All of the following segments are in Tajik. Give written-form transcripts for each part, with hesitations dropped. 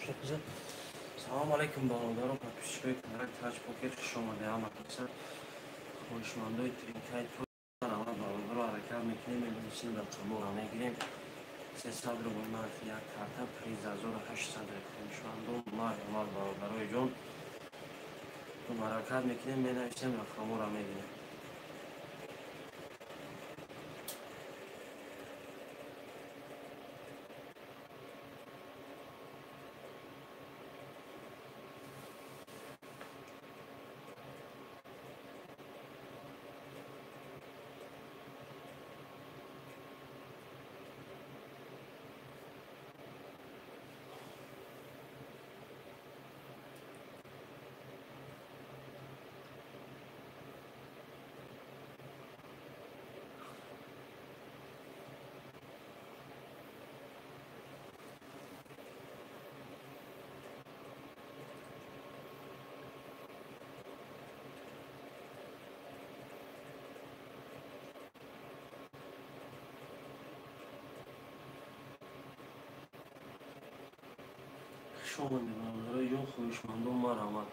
Тамошо. Салом алейкум, бародаро, подписчикои канали Таҷ Покер, хуш омадед ҳама каса. Хоҳишмандои тринкаи марҳамат, бародаро, ҳаракат мекунем, менависем, рақаморо мегирем. 300 рубл нархи як карта, приз 1800. Хоҳишмандон, марҳамат, бародарои ҷон, ҳаракат мекунем, менависем, рақаморо мегирем. Хуш омадед, бародарои ҷон, хоҳишмандон, марҳамат.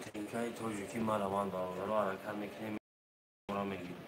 Тринкаи тоҷикӣ, марҳамат, бародаро, ҳаракат мекунем, мегирем.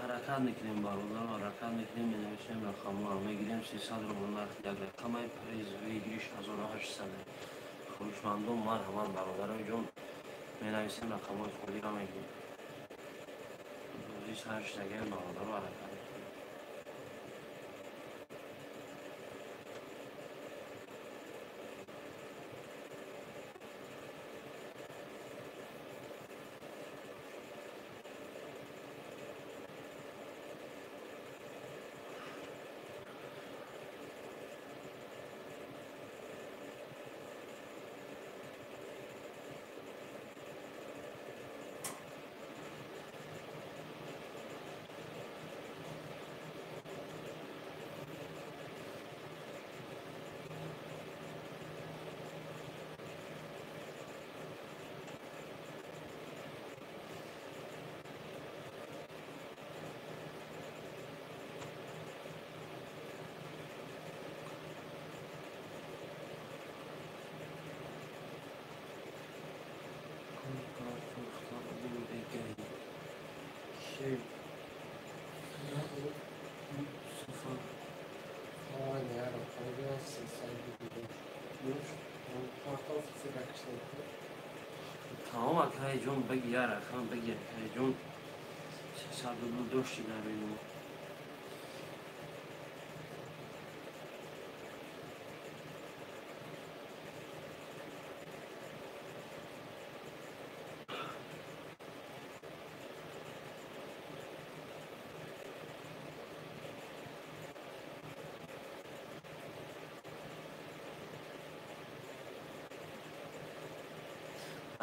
Ҳаракат мекунем, бародаро, ҳаракат мекунем, менависем, рақамҳоро мегирем. 300 рубл нархи як рақамаи, приз выигрыш 1800. Хоҳишмандон, марҳамат, бародарои ҷон, менависем, рақамҳои холиро мегирем. Бозӣ сар шудагиам, бародаро, ҳаракат мекунем. Тамом, акаи ҷон, баги, як рақам баги, акаи ҷон. 300 рубл дошти дар бинмо.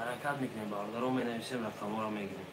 Ҳаракат мекунем, бародаро, менависем, рақамҳоро мегирем.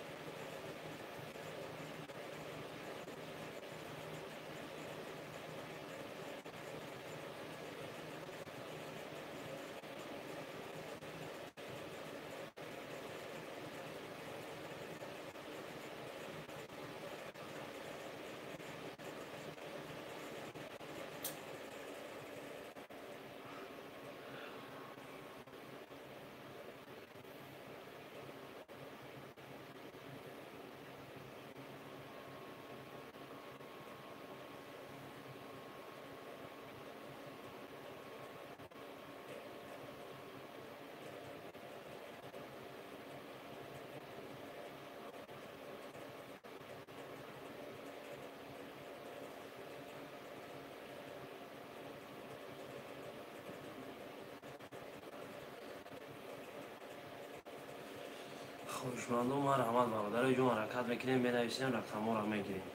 Хоҳишмандон, марҳамат, бародарои ҷон, ҳаракат мекунем, менависем, рақамҳоро мегирем.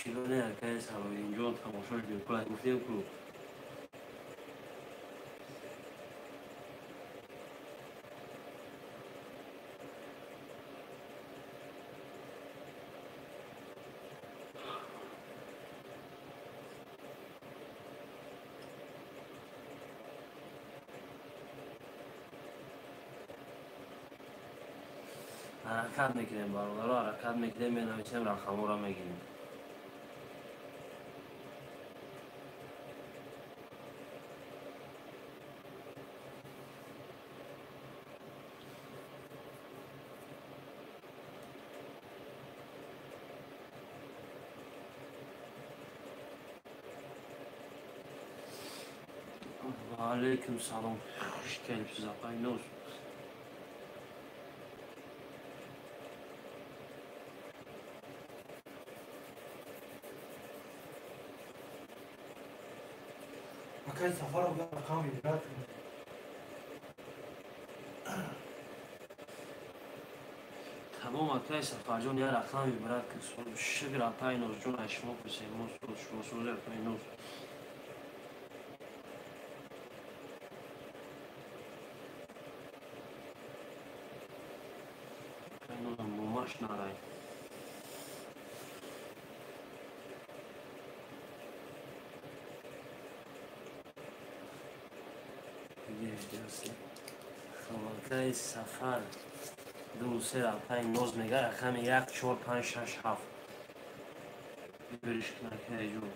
Шилоне акаи Салоҳиддинҷон тамошош бепул гуфтем ку. Ҳаракат мекунем, бародаро, ҳаракат мекунем, менависем, рақамҳоро мегирем. Ва алайкум салом, хуш келибсиз, апай Ноз. Акай Сафаров рақам вибрат. Тамом, акай Сафарҷон, я рақам вибрат кун. Шукр, апай Нозҷон, аз шумо пурсем, мо суз, шумо суз, апай Ноз. Апай Ноз, момаш нарай. Акаи Сафар ду се апай Ноз мега, рақами 1 4 5 6 7. Бириш кун, акаи ҷон.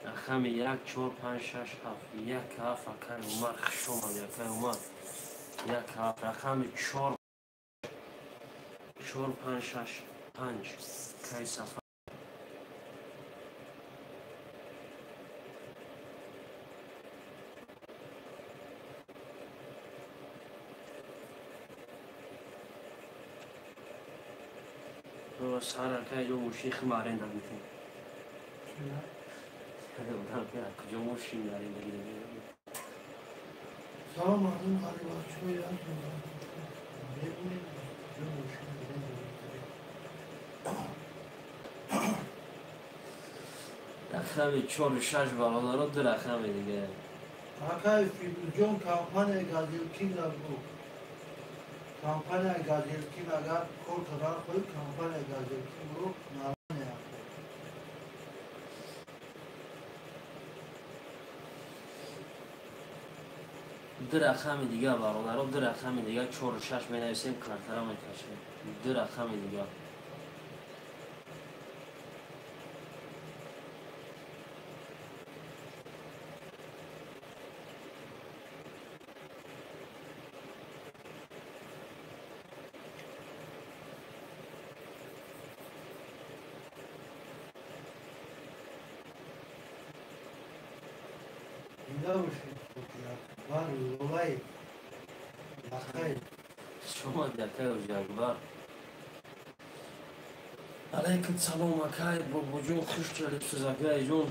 Рақами 1 4 5 6 7. 1 7, акаи Умар, хуш омадӣ, акаи Умар. 1 7, рақами 4 4 5 6 5. Акаи Сафар. Сар, акаи ҷон, мошини хим аренда гирифтем. Куҷо мошин аренда гирифтем? Салом, мардум ғарибачҳои аз мебинем, куҷо мошин аренда гирифтем. Рақами 4 6, бародаро, ду рақами дига. Акай Фирӯзҷон, компанияи Газелкинро гуфт. Компанияи Газелкин агар кор кардан хоҳӣ, компанияи Газелкинро нормально. Ду рақами дига, бародаро, ду рақами дига, 4 6 менависем, картара мекашем. Ду рақами дига. Зинда бошед, Акбар Лолай. Лақай. Шумо акай Ҳоҷи Акбар. Алайкум салом акай Бобоҷон, хуш келибсиз акайҷон.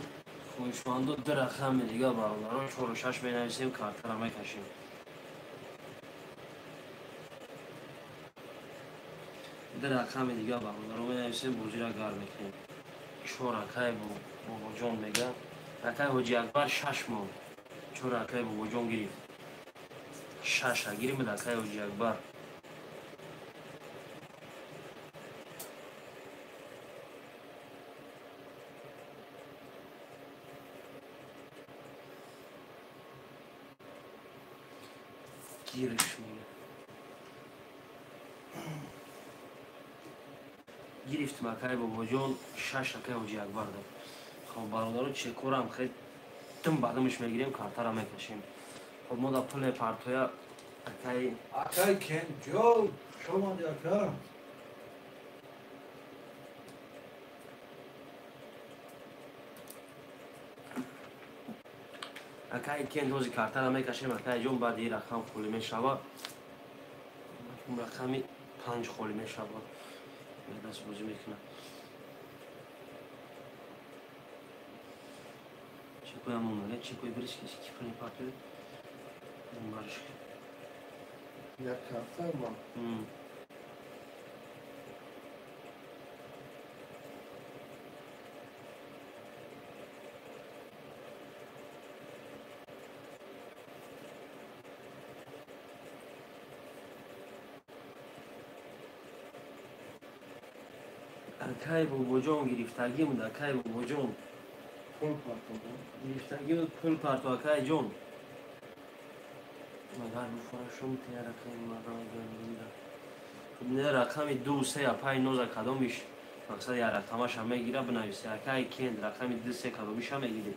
Хоҳишмандо ду рақами дига бародарон 4 6 менависем, картара мекашем. Ду рақами дига бародарон менависем, бозира гарм мекунем. Чор акай Бобоҷон мега. Акай Ҳоҷи Акбар 6 монд. Чор акай Бобоҷон гирифт. Шаша гирифт акай Ҳоҷи Акбар. Гириш мега. Гирифтим акай Бобоҷон, 6 акай Ҳоҷи Акбар дод. Хоб бародаро, чекорам хел дум ба думш мегирем, картара мекашем. Хоб мо да пул партоя акай Акай Кенҷо, шумо ака. Акай Кент ҳози картара мекашем, акай ҷон, баъди ин рақам холӣ мешава. Рақами 5 холӣ мешава. Даст бозӣ мекунад. Чекои ҳамон мега, чекои бириш ки пули партоя. Бариш. Як карта ма. Акай Бобоҷон гирифтагӣ буд, акай Бобоҷон. Пул парто. Гирифтагӣ буд, пул парто, акай ҷон. Магар буфорашум тия рақами мардам. Не рақами 2 3 апай ноза кадомиш мақсад я рақамаша мегира бинависе. Акай Кент рақами 2 3 кадомиша мегири.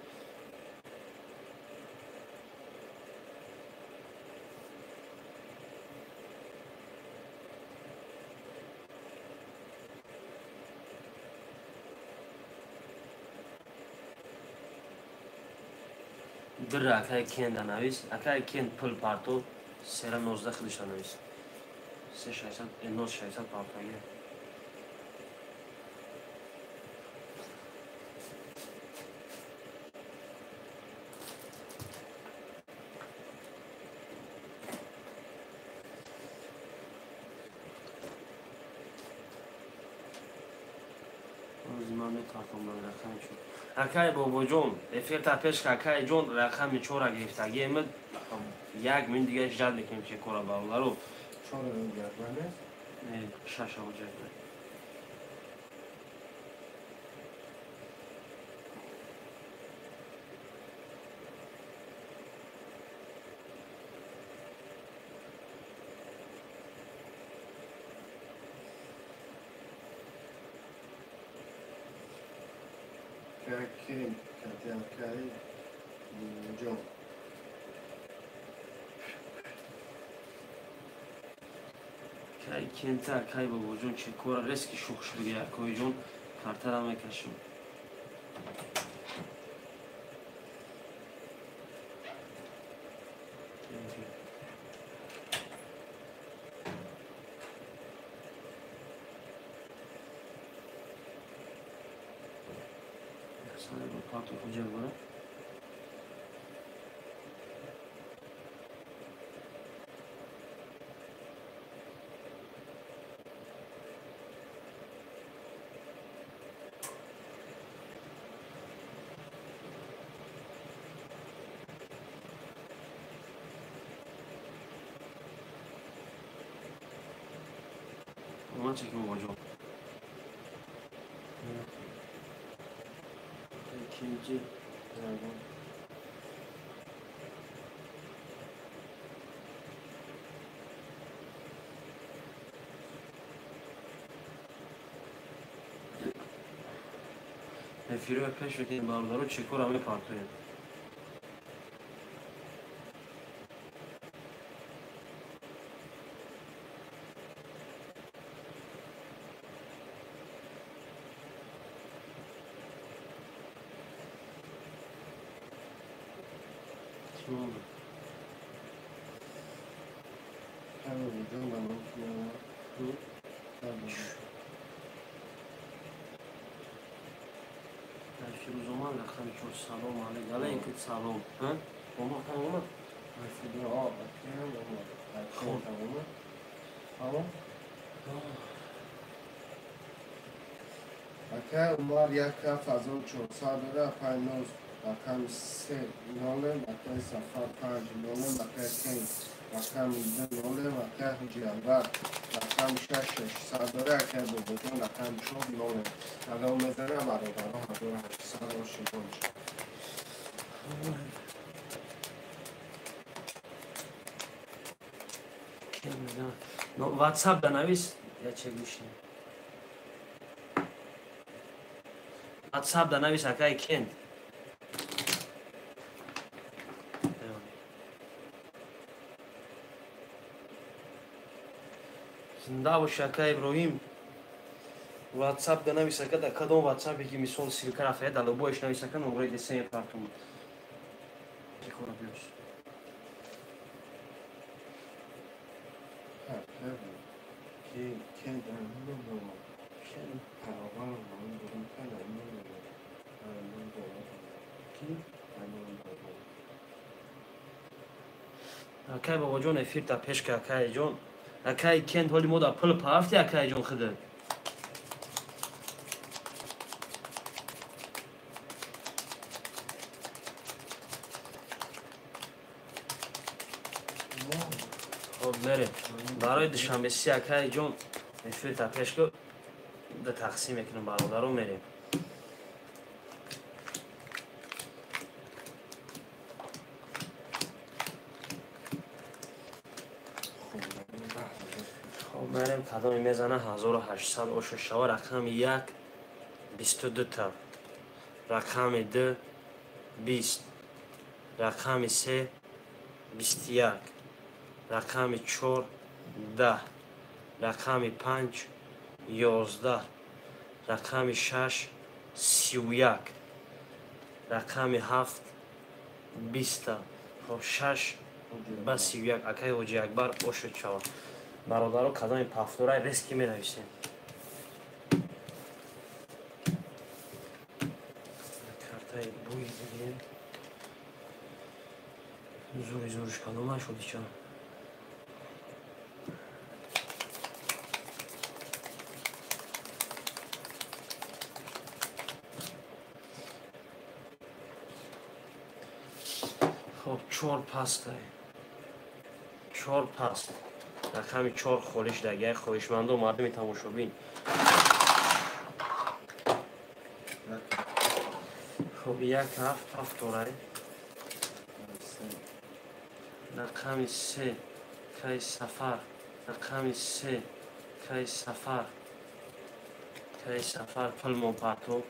Дира акай Кенда навис. Акай Кент пул парто сера 19 худиша навис. 360 960 партоги. Акай Бобоҷон, эфирта пеш акай ҷон рақами 4 гирифтагиемед. Як мин дига ждать мекунем чекора бародаро. 4 гардане? Не, 6 ҳоҷа. Кент, акай Бобоҷон. Кай Кента, акай Бобоҷон чекора резки шух шуд акой ҷон, картара мекашем. Парто хоҷа бора. Омад чеки Бобоҷон. İkinci эфиро пеш мекунем бародаро, чекора мепартоем. Фирӯзоман рақами чор. Салом алейкум. Салом. Омад, омад. Акай Умар 1400 дора, акай Ноз рақами 3 нолем, акай Сафар 5 нолем, акай Кен рақами 2 нолем, акай Ҳоҷи Анвар рақами 6 600 дора, акай Бобоҷон рақами 4 нолем. Агар мезанам бародаро 1800 ро шумо мешавад. WhatsApp да навис, я че гӯши. WhatsApp да навис, акай Кент. Зинда бош, акай Иброҳим. WhatsApp да навис, ака, да кадом WhatsApp ки мисол ссылка рафта, да любоиш навис, ака, номраи десен партум. Хора биёс. Акай Бобоҷон, эфир та пеш ка, акай ҷон. Акай Кент, ҳоли мо да пул пафти, акай ҷон хида. Хоб, мерем. Барои душанбе си, акай ҷон, эфир та пеш ка, да тақсим мекунем, бародаро, мерем. Мерем, кадоме мезана 1800 оша шава. Рақами 1 22 та, рақами 2 20, рақами 3 21, рақами 4 10, рақами 5 11, рақами 6 31, рақами 7 20. Хоб, 6 ба 31, акай Ҳоҷи Акбар ошуд шава. Бародаро, кадоми пафтурай рески менависем. Картаи буй бигирем. Зури зуриш кадома шуди ча? Хоб, чор пастай. Чор паст. Рақами 4 холиш дагай, хоҳишманду мардуми тамошобин. Хоб, 1 7 7 дорай. Рақами 3 кай Сафар, рақами 3 кай Сафар, кай Сафар пулмо партоб.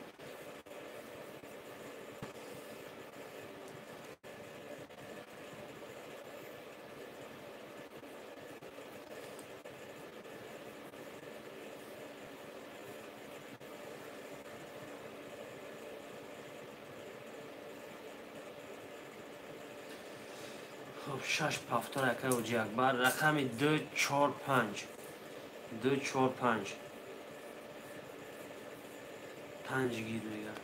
Хоб, 6 пафтор, акай Ҳоҷи Акбар. Рақами 2 4 5, 2 4 5, 5 гир мега.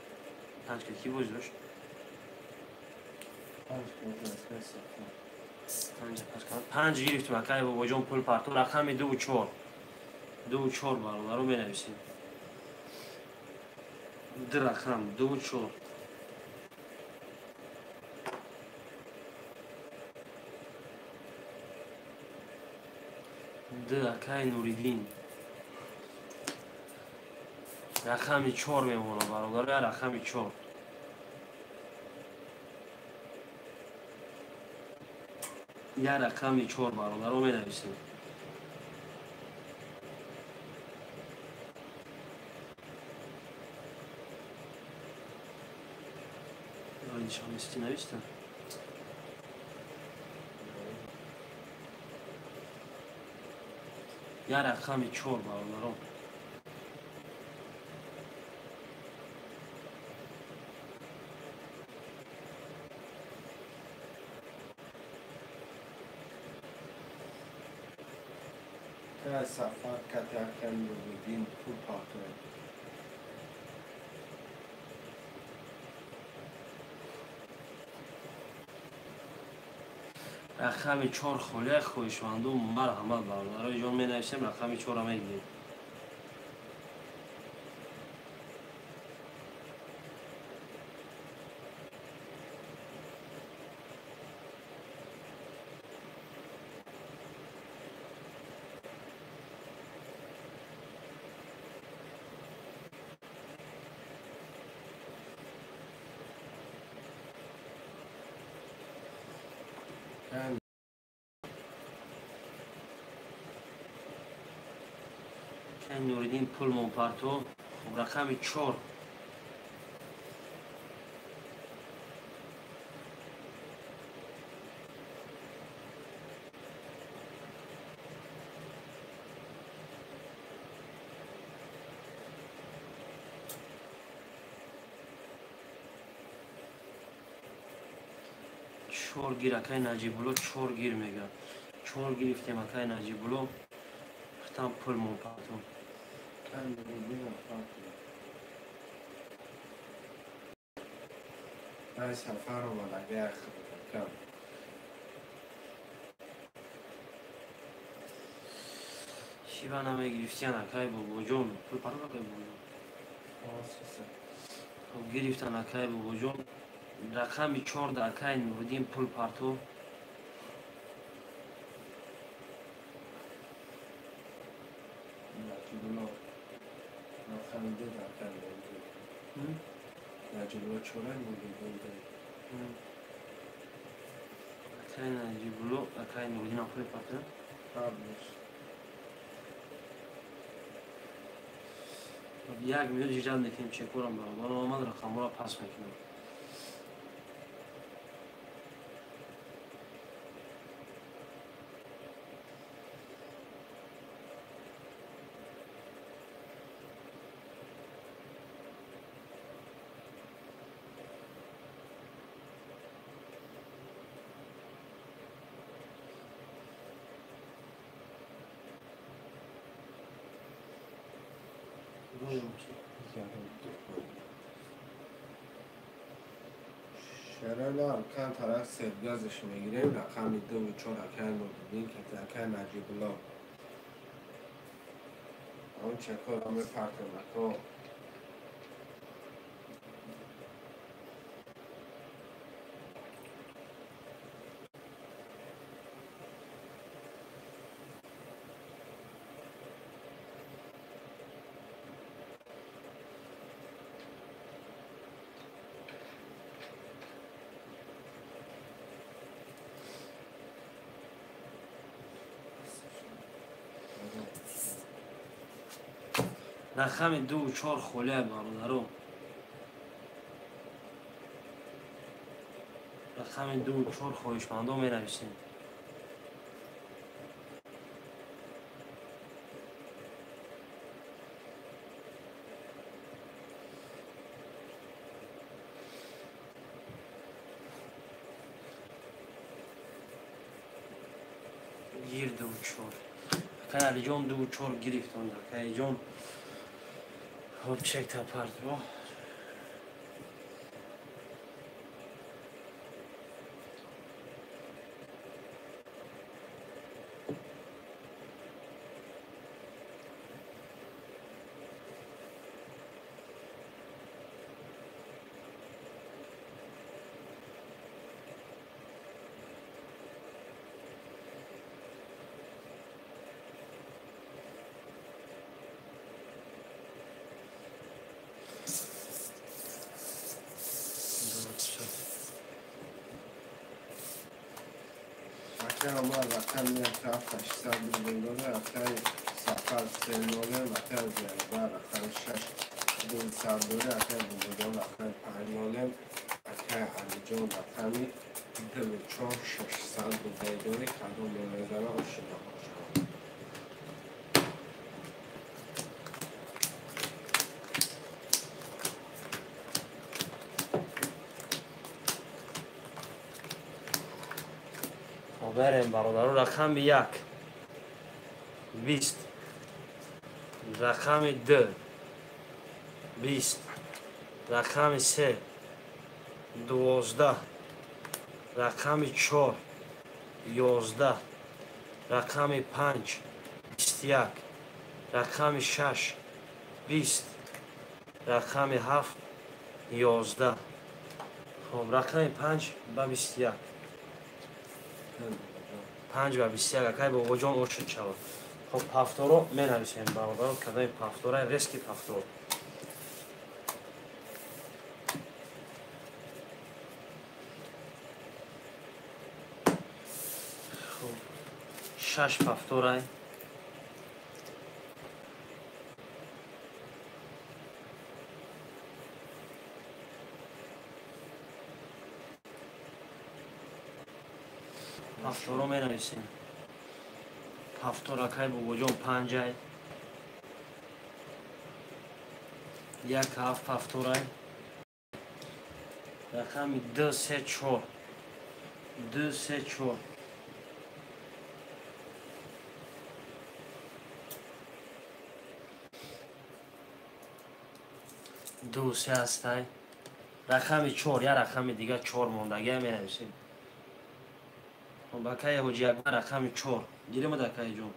5 ки боз дошт? 5 гирифтем, акай Бобоҷон, пул партоб. Рақами 2 4, 2 4, бародаро, менависем. Ду рақам 2 4. Д, акай Нуриддин. Рақами 4 мемонад, бародаро, рақами 4. Я рақами 4, бародаро, менависем. Нишонести нависта? Я рақами 4, бародаро. Акай Сафар кати акай Нуриддин пул партоед. Рақами 4 холия хоҳишманду марҳамат бародарои ҷон менависем, рақами 4-ро мегирем. Нуриддин пул монпарто. Хуб, рақами 4. Чор гир акай Наҷибулло, 4 гир мега. 4 гирифтем акай Наҷибулло. Хитам пул монпарто. Ай Сафар омадага худакам. Шива намегирифтиян акай бобоҷон. Пул паро акай бобоҷон. Хуб, гирифтан акай бобоҷон. Рақами 4 да акай Нуриддин пул парто. Наҷибулло рақами 2 да акай Нуриддин. Наҷибулло 4 Нуриддин 2. Акай Наҷибулло, акай Нуриддин пул парто. Қаблиш. Як минут ижад мекунем, чекорам бародарон омад, рақамҳоро пас мекунем. Шерала аркан тараф сергазش мегирем, рақами 2 ва 4 акай Нуриддин кати акай Наҷибулло. Он чекора мепартем ако. Рақами 2 4 холия бародаро. Рақами 2 4 хоҳишмандо менависем. Гир 2 4. Акай Алиҷон 2 4 гирифтанд. Акай Алиҷон. Хуб, чек та парто. Акай Омар рақами 1 7 800 рубл дора, акай Сафар 3 0, акай Зиярбар рақами 6 200 дора, акай Бобоҷон рақами 5 0, акай Алиҷон рақами 2 4 600 рубл дора, кадом мезана ошино бошад. Берем бародаро, рақами 1 20, рақами 2 20, рақами 3 12, рақами 4 11, рақами 5 21, рақами 6 20, рақами 7 11. Хоб, рақами 5 ба 21. 5 ба 21 акай бобоҷон ошид шавад. Хоб, ҳафторо менависем бародаро, кадоми пафтора, рески пафтор. Хоб, 6 пафторай. Пафторо менависем. Пафтор акай бобоҷон 5-ай. 1 7 пафторай. Рақами 2 3 4. 2 3 4. Ду се ҳастай. Рақами 4, я рақами дига 4 мондагия менависем. Акай ҳоҷи Акбар рақами 4. Гиримад акай ҷон.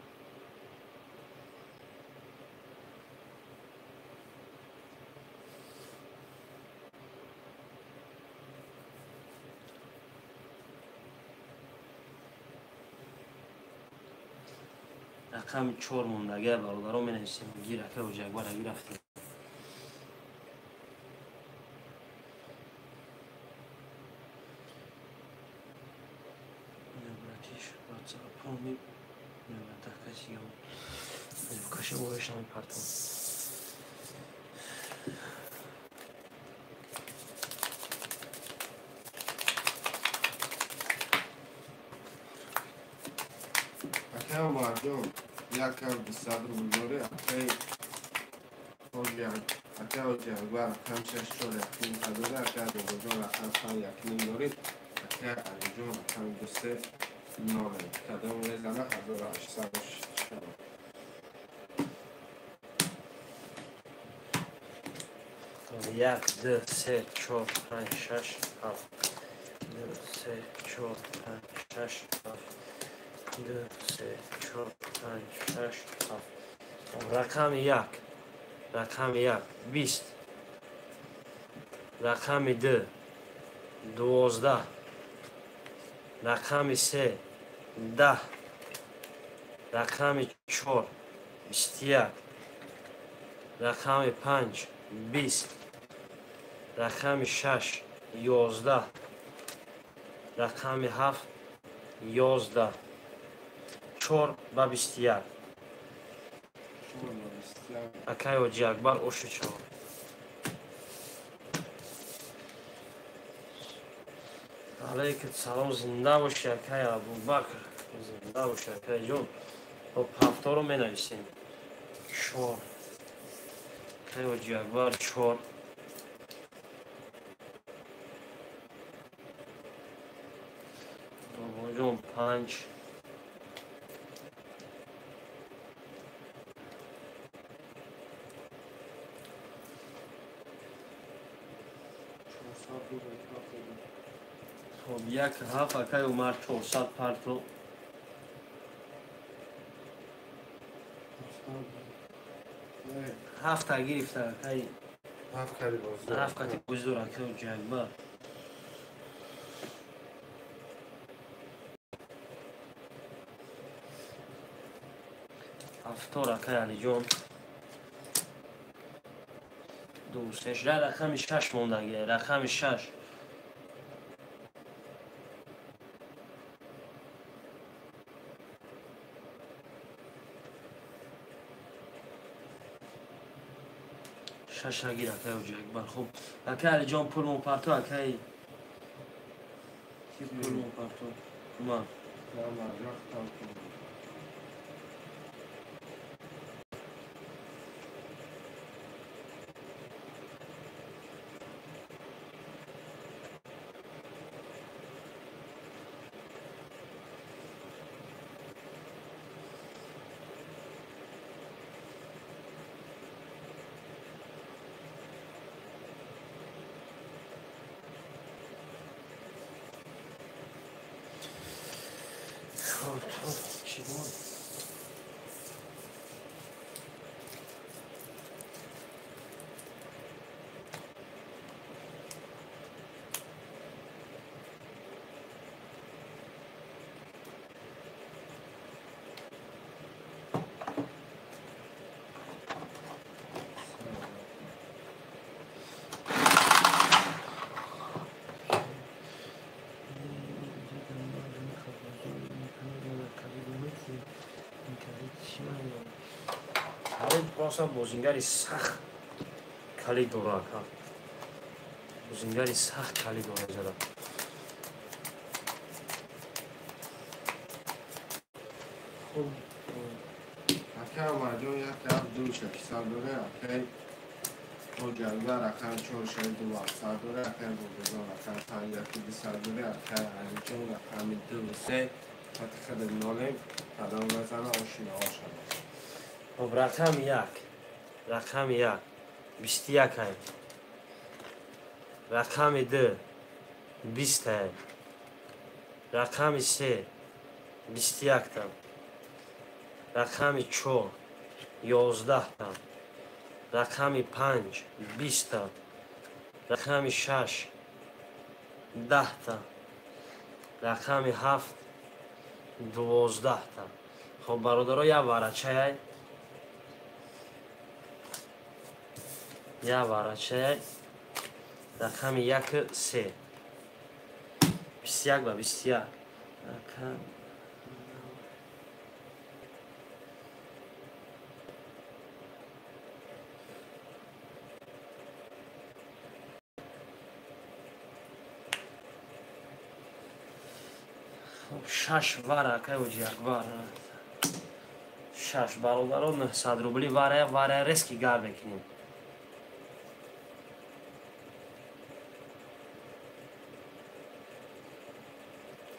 Рақами 4 мондагия бародаро менависем. Гир акай ҳоҷи Акбар гирафтем. Акай Умарҷон, 1200 рубл дорӣ, акай ҳоҷи Акбар рақам 6 4 1 дорӣ, акай бобоҷон рақам 5 1 дорӣ, акай Алиҷон рақам 2 3 0. Кадом мезана 1800 шавад. 1 2 3 4 5 6 7 2 3 4 5 6 7 2 3 4 5 6 7. Рақами 1, рақами 1 20, рақами 2 12, рақами 3 10, рақами 4 21, рақами 5 20, рақами 6 11, рақами 7 11. 4 ба 21. Акай ҳоҷи Акбар ошид шавад. Алайкум салом, зинда боши акай Абубакр, зинда боши акай ҷон. Хоб, ҳафторо менависем. 4. Акай ҳоҷи Акбар 4. Бобоҷон 5. Хоб, 1 7 акай Умар 400 парто. 7 гирифта акай. 7 кати боздор. 7 кати боздор акай ҳоҷи Акбар. Ҳафтор акай Алиҷон. 2 3 рақами 6 мондагия, рақами 6. 6 гир акай ҳоҷи Акбар. Хуб, акай Алиҷон пул мопарто, акай ки пул мопарто? Умар. Просто бозингари сахт калид дора, ака. Бозингари сахт калид дора зада. Хуб, ака Умарҷон як ҳафт ду шашсад дора, акаи Ҳоҷиакбар рақами чор шаш ду ҳафтсад дора, акаи Бобоҷон рақами панҷ яку дусад дора, акаи Алиҷон рақами ду се хати хада нолем, кадом назана ошинаҳо шавад. Хоб, рақами як, рақами як, 21 ай. Рақами ду, 20 ай. Рақами се, 21 та. Рақами чор, 11 та. Рақами панҷ, 20 та. Рақами шаш, 10 та. Рақами ҳафт, 12 та. Хоб, бародаро, як варачай, як варачай, рақами як се, 21 ба 21. Рақам шаш вара, акай Ҳоҷиакбар, шаш. Бародаро, 900 рубли варая, варая резкий гар мекунем.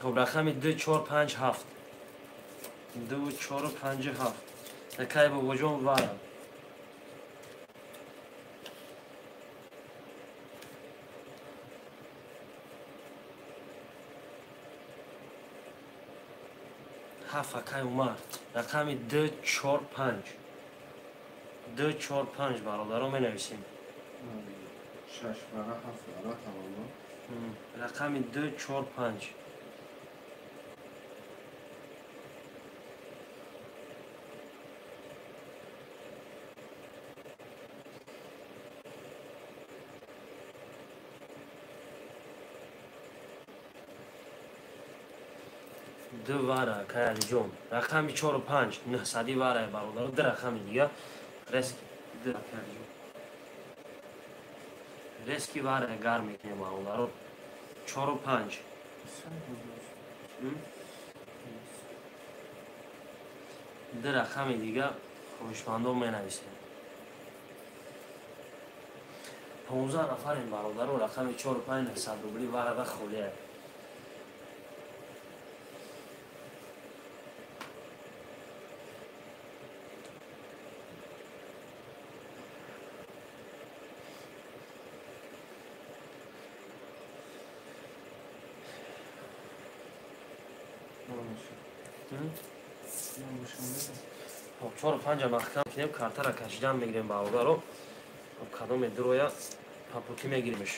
Хоб, рақами ду, чор, панҷ, ҳафт, ду, чору, панҷу, ҳафт, акай Бобоҷон, вара. Ҳафт, акай Умар. Рақами ду, чор, панҷ, ду, чор, панҷ, бародаро, менависем. Шаш вара, ҳафт вара, тамом. Рақами ду, чор, панҷ. Ду вара, акай Алиҷон, рақами чору панҷ, 900-и вара, бародаро. Ду рақами дига резкий, ду, акай Алиҷон, резкий вара гарм мекунем, бародаро, чору панҷ. Ду рақами дига хоҳишмандон менависем. 15 нафарем, бародаро. Рақами чору панҷ, 900 рубли варада холия. Хоб, чору панҷа маҳкам кунем, картара кашидан мегирем, бародаро. Хоб, кадоме дуроя папутӣ мегиримш.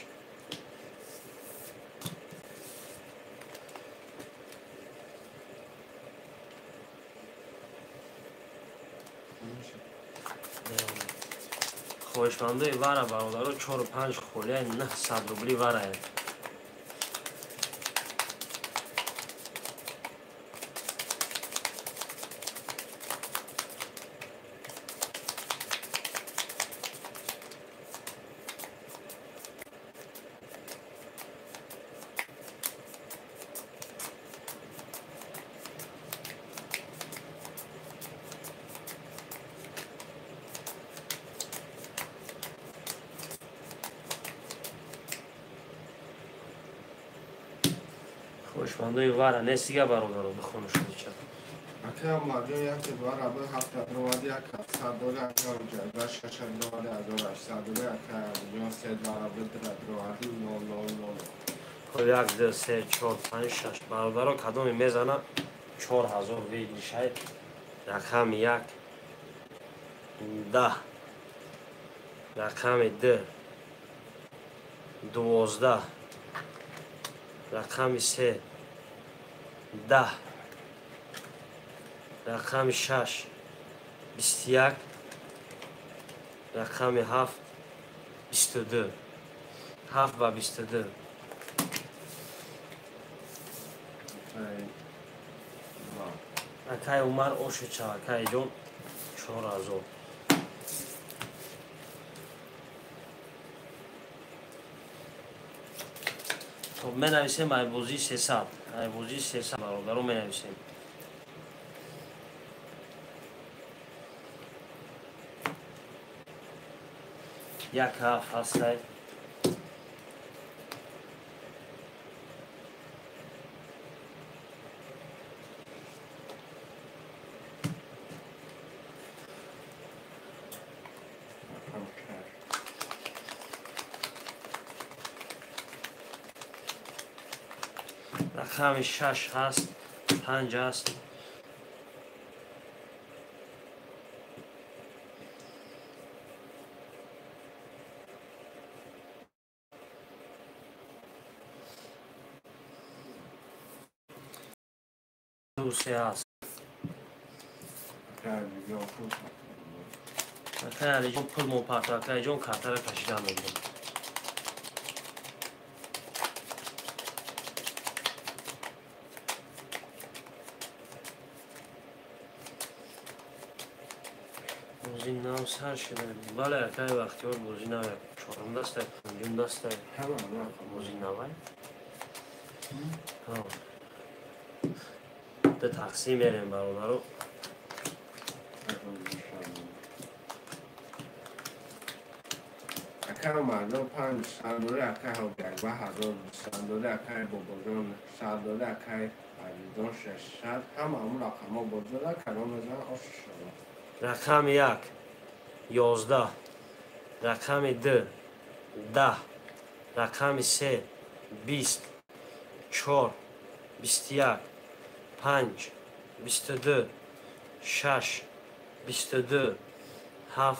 Хоҳишмандои вара, бародаро, чору панҷ холия, 900 рубли варае. Хоҳишмандои вара нестига, бародаро, бихонушонича. Ака Умарҷон, яке вара б ҳафта бироварди, як ҳафтсад дора, ака Ҳоҷиакбар шаша бироварди, 1800 дора, ака Алиҷон се вара б дра бироварди, нол нол нол. Хоб, як, ду, се, чор, панҷ, шаш, бародаро, кадоме мезана? 4000 выигрышай. Рақами 1 10, рақами 2 12, рақами 3 10, рақами 6 21, рақами 7 22. 7 ба 22. Акай Умар ошуча, акай ҷон 4000. Хоб, менависем айбозии 300, айбозии 300 бародаро менависем. Як ҳафт ҳастай. Рақами 6 ҳаст, 5 ҳаст. Ду се ҳаст. Акай Алиҷон пул мо парто, акай Алиҷон картара кашида мегирем. Бозӣ нав сар шуда. Бале, акай Бахтиёр, бозӣ нав чорум дастай, панҷум дастай. Бозӣ навай. Ду тақсим мерем бародаро. Акай Умарҷон 500 дора, акай Ҳоҷиакбар 1200 дора, акай Бобоҷон 100 дора, акай Азизҷон 600. Ҳама ҳамун рақамҳо бозӣ дорад, калон мезанад, ошу шавад. Рақами 1 11, рақами 2 10, рақами 3 20, 4 21, 5 22, 6 22, 7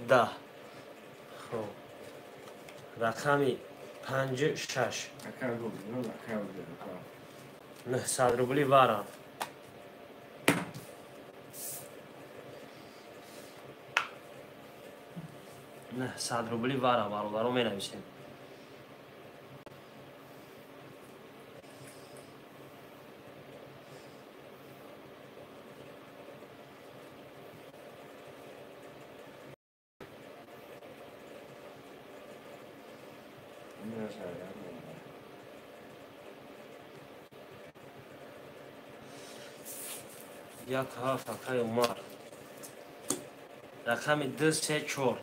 10. Хоб, рақами 5 6. 900 рубли вара. 900 рубли вара бародаро менависем. Як ҳафт акай Умар. Рақами 2 3 4.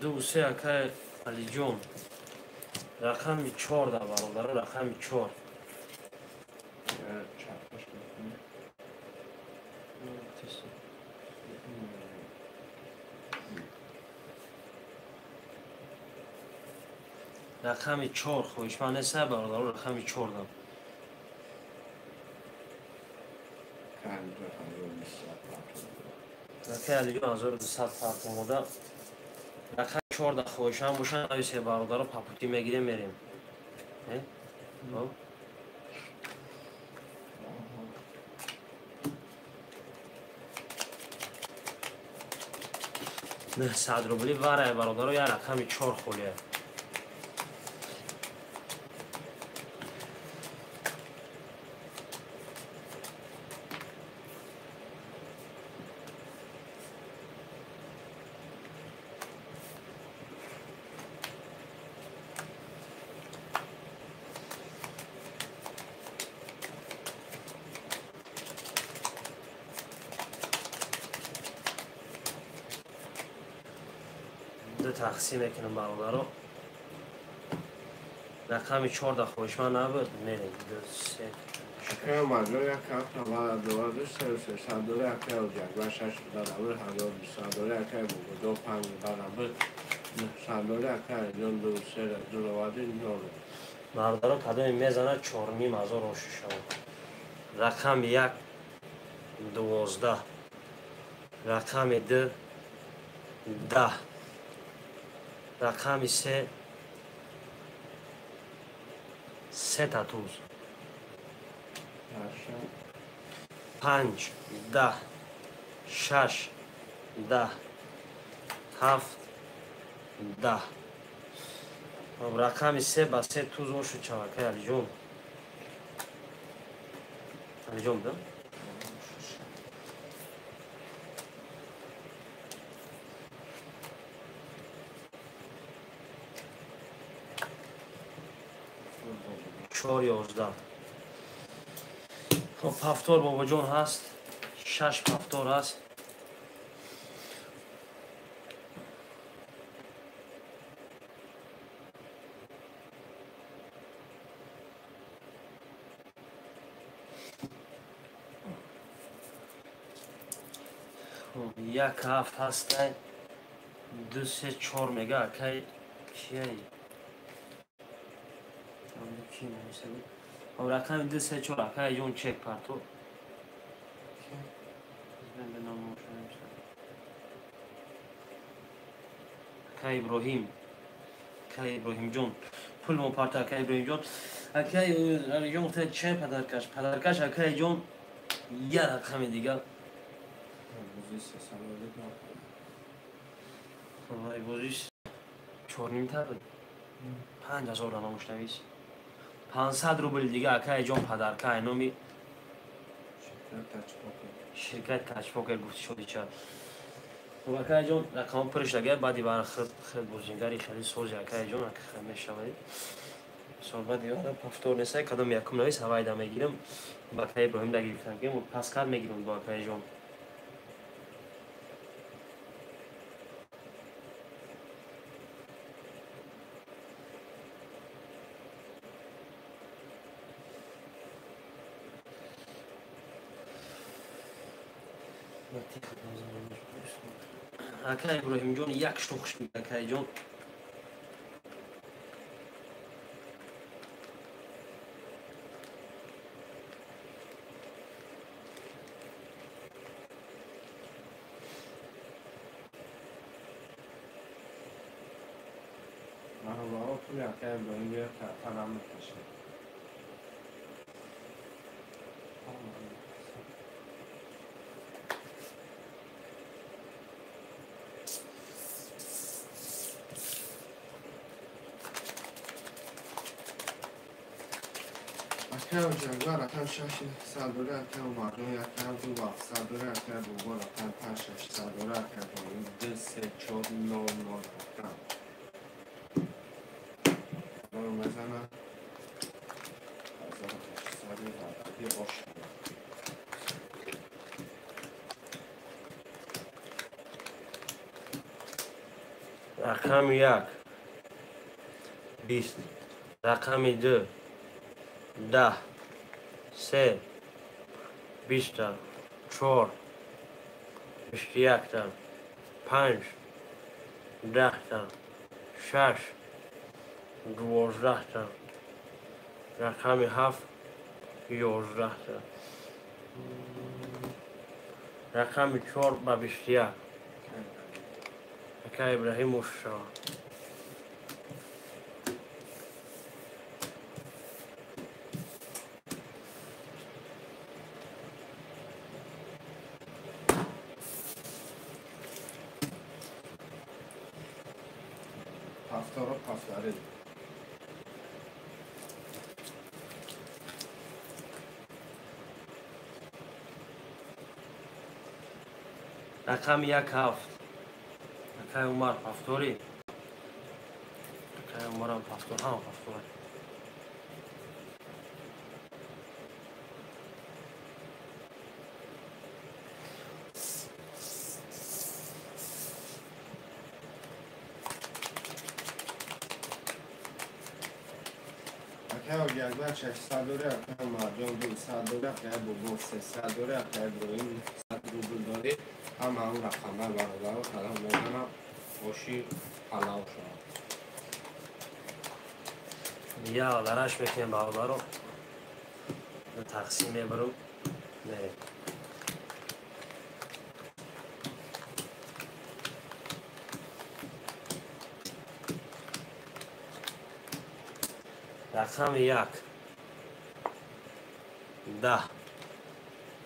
Ду се акай Алиҷон. Рақами 4 да бародаро, рақами 4. Рақами 4 хоҳишманд нест бародаро, рақами 4 да. Акай Алиҷон 1200 фарқ омода. Рақами 4 да хоҳишманд бошанд, нависе бародаро, папути мегирем мерем. Хоб. 900 рубли варае бародаро, я рақами 4 холия. Тақсим мекунам бародаро. Рақами 4 да хоҳишманд набуд. Мерем 2 3. Акай Умарҷон як ҳафт наваду ду се сесад дора, акай Ҳоҷиакбар шаш барабар ҳазору дусад дора, акай Бобоҷон панҷ барабар нуҳсад дора, акай Алиҷон ду се ду наваду нол. Бародаро, кадоме мезанад 4500 оши шавад. Рақами 1 12, рақами 2 10, рақами 3 се та туз, 5 10, 6 10, 7 10. Рақами 3 ба 3 туз ошуд шавакай Алиҷон. Алиҷон да? Чор 11. Хоб, ҳафтор бобоҷон ҳаст, 6 ҳафтор ҳаст. Хоб, 1 7 ҳастай, 2 3 4 мега. Акай кияй? Ки нависади? Рақами 2 3 4 акай ҷон чек парто. Акай Иброҳим, акай Иброҳимҷон пул мо парто. Акай Иброҳимҷон, акай Алиҷон гуфта чай падаркаш, падаркаш акай ҷон як рақами дига. Бозиш 4,5 та буд. 5000 номуш навис. 500 рубл дига акай ҷон падарка номи ширкат Тачпокер гуфти шуди ча. Акай ҷон рақам пурш дага, баъди бар хид бозингари хеле сози акай ҷон ака мешавад. Мисол баъди вара повтор несай, кадом якум навис ҳавайда мегирам. Ба акай Иброҳим да гирифтам, ки паскал мегирам бо акай ҷон. Акай Иброҳимҷон як шухш акай ҷон. Пули акай Иброҳим тарафа намекашад. Акай Ҳоҷиакбар рақам 6 сад дора, акай Умарҷон як ҳафт ду ҳафтсад дора, акай Бобо рақам 5 600 дора, акай Иброҳим 2 3 4 0 0 рақам. Мезанад 1800 ош. Рақами 1 20, рақами 2 10, 3 20, 4 21, 5 10, 6 12, рақами 7 11, рақами 4 ба 21. Акай Иброҳим ошава. Повторо повторил. Рақами 1 7. Акай Умар повтори. Акай Умарам повтор, ҳама повтор. Акай Ҳоҷиакбар 600 дорӣ, акай Умарҷон 200 дорӣ, акай Бобо 300 дорӣ, акай Иброҳим 900 рубл дорӣ. Ҳама он рақамҳои бародаро кадом мезанам, оши палав шавад. Я дараш мекунем бародаро. Тақсим мебарам. Мерем. Рақами 1, 10,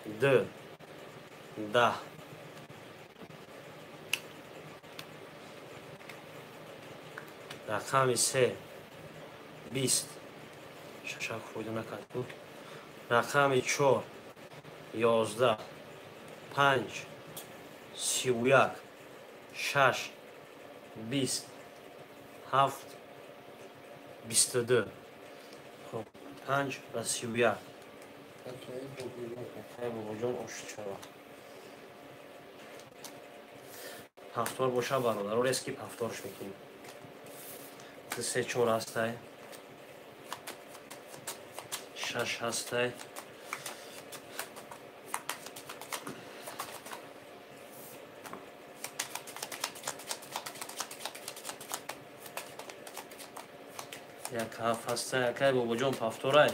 2, 10, рақами 3, 20, шашак фоида накард. Рақами 4, 11, 5, 31, 6, 20, 7, 22. Хоб, 5 ва 31. Акай Бобоҷон ошид шава. Ҳафтор боша бародаро, резки ҳафторш мекунем. 2, 3, 4 ҳастай. 6 ҳастай. Як ҳафт ҳастай. Акай Бобоҷон ҳафторай.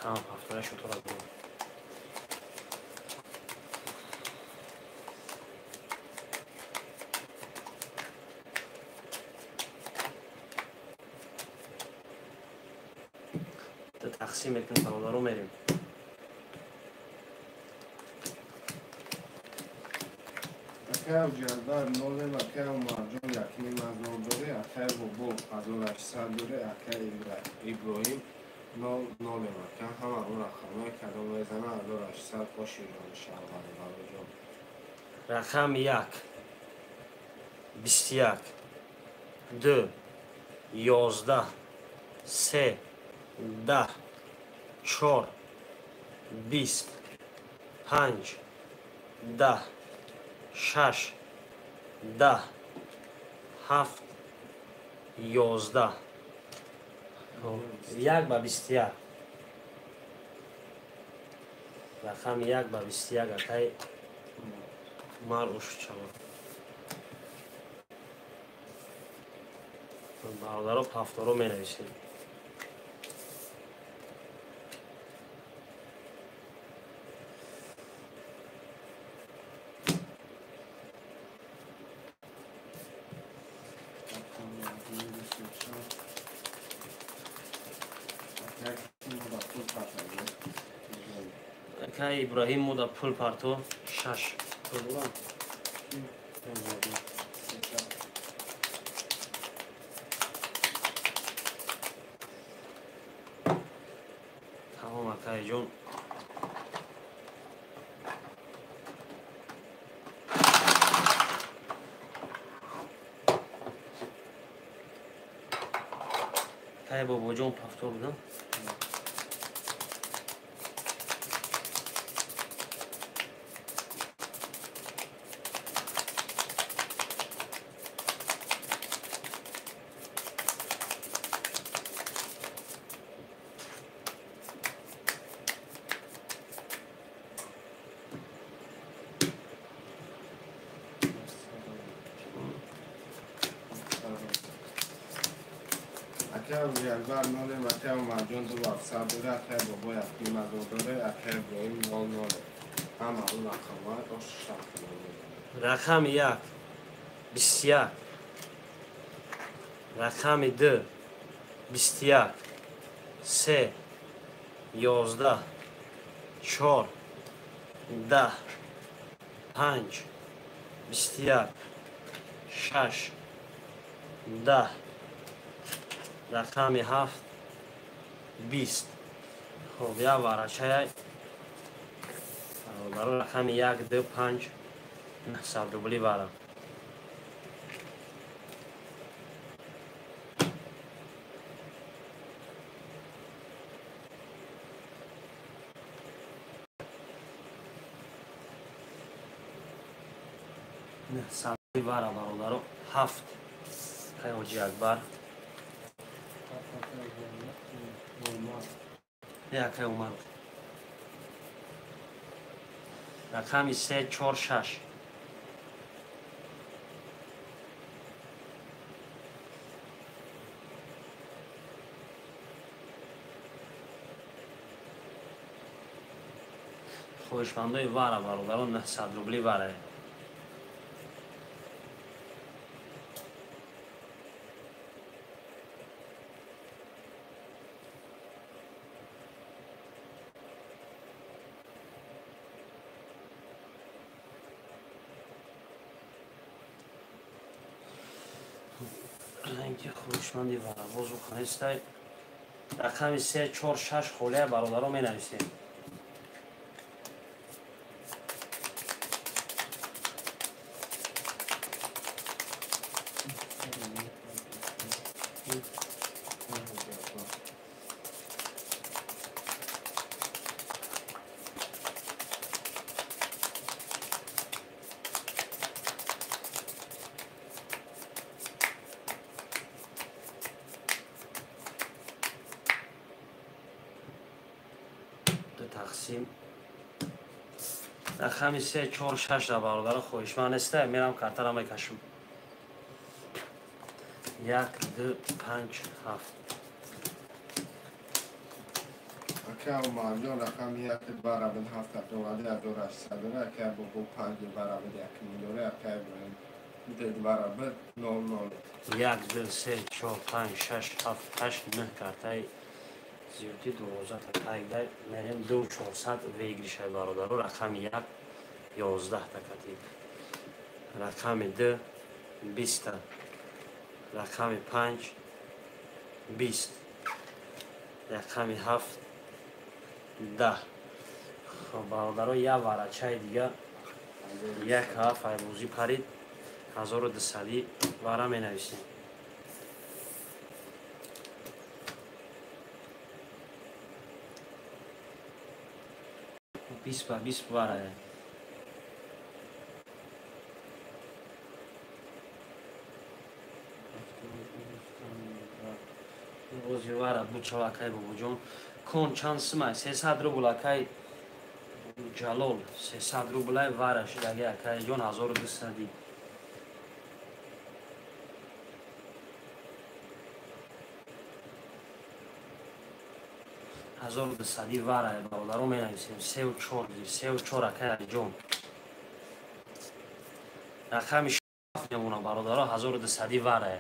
Ҳам ҳафторай шутора дорам. Тақсим мекунем бародаро, мерем. Акай Ҳоҷиакбар 0, акай Умарҷон 1500 дорӣ, акай Бобо 1800 дорӣ, акай Иброҳим 0, 0. Ака ҳама он рақамҳое кадом мезанад 1800 оши мешавад бародароҷон. Рақами 1, 21, 2, 11, 3, 10, 4, 20, 5, 10, 6, 10, 7, 11. 1 ба 21. Рақами 1 ба 21 акай Умар ошид шавад. Бародаро ҳафторо менависем. Акай Иброҳим мо да пул парто 6. Тамом акайҷон. Акай Бобоҷон ҳафтор будам. Акай Ҳоҷиакбар 0, акай Умарҷон 2700 дорӣ, акай Бобо 1500 дорӣ, акай Иброҳим 0, 0. Ҳама он рақамҳои оши шавад. Рақами 1, 21, рақами 2, 21, 3, 11, 4, 10, 5, 21, 6, 10, рақами 7, 20. Хоб, як варачая бародаро рақами 1, 2, 5, 900 рубли вара. 900 вара бародаро 7 кай Ҳоҷи Акбар. Акай Умар. Рақами 3 4 6. Хоҳишмандои вара бародарон 900 рубли вара. Ранги хоҳишманди вара бозу хонестай. Рақами 3 4 6 холия бародарон менависем. Тақсим рақами 3 4 6 да бародаро хоҳишманд неста, мерам картара мекашам. 1 2 5 7. Ака Умарҷон рақами 1 барабар 7 довади 1800 дора, ака Бобо 5 барабар 1 дора, ака Иброҳим 2 барабар 0 0. 1 2 3 4 5 6 7 8 9 картаи зиёди 12 та тайгдай мерем 2400 выигрышай бародаро. Рақами 1 11 та катиб, рақами 2 20 та, рақами 5 20, рақами 7 10. Хоб бародаро, як варачаи дига як ҳафт айбозӣ парид 1200 вара менависем. Бист ба бист вара. Бози вара бучава акай Бобоҷон. Кон чанд сумай? 300 рубл акай Ҷалол. 300 рублай вара шудаги акай ҷон 1200. 1200 вара бародаро менависем. 3 4 3 4 акай ҷон. Рақами 7 мемона бародаро 1200 вара.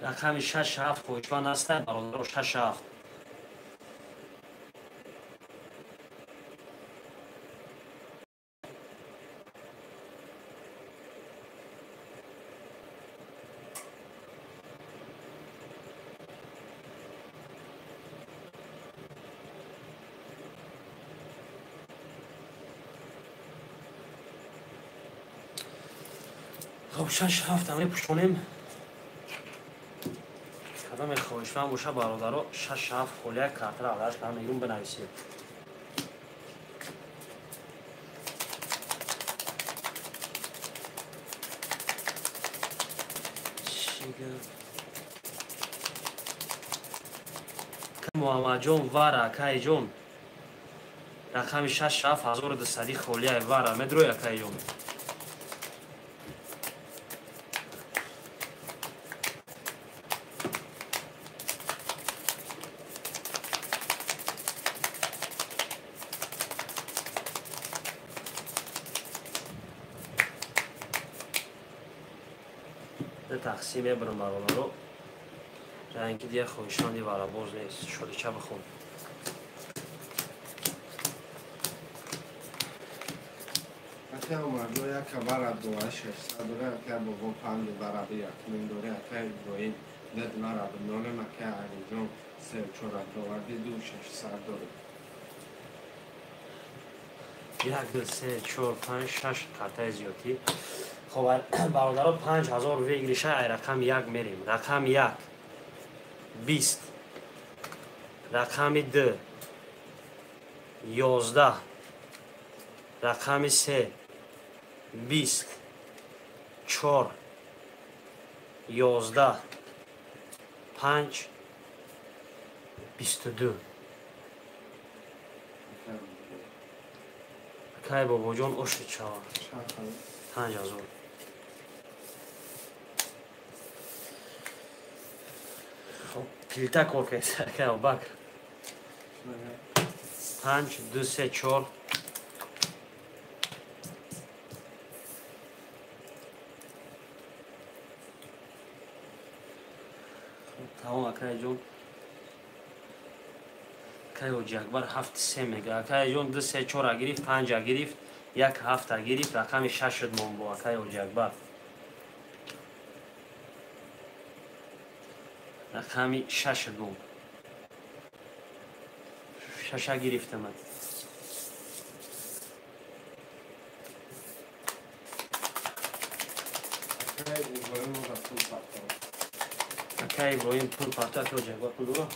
Рақами 6 7 хоҳишманд ҳастанд бародаро 6 7. Хоб 6 7 мепӯшонем. Кадаме хоҳишманд боша бародаро 6 7 холия картара алаш кардам мегӯм бинависед. Муҳаммадҷон вара акайҷон. Рақами 6 7 1200 холия вара медрӯй акайҷон. Тақсим мебарам бародаро. Ранги дия хоҳишманди варабоз нест. Шодича бихон. Ака Умарҷон як вара 2600 дора, ака Бобо 5 вара 1 дора, ака Иброҳим 2 вара 0, ака Алиҷон 3 4 доварди 2600 дора. 1 2 3 4 5 6 картаи зиёдтӣ. Хоб бародаро 5000 выигрыша ай рақами 1 мерем. Рақами 1 20, рақами 2 11, рақами 3 20, 4 11, 5 22. Акай бобоҷон оши чава 5000. Хоб пилта кор кардед акай Абубакр. 5 2 3 4 тамом акайҷон. Акай Ҳоҷи Акбар 7 3 мега. Акайҷон 2 3 4 гирифт, 5 гирифт, 1 7 гирифт, рақами 6 шуд мон бо акай Ҳоҷи Акбар. Рақами 6 шуд мон. 6 гирифтам. Акай Иброҳим пул парто, акай Ҳоҷи Акбар пул дора?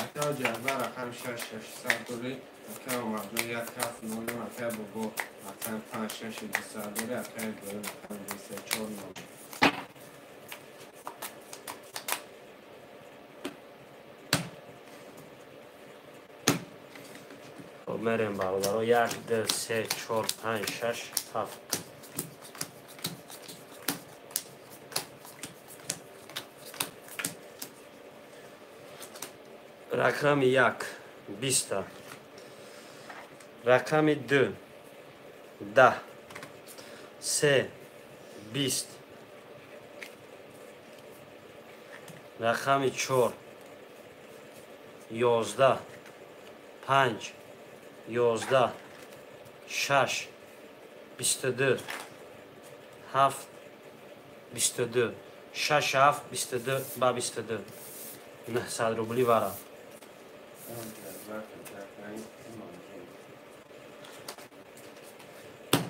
Акай Ҳоҷи Акбар рақами 6 600 дорӣ, акай Умарҷон 1 7 0, акай Бобо рақами 5 6 200 дорӣ, акай Иброҳим рақами 2 3 4 0. Хоб мерем бародаро 1 2 3 4 5 6 7. Рақами 1 20, рақами 2 10, 3 20, рақами 4 11, 5 11, 6 22, 7 22, 6 7 22 ба 22. 900 рубли вара.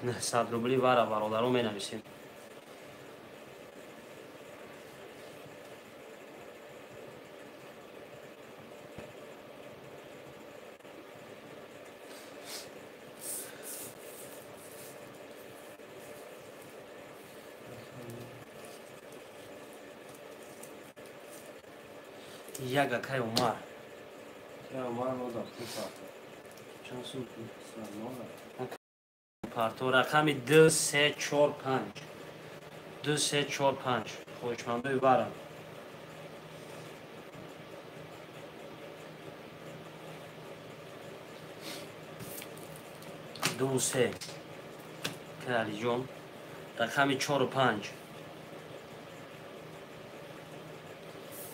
900 рубли вара бародаро менависем. Як акай Умар. Умар мода пул парто. Чанд сум пул? Парто рақами 2 3 4 5. 2 3 4 5. Хоҳишмандои вара. 2 3. Акай Алиҷон. Рақами 4 5.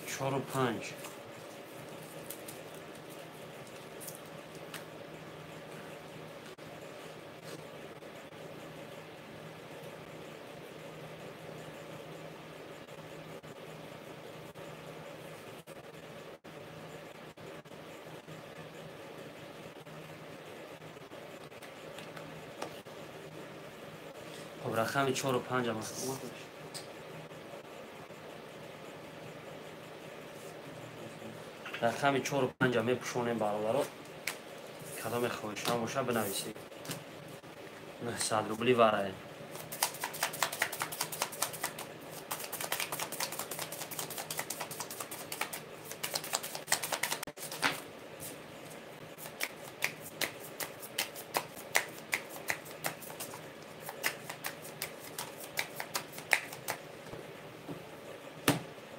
4 5. Хоб рақами 4 5 ам. Рақами 4 5 мепӯшонем бародаро. Кадоме хоҳишманд боша бинависед. 900 рубли варае.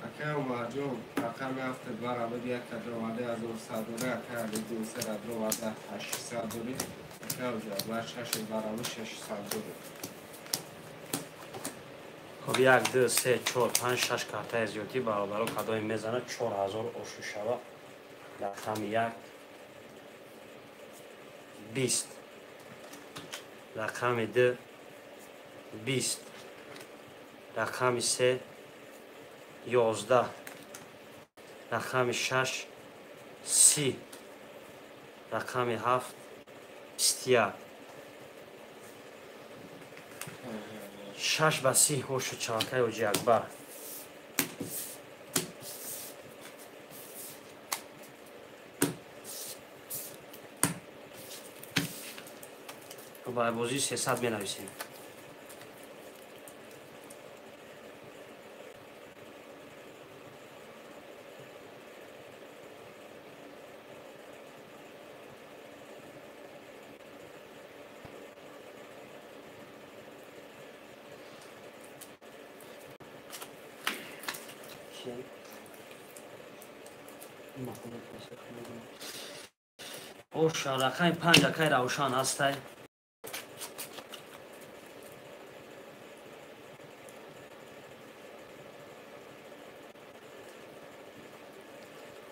Акай Умарҷон рақами 7 2 рабад 1 даромада 1100 дорӣ, акай Али 2 3 даромада 800 дорӣ, акай Ҳоҷи Акбар 6 2 рабад 600 дорӣ. Хоб 1 2 3 4 5 6 картаи зиёдтӣ бародаро кадоме мезанад 4000 ошу шава. Рақами 1 20, Рақами 2 20. Рақами 3 11. Рақами 6 30. Рақами 7 21. 6 ба 30 ҳошу чалакаи Ҳоҷи Акбар. Ба бозии 300 менависем. Оша рақами 5 акай Равшан ҳастай.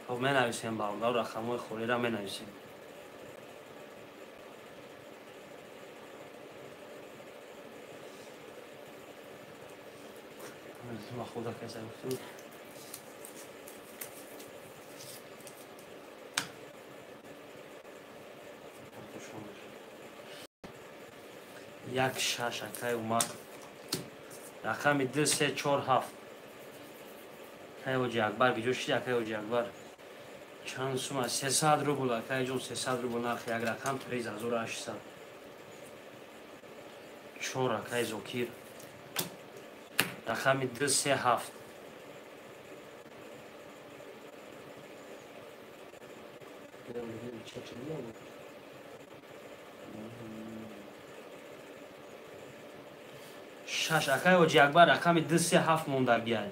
Хоб менависем бародар, рақамҳои холиро менависем. Ма худа каса гуфтам. Як 6 акай Умар. Рақами 2 3 4 7. Акай Ҳоҷи Акбар гиҷо шид акай Ҳоҷи Акбар? Чанд сума? 300 рубл акай ҷон, 300 рубл нархи як рақам 3800. 4 акай Зокир. Рақами 2 3 7. 6 акай Ҳоҷи Акбар рақами 2 3 7 мондагиай.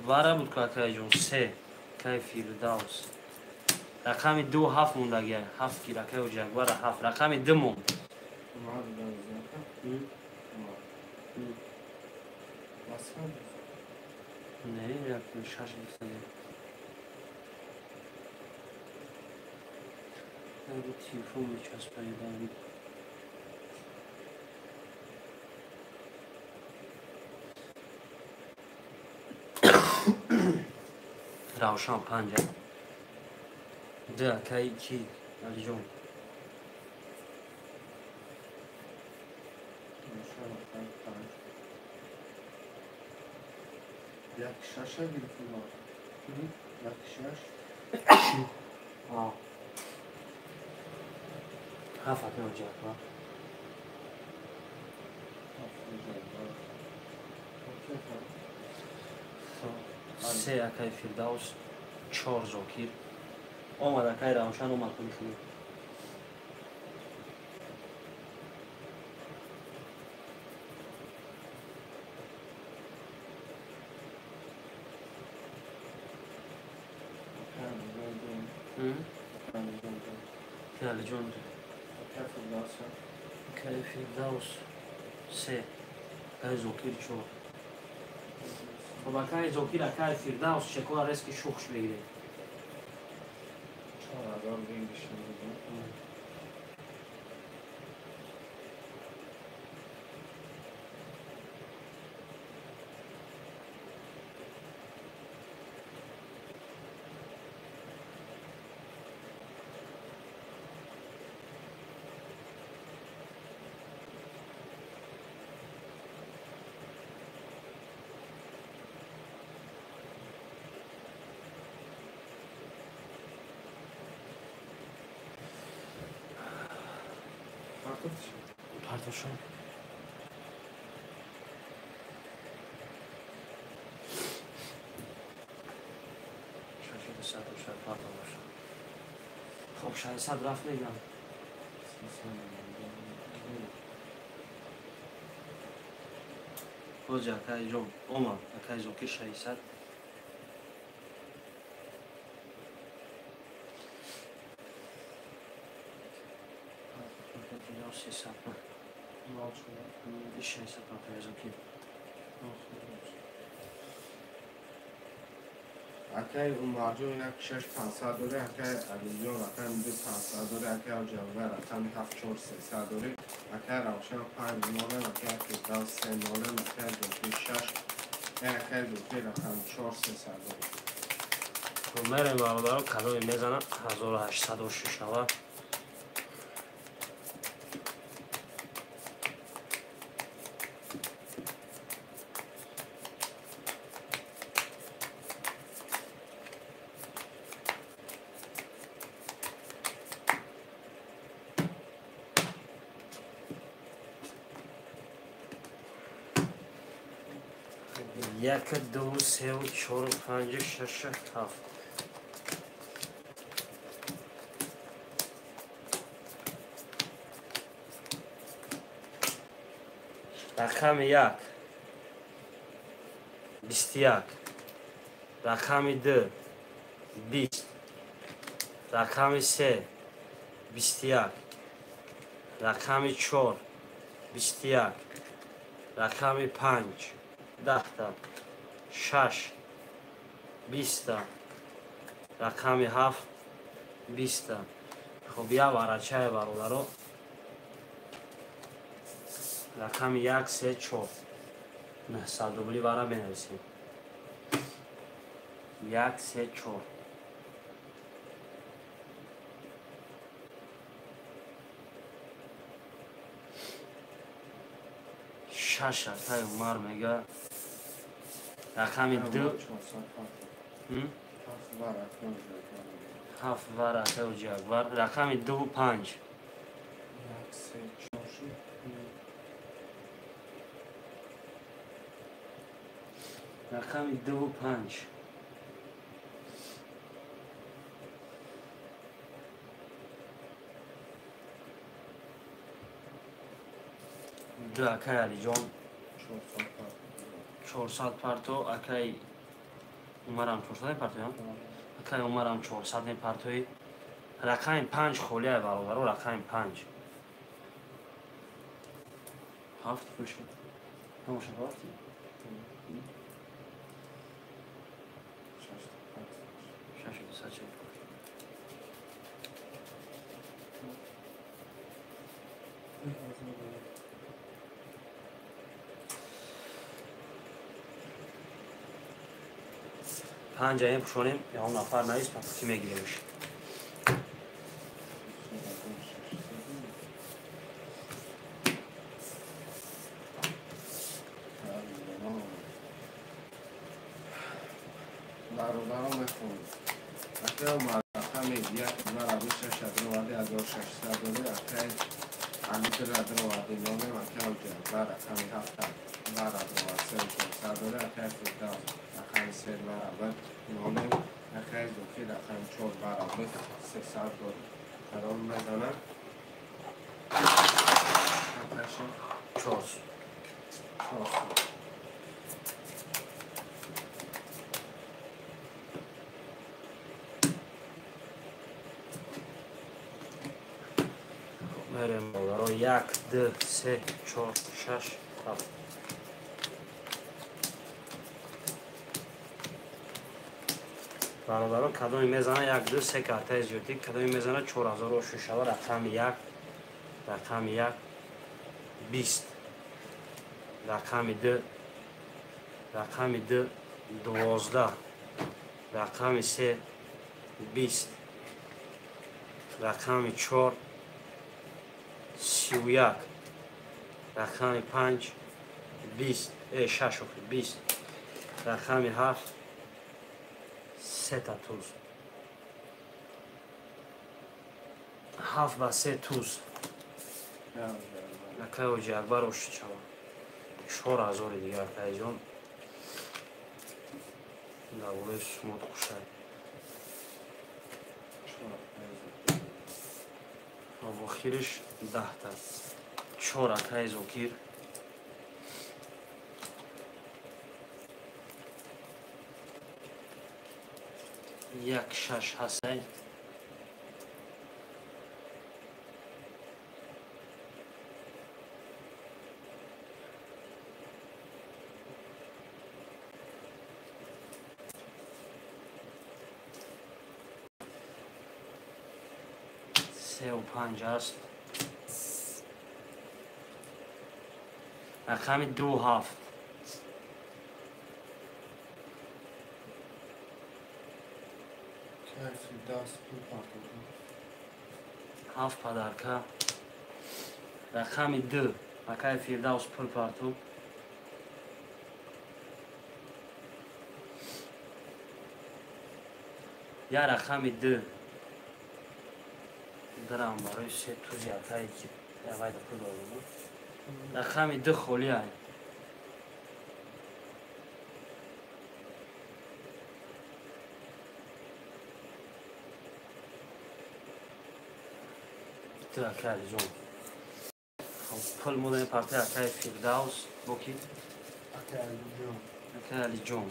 Вара буд ку акай ҷон 3 акай Фирдавс. Рақами 2 7 мондагиай. 7 гир акай Ҳоҷи Акбар 7. Рақами 2 монд. Не, як 6 гирифтагиай. Телефон мечаспаидам. Равшан 5. 2 акай ки Алиҷон. Равшан 5. Як 6 гирифтем. Як 6. 7 акай Ҳоҷи Акбар. 3 акай Фирдавс, 4 Зокир. Омад акай Равшан, омад кунихли. Алиҷон. Акай Фирдавс 3, акай Зокир 4. Хоб акай Зокир, акай Фирдавс чекора резки шухш бигиред. 4000 бигиришем. Партошон. Хоб 600 рафт мегам. Ҳоҷи акай ҷон омад, акай Зокир 600. 600 акай Зокир. Акай Умарҷон 16500 дорӣ, акай Алиҷон рақами 2500 дорӣ, акай Ҳоҷиакбар рақами 7300 дорӣ, акай Равшан 5 0, акай Фирдавс 3 0, акай Зокир 6, акай Зокир рақами 4300 дорӣ. Мерем, бародаро, кадоме мезана 1800 шишава. Як, ду, севу, чору, панҷу, шашу, ҳафт. Рақами як 21, рақами ду 20, рақами се 21, рақами чор 21, рақами панҷ 10-та, шаш 20-та, рақами ҳафт 20-та. Хоб, як варачае, бародаро, рақами як, се, чор, 900 рубли вара менависем. Як, се, чор. Шаш акай Умар мега. Рақами ду, ҳафт вар акай Ҳоҷиакбар. Рақами дуву панҷ. Як, се, чор шуд. Рақами дуву панҷ. Ду акай Алиҷон. 400 парто, акай Умарам 400 мепартоям, акай Умарам 400 мепартои. Рақами панҷ холия, бародаро, рақами панҷ. Ҳафт бошад, набошад, ҳафти. Шашу дусад чил. Панҷа мепӯшонем, ягон нафар навис, папути мегиремш. Бародаро, мехонем. Акай Умар рақами як вара 26 дароварди, 1600 дорӣ, акай Али дура дароварди нолем, акай Ҳоҷиакбар рақами ҳафта вара даровард, 3400 дорӣ, акай Фирдавс рақами се вара буд нолем, акай Зокир рақами чор вара буд 300 дорӣ. Кадом мезанад? Акаши? Чор. Чорсад. Мерем, бародаро, як, ду, се, чор, шаш, ҳафт. Бародаро, кадоме мезана, як, ду, се картаи зиёдӣ, кадоме мезана 4000 шушава. Рақами як, рақами як 20, рақами ду, рақами ду 12, рақами се 20, рақами чор 31, рақами панҷ 20, шаш, охи 20, рақами ҳафт сета туз. Ҳафт ба се туз. Акай Ҳоҷиакбар, ошичава 4000-и дигар, акайҷон, дар болои сумот хушай. Охириш 10-та. Чор, акай Зокир. Як, шаш ҳастай. 3 5 аст. Рақами 2 7. Акай Фирдавс пул партофт. Ҳафт подарка. Рақами 2, акай Фирдавс пул партоб. Я рақами 2 дирам барои се тузи акае ки явайда пул додам. Рақами 2 холӣ ай. Ду, акай Алиҷон. Пул модаи партои акаи Фирдавс бо ки? Акай Алиҷон. Акай Алиҷон.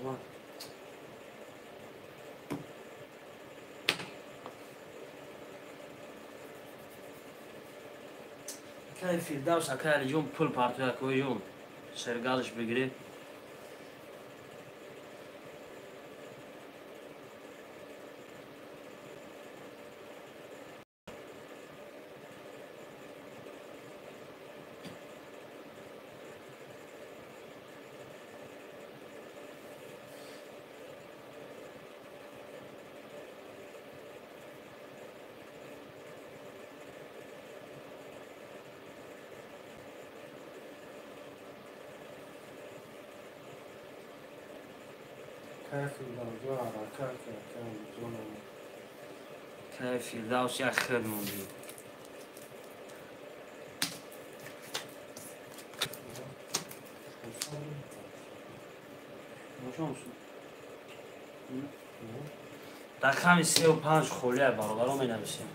Омад. Акаи Фирдавс, акаи Алиҷон пул партои, акоиҷон. Шергалш бигирӣ. Акай Фирдавсҷон ҳаракат кард, акай Алиҷон. Акаи Фирдавс як хел мондӣ. Бошонсу. Рақами 3 5 холия, бародаро, менависем.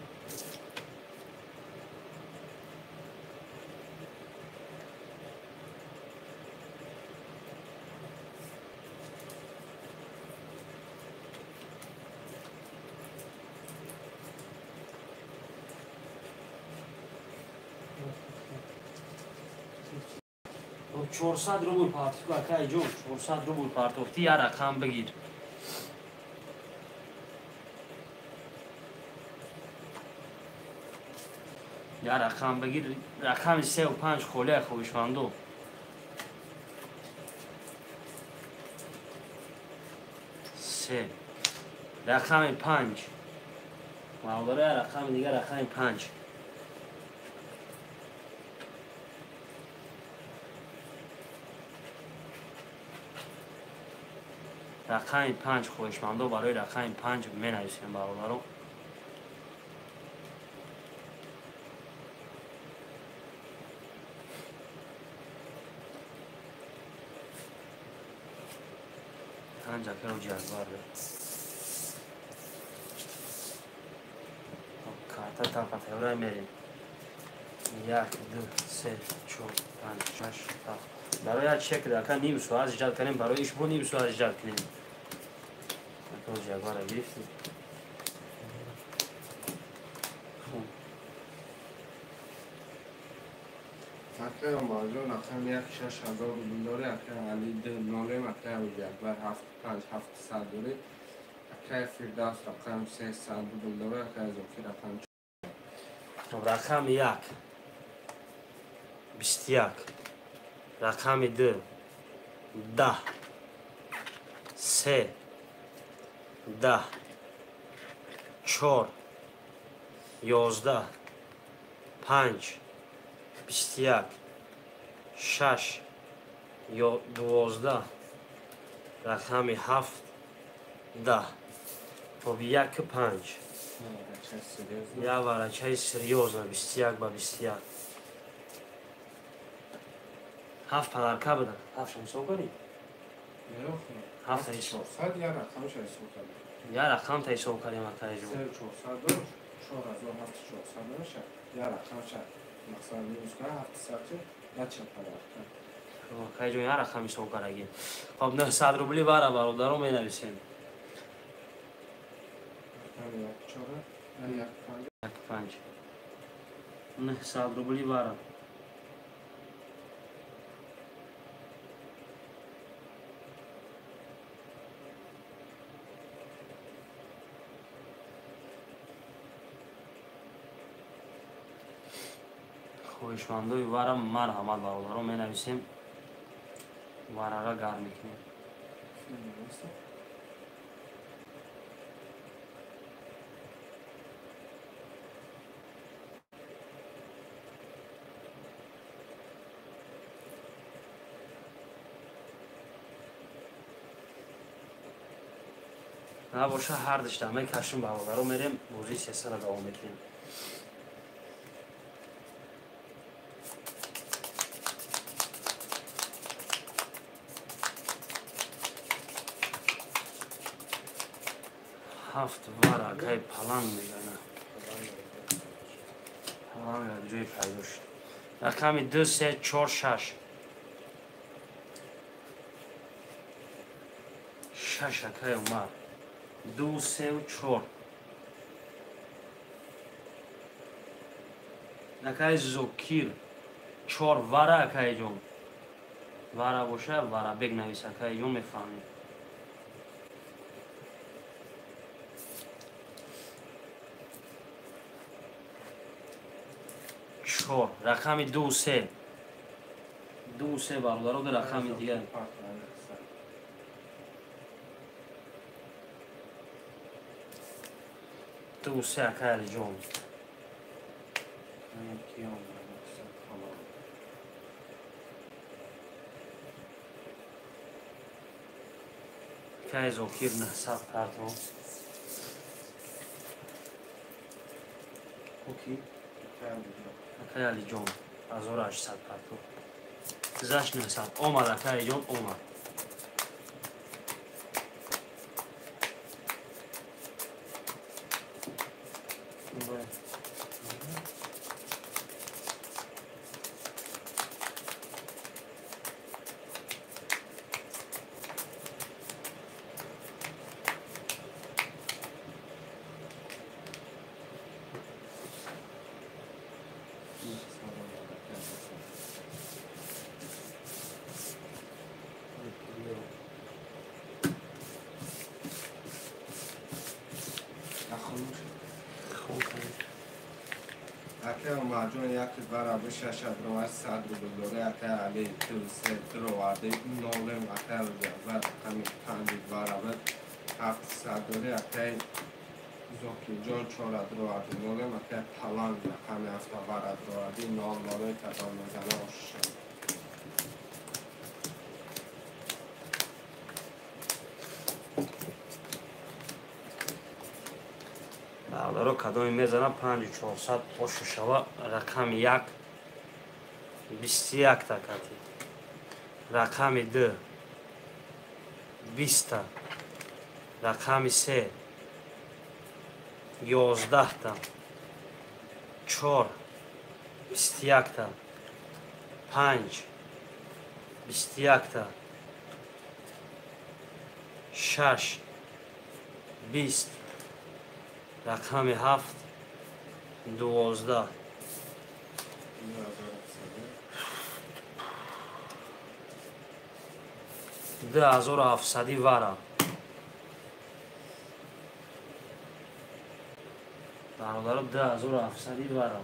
400 рубл партофту, акай ҷон, 400 рубл партофтӣ, як рақам бигир. Як рақам бигир. Рақами 3 5 холия, хоҳишмандо. Се, рақами 5, бародаро, як рақами дигар, рақами 5. Рақами 5, хоҳишмандо, барои рақами 5 менависем, бародаро. 5, акаро ҷазбар. Карта тапа тайёра мерем. Як, ду, се, чор, панҷ, шаш, ҳафт. Барои як чек ака ним соат ждать кардем, барои иш бо ним соат ждать кунем. Акаро ҷазбара гирифтӣ. Хуб. Акай Омарҷон рақами 1 6000 рубл дорӣ, акай Али 2 нолем, акай Ҳоҷиакбар 7 5 700 дорӣ, акай Фирдавс рақами 300 рубл дорӣ, акай Зокир рақами Рақами 1 21, рақами 2 10, 3 10, 4 11, 5 21, 6 12, рақами 7 10. Хоб, 1 5. Як варачаи серьёзно, 21 ба 21. Ҳафт подарка буда. Ҳафт ҳисоб кардӣ? Ҳафт ҳисоб. 400 я рақамша ҳисоб кардем. Я рақамта ҳисоб кардем акайҷон. 400 дошт, 4700 меша. Я рақамша мақсад минус кардем 700 я чил подарка. Акайҷон я рақам ҳисоб кардагӣ. Хоб 900 рубли вара бародаро менависем. 1 4 1 5. 900 рубли вара. Хоҳишмандои вара марҳамат бародаро менависем. Варара гарм мекунем. Набоша ҳар дишта мекашем бародаро мерем бозии сесара давом мекунем. Ҳафт вара акай паланг мегана. Паланг аз ҷои пайдо шуд. Рақами 2 3 4 6. 6 акай Умар. 2 3 4. Акай Зокир 4 вара акай ҷон. Вара боша вара бег навис акай ҷон мефаҳмем. 4 рақами 2 3. 2 3 бародаро ду рақами дигар. 2 3 акай Алиҷон. Акай Зокир 900 парто. Окей. Акай Алиҷон 1800 парто. Гузашт 900. Омад акай Алиҷон омад. Акай Умарҷон як вара бишашад ровар 100 рубл дора. Акай Али 2 3 дроварди 0 акай Алиакбар рақами 5 вара буд 700 дора. Акай Зокирҷон 4 дроварди 0 акай Паланг рақами 7 вара дроварди 0 0 кадом мезана ошшад. Бародаро кадоме мезана 5400 ошу шава. Рақами 1 21 та кати. Рақами 2 20 та. Рақами 3 11 та. 4 21 та. 5 21 та. 6 20. Рақами 7 12. 2700 вара. Бародаро 2700 вара.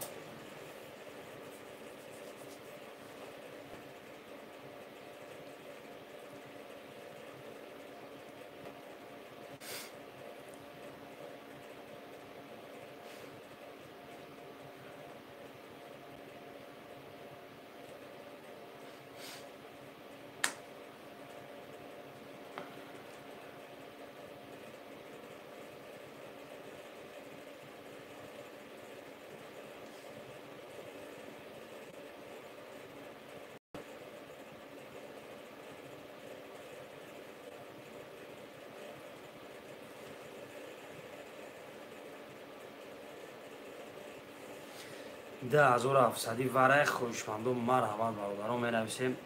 2700 варай хоҳишмандо марҳамат бародарон менависем.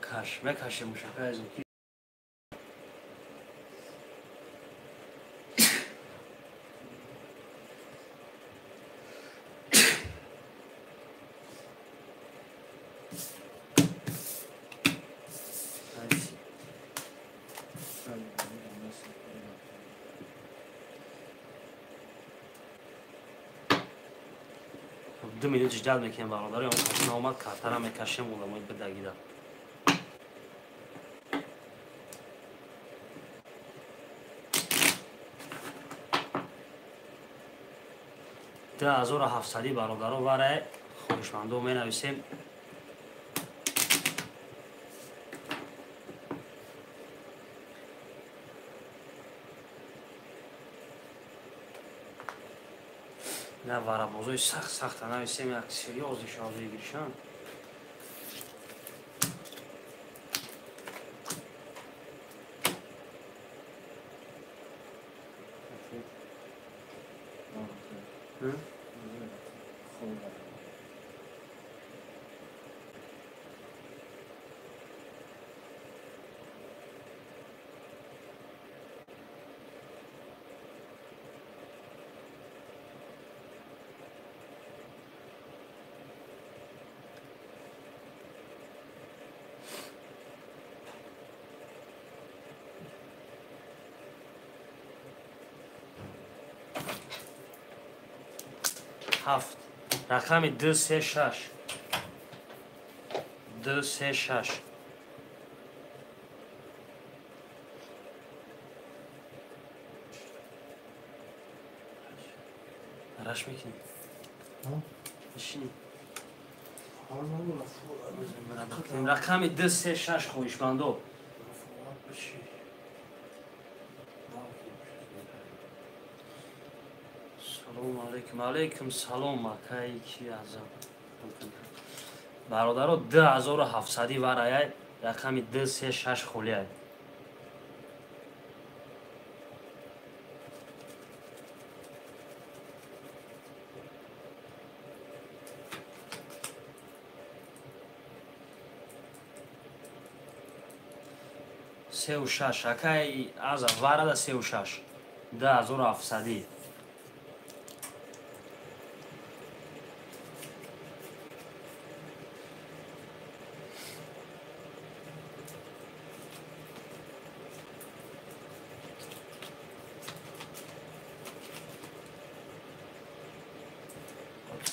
Каш мекашем мушакаи зуки. Ду минут ждать мекунем бародари, он кашин омад, картара мекашем, одамои бидагида. 2700 бародаро варай хоҳишмандо менависем. На варабозои сахт сахта нависем, як серьёзный шавзои гиришан. Ҳафт рақами 2 3 6 2 3 6. Раш мекунем. Бишинем. Рақами 2 3 6 хоҳишмандо. Салом алейкум, алейкум салом акай ки азам. Бародаро 2700 вараяй рақами 2 3 6 холияй. Сеу шаш акай аза варада сеу шаш 2700.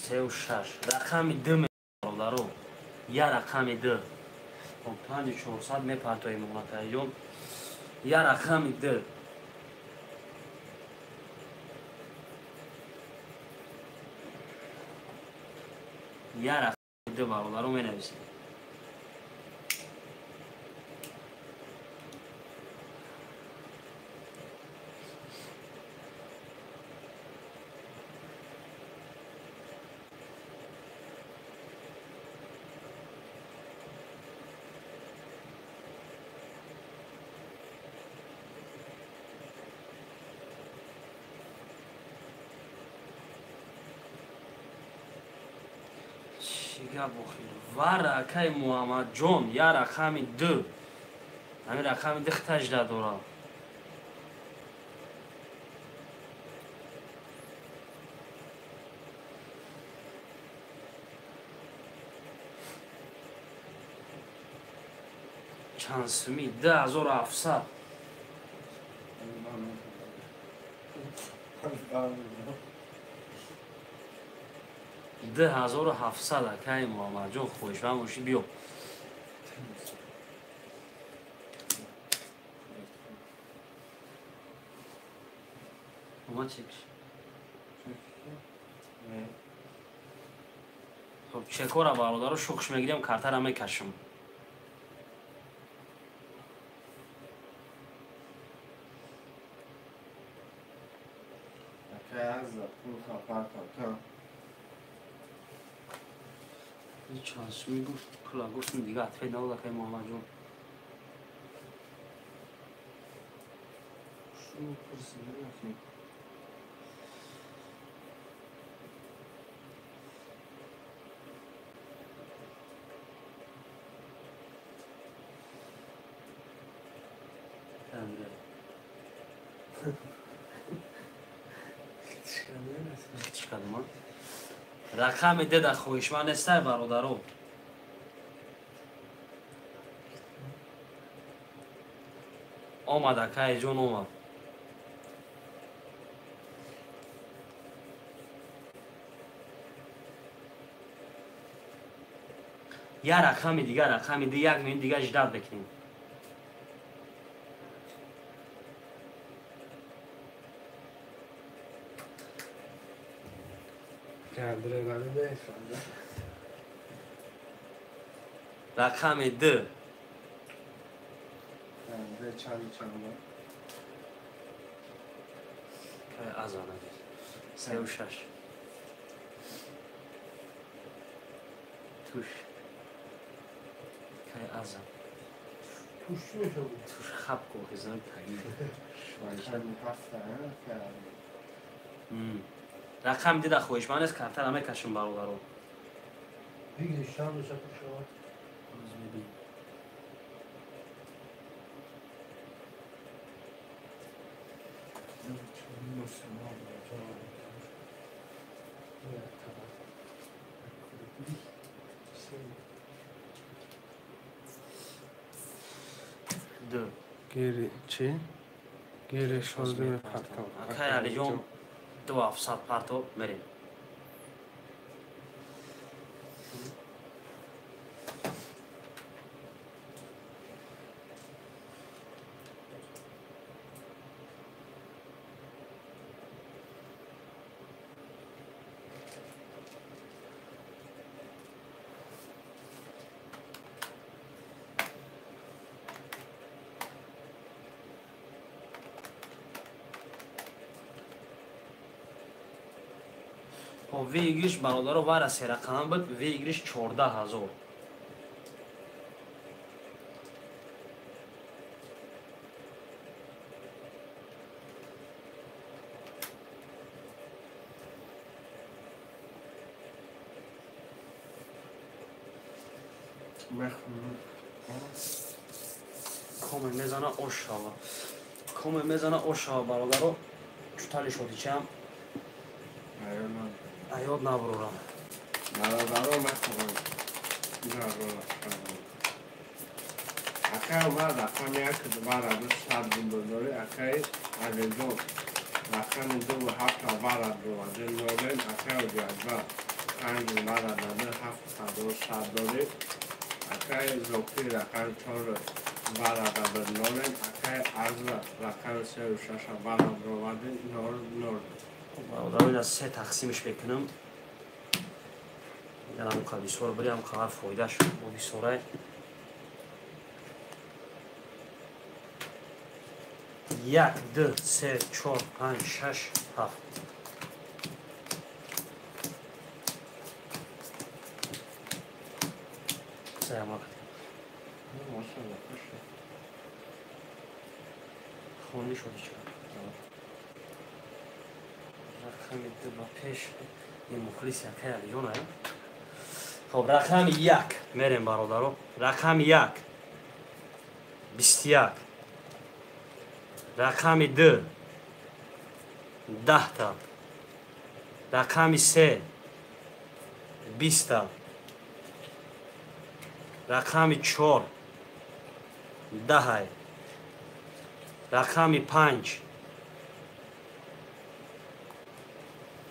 Сеу шаш рақами 2 бародаро, я рақами 2. 5400 мепартоем муғлатайён. Я рақами 2. Я рақами 2 бародаро менависем. Вара акай Муҳаммадҷон, я рақами 2. Ҳамин рақами 2 хитажда дорам. Чанд суми? 2700. 2700 акай Муҳаммадҷон, хоҳишманд бошӣ биё. Омад чекш. Хоб чекора бародаро шухш мегирем, картара мекашам. Акай аза пул хапар Чанд суми гуфт, пула гуфтм, дига ответ надод акай Муҳаммадҷон. Шу пурсидем. Рақами деда хоҳишманд нестай бародаро. Омад акай ҷон омад. Я рақами дигар, рақами ди як минут дигар ждат бикунем. Рақами д. Чанд? Азона. 36. Туш. Кай азан. Туш чӣ мешавад? Туш хаб кохизан таги. Рақам дида хоҳишманд аст, картара мекашем бародаро. Бигириш чанд мешавад шавад? Боз мебинем. Ду. Гири чӣ? Гири шозди мепартам. Акай Алиҷон 2700 парто мерем. Выигрыш бародаро вара се рақам буд, выигрыш 14000. Коме мезана ошава. Коме мезана ошава бародаро. Чутали шодичам. Аёд набурорам. Бародаро мехоҳам. Акай омад рақами як вара 200 рубл дорӣ, акай Алиҷон рақами 2 ва 7 вара дорад нолен, акай Оҷиакбар 5 вара даде 7100 дорӣ, акай Зокир рақами 4 вара даде нолен, акай Азра рақами 3 ва 6 вара дорад 0 0. Бародаро ина се тақсимш мекунам. Ягар ҳам бисёр буди, ҳам қадар фоидаш бо бисёрай. 1, 2, 3, 4, 5, 6, 7. Хонди шуди чӣ? Рақами ду ба пеш ин мухлиси акай Алиҷон ая. Хоб, рақами як мерем бародаро. Рақами як 21. Рақами ду 10та. Рақами се 20та. Рақами чор 10. Рақами панҷ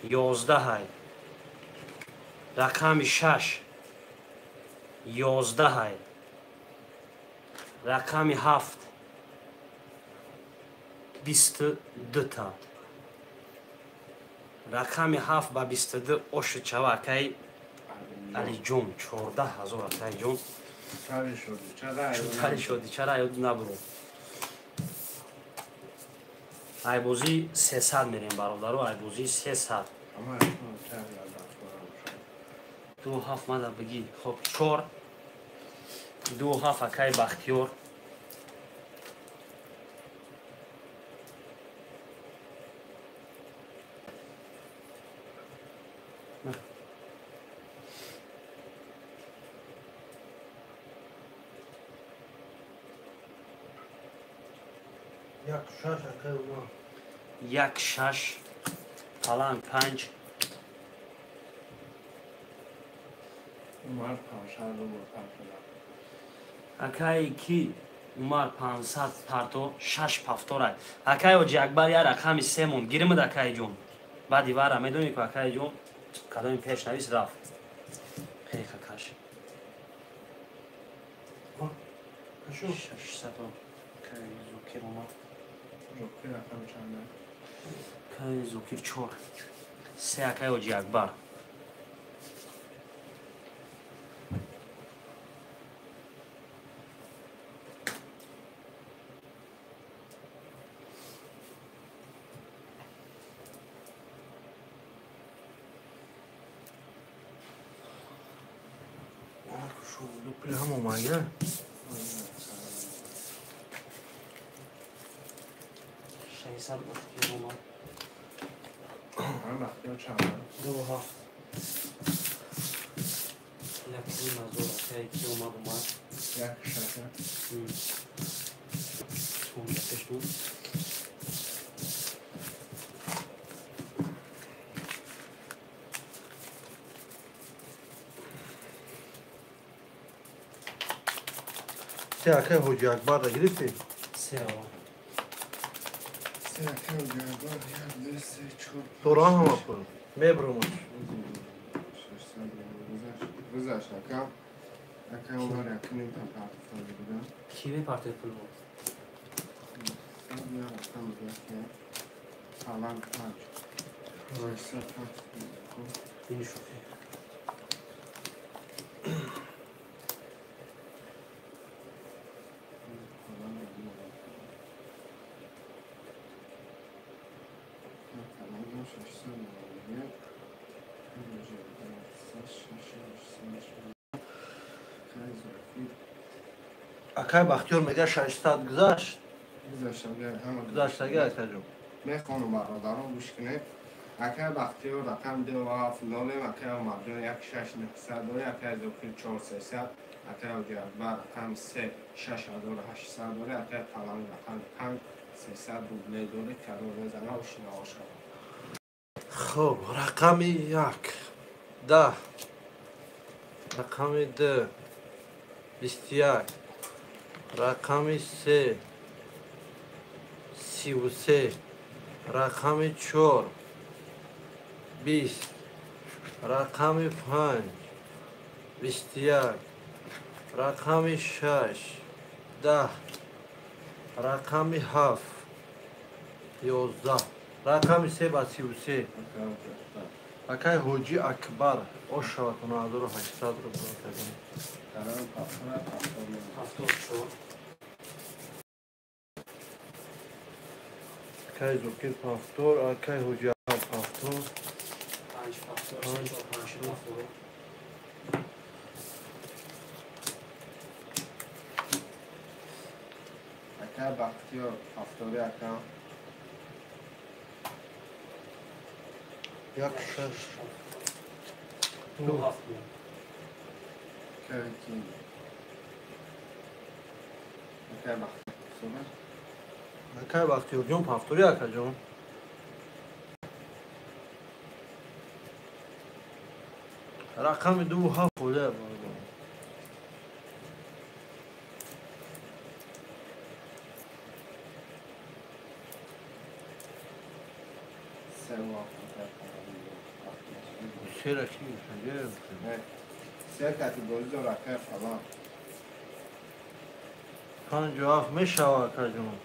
11. Рақами шаш 11. Рақами ҳафт 22та. Рақами ҳафт ба 22 оши чава акай Алиҷон 14000 акайҷон. Чутари шуди чара ёд набуру. Айбозӣ 300 мерем бародаро, айбозӣ 300. 2 7 мада бигӣ. Хоб 4 2 7 акай Бахтиёр. 1-6 акай Умар. 1-6 Паланг 5. Умар 500 рубл парто. Акай ки Умар 500 парто 6 пафторай. Акай Ҳоҷи Акбар я рақами 3 монд. Гирмид акай ҷон. Баъди вара медонӣ ку акай ҷон кадоми пешнавис рафт. Хеха каш. 600 акай Зокир омад. Зокир рақами чанд? Акай Зокир 4. 3 акай Ҳоҷи Акбар. Омага. 600 Бахтиёр омад. Ҳам Бахтиёр чанд? 2-7. 1,5 ҳазор акай ки омад омад. 1-6. Сумда пеш буд. Се акай Ҳоҷи Акбарра гирифтӣ? Се ава. Се акай Ҳоҷи Акбар 1 2 3 4. Дора ҳама пул. Мебромаш. Гузашт ака. Акай Умар 1,5 та партофта буда. Ки мепартои пул буд? Я рақам 1 Паланг 5. 600 Бини шӯхӣ. Акай Бахтиёр мега 600 гузашт. Гузаштага акаҷон. Мехонам бародарон гӯш кунед. Акай Бахтиёр рақам 2-7-0, акай Умарҷон 1-6-900 дорад, акай Зокир 4-300, акай Ҳоҷи Акбар рақами 3 6800 дорад, акай Паланг рақами 5 300 рубле дорад, кадом мезанад ошинао шавад. Хоб, рақами 1 10, рақами 2 21, рақами 3 33, рақами 4 20, рақами 5 21, рақами 6 10, рақами 7 11, рақами 3 ба 33. Акай Ҳоҷи Акбар ошавад 9800 рубл акаҷон. 74. Акай Зокир пафтор, акай Ҳоҷи Акбар пафтор. 5 пафтор, 3 4 5 пафтор. Акай Бахтиёр пафтори ака. 1 6 2 7. Акай ки? Акай Бахтиёр. Акай Бахтиёрҷон пафтори акаҷон. Рақами 2-7 холия бародарон. Сера ки гирифта? Се кати бозӣ дор акай Фалон. 5-7 мешава акаҷон.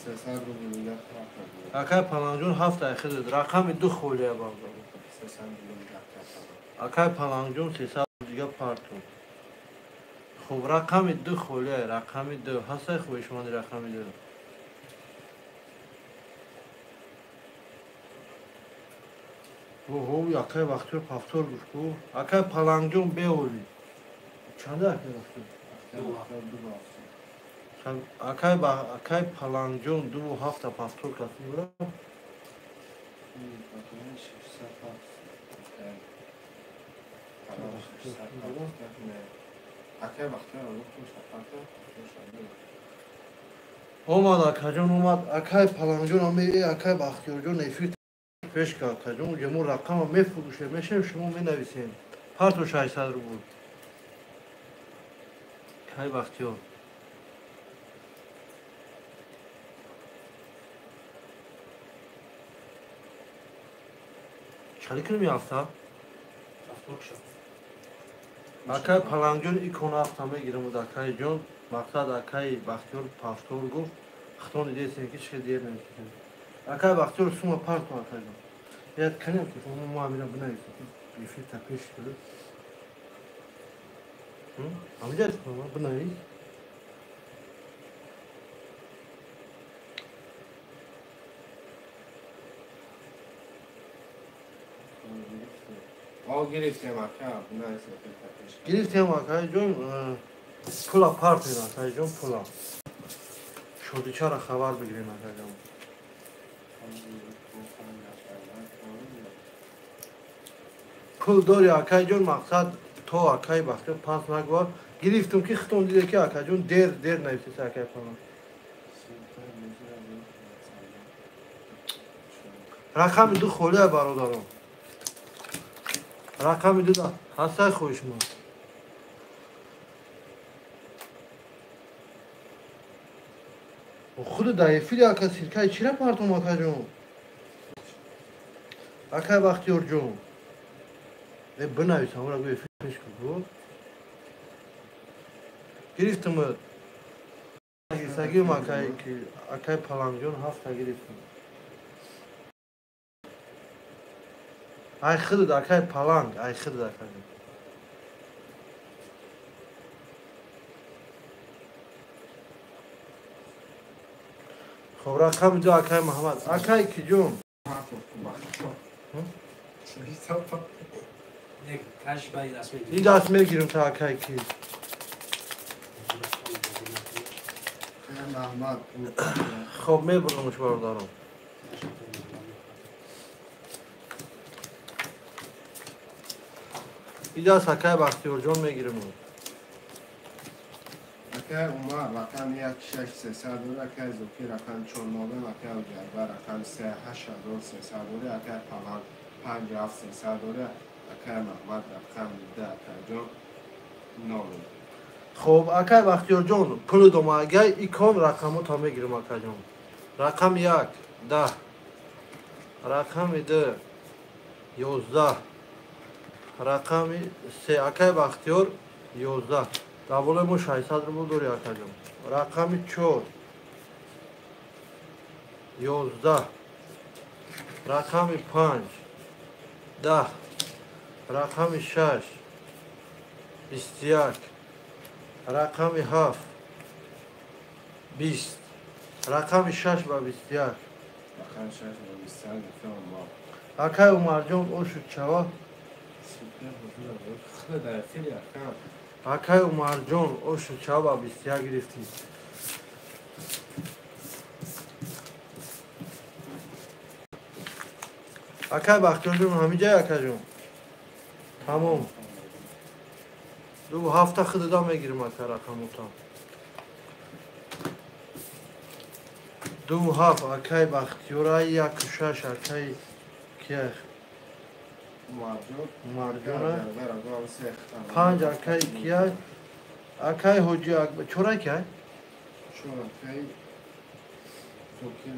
300 рубл дига. Акай Палангҷон 7 айхидад. Рақами 2 холия бародарон. 300 рубл дига акай Паланг. Акай Палангҷон 300 дига парту. Хуб, рақами 2 холия, рақами 2. Ҳастай хоҳишманди рақами 2. Оҳо, акай Бахтиёр пафтор гуфт ку. Акай Палангҷон беолӣ. Чанда акай Бахтиёр? Акай акай Палангҷон 2-7 пафтор касб бурад. Акай Бахтиёр. Омад акаҷон, омад. Акай Палангҷон, акай Бахтиёрҷон эфир пеш кард. Акаҷон, уҷа мо рақама мефурӯшем, мешем, шумо менависем. Парту 600 рубл. Кай Бахтиёр. Чали кунем ҳафта? Акай Палангҷон икона ҳафта мегирам уд акайҷон. Мақсад акай Бахтиёр пафтор гуфт. Хитон дидесем ки чӣ дер намекунем. Акай Бахтиёр сума парту акайҷон. Яд канем ки мо амира бинависем. Эфир та пеш шуд. Амҷа бинавис. Гирифтем ака, бинавис эфир та пеш. Гирифтем акайҷон, пула партем акайҷон, пула. Шодичара хабар бигирем акайҷон. Пул дори акайҷон, мақсад то акай Бахтиёр пас нагвар. Гирифтум ки хитон диде ки акайҷон дер дер нависеса акай палан. Рақами ду холия бародарон. Рақами ду да ҳастай хоҳишманд. Худ дар эфири ака сиркаи чира партом акаҷон? Акай Бахтиёрҷон. Бинавис, ҳамора гӯ эфир пеш кун. Гирифтум. Сагим акай акай Палангҷон ҳафта гирифтум. Ай худ акай Паланг, ай худ акай. Хоб рақами ду акай Муҳаммад. Акай киҷон? Ин даст мегирим та акай ки. Хоб мебурамш бародарон. Ин даст акай Бахтиёрҷон мегирим. Акай Умар рақами 16300 дора, акай Зокир рақами 49, акай Ҳоҷиакбар рақами 38300 дора, акай Паланг 5300 дора, акай Маҳмад рақами 2, акайҷон 0. Хоб акай Бахтиёрҷон пули дома агай икон рақамота мегирим акайҷон. Рақами 1 10, рақами 2 11, рақами 3 акай Бахтиёр 11. Дар болои мо 600 рубл дори акаҷон. Рақами 4 11, рақами 5 10, рақами 6 21, рақами 7 20, рақами 6 ба 21. Рақами 6 ба 21 гуфтам. Акай Умарҷон ошуд чава? Акай Умарҷон ошуд чава ба 21 гирифтӣ. Акай Бахтиёрҷон ҳамиҷай акаҷон. Тамом. Ду ҳафта худуда мегирим ака рақамота. 2 7 акай Бахтиёра 1 6 акай кия Умарҷон. 5 акай кия акай Ҳоҷи Акбар чора кия? Чора акай Зокир.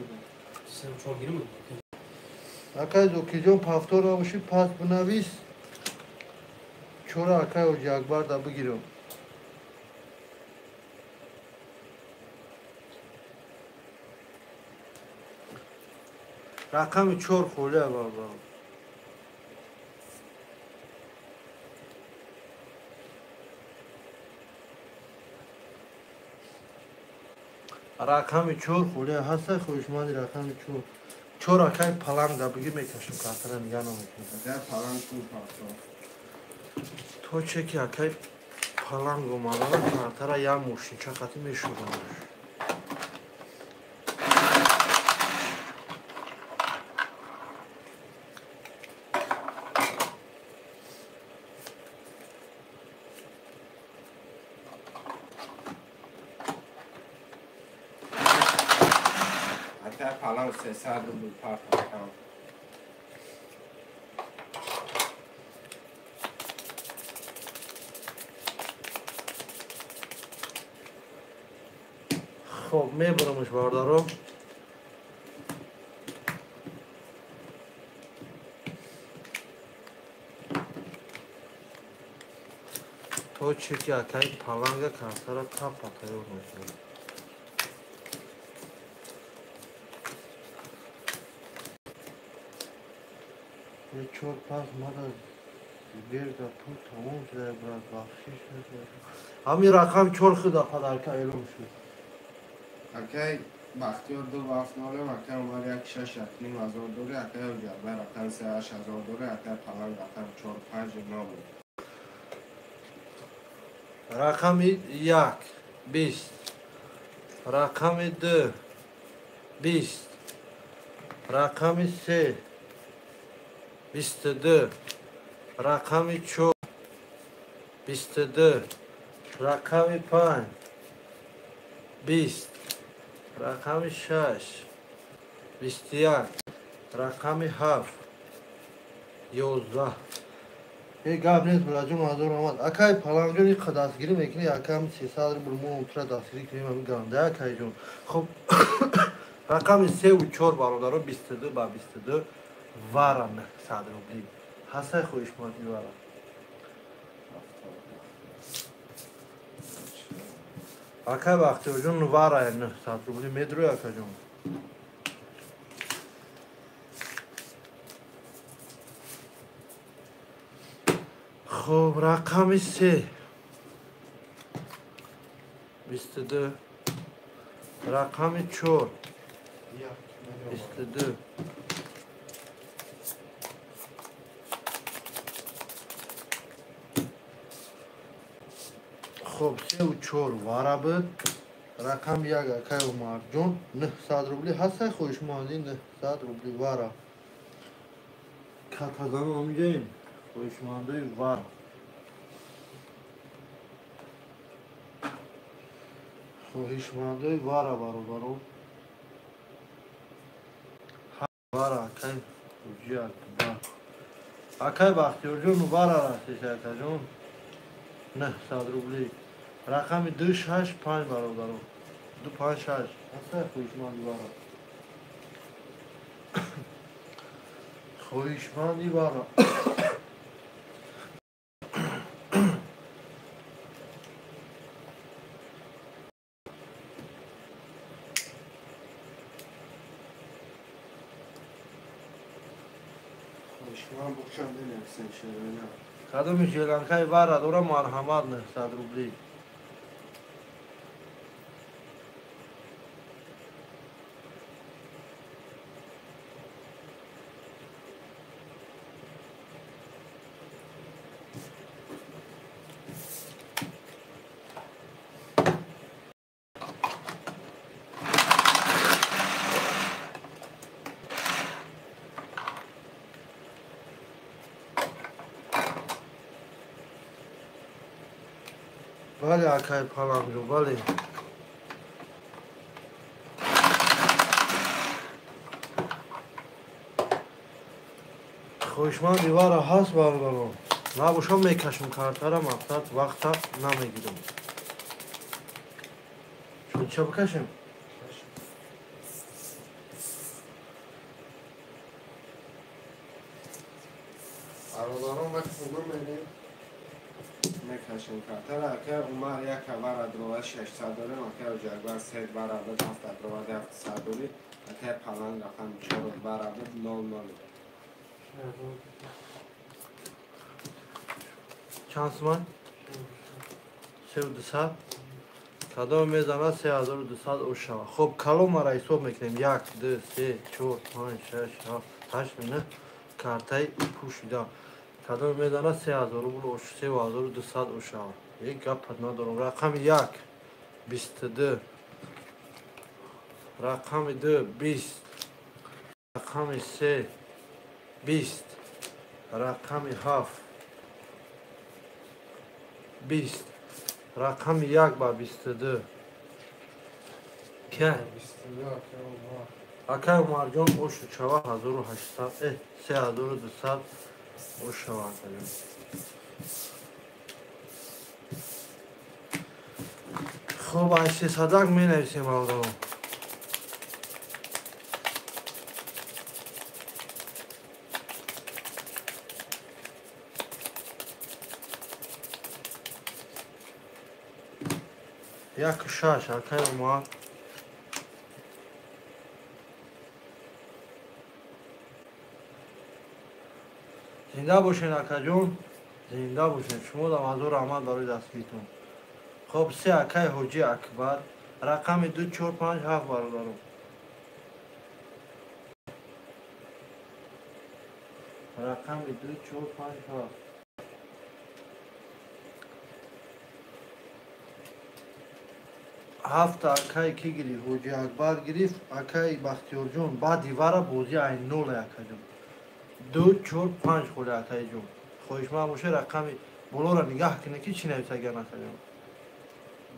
Акай Зокирҷон пафтор набошӣ пас бинавис. Чора акай Ҳоҷи Акбар да бигирам. Рақами 4 холия бародарон. Рақами 4 холия ҳаста хоҳишманди рақами 4. 4 акай Паланг да бигир мекашем картара нигаҳ намекунем. Акай Паланг пул партов. То че ки акай Паланг омадана картара як мошинча қати мешӯрам. Акай Паланг 300 рубл партам. Хоб, мебарамш бародаро. То чи ки акай Паланга картара тапа тайёр мекунем. Чор пас мада берда пул тамом шуда, брат, бахшиш. Ҳамин рақам чор худа падарка эълон шуд. Акай Бахтиёр 270, акай Умар 1 6 5 ҳазор дори, акай Ҳуҷҷатбай рақам 3 8 ҳазор дори, акай Паланг рақам 4 5 0. Рақами 1 20, рақами 2 20, рақами 3 22, рақами 4 22, рақами 5 20, рақами 6 21, рақами 7 11. Э гап нест, бираҷон, ҳазор омад. Акай Палангҷон, иқа дастгирӣ мекунӣ, акам 300 рубл мо утра дастгирӣ кунем, ҳамин ганда, акайҷон. Хоб, рақами 3 ва 4 бародаро 22 ба 22 вара 900 рубли. Ҳастай хоҳишманди вара. Акай Бахтиёрҷон, вара 900 рубли медрӯй, акаҷон. Хоб, рақами 3 22, рақами 4 22. Хоб, 3 ва 4 вара буд. Рақами 1 акай Умарҷон 900 рубли. Ҳастай хоҳишманди 900 рубли вара. Катазан омиҷаем хоҳишмандои вара. Хоҳишмандои вара бародаро. Вара акай Ҳуҷҷи Акбар. Акай Бахтиёрҷон вара растеш, акаҷон. 900 рубли. Рақами 2 6 5 бародаро. 2 5 6. Ҳастай хоҳишманди вара. Хоҳишманди вара. Хоҳишманд бошанд, бинависен шероина. Кадоми желанкаи вара дора, марҳамат, 900 рубли. Бале, акай Палангҷон, бале. Хоҳишманди вара ҳаст бародарон. Набошам мекашам картара, мақсад вақта намегирам. Чун ча бикашем? Бародарон, вақт хуб мерем. Мекашем картара. Акай Умар 1 вара дрова 600 дорем, акай Ҳуҷҷатбай 3 вара буд 7 дрова 700 дори, акай Паланг рақами 4 вара буд 0 0. Чанд суман? 3200. Кадом мезанад 3200 ошава. Хоб, каломара ҳисоб мекунем. 1 2 3 4 5 6 7 8 9 картаи пӯшида. Кадом мезанад 3000 рубл ош, 3200 ошава. Як гап надорам. Рақами 1 22, рақами 2 20, рақами 3 20, рақами 7 20, рақами 1 ба 22. Ка? 22 акай Умар. Акай Умарҷон ошу чава 1800 3200 ош шава акаҷон. Хуб, ай сесадак менависем бародарон. Як шаш акай Умар. Зинда бошед акаҷон, зинда бошед. Шумо дам ҳазор раҳмат барои дастгиритон. Хоб, се акай Ҳоҷи Акбар, рақами 2 4 5 7 бародарон. Рақами 2 4 5 7. Ҳафта акай ки гирифт? Ҳоҷи Акбар гирифт, акай Бахтиёрҷон. Баъди вара бозӣ ай ноле акаҷон. 2 4 5 холе акайҷон. Хоҳишманд боше рақами болоро нигаҳ кунед ки чӣ нависаган акаҷон.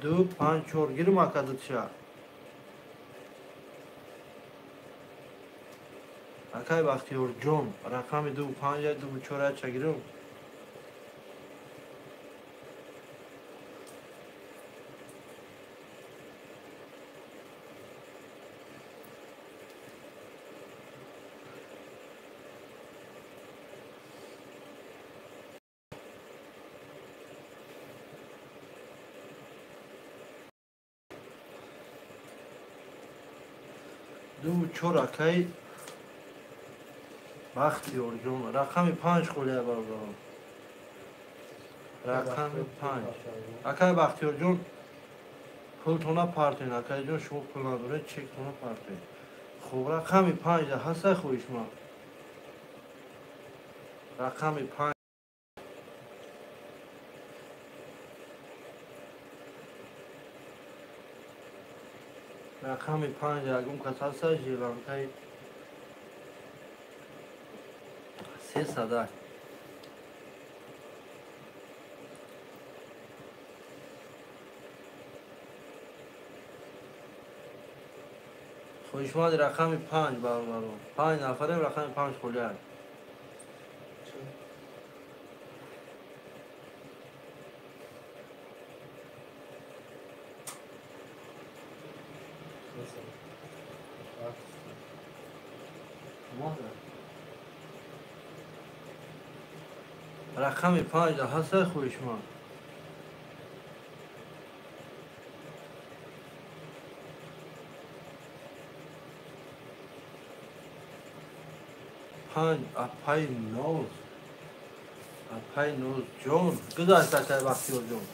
2 5 4 гирим ака дутша. Акай Бахтиёрҷон рақами 2 5 2 4 ча гирим. Ду чор акай Бахтиёрҷон рақами 5 холия бародарон. Рақами 5. Акай Бахтиёрҷон пултона партоен. Акайҷон шумо пул надоред, чектона партоен. Хуб, рақами 5 ҳаста хоҳишманд. Рақами 5. Рақами 5 ягон кас ҳаста жиланкаи 300. Хоҳишманди рақами 5 бародарон. 5 нафарем, рақами 5 холӣ аст. Рақами 5 ҳаста хоҳишманд. Панҷ апай ноз. Апай ноз ҷон. Гузашт акай Бахтиёрҷон.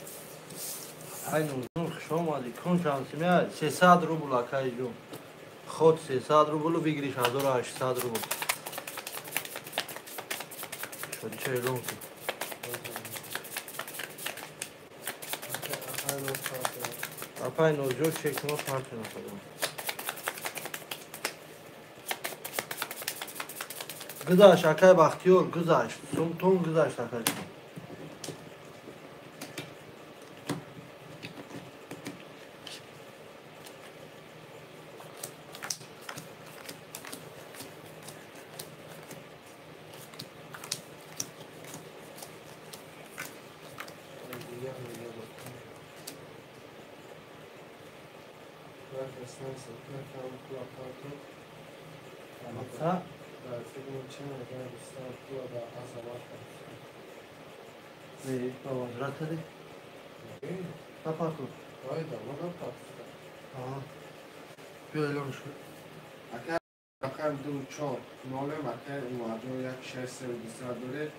Апай ноз ҷон хуш омадӣ. Кун шанси меяд? 300 рубл акай ҷон. Ход 300 рублу бигириш 1800 рубл. Шодича эълон кун. Апай ноз ҷон чекума партена кардам. Гузашт акай Бахтиёр, гузашт. Сумтон гузашт акайҷон. Рақам 2 4 0 акай Умарҷон 1 6 3 200 доред,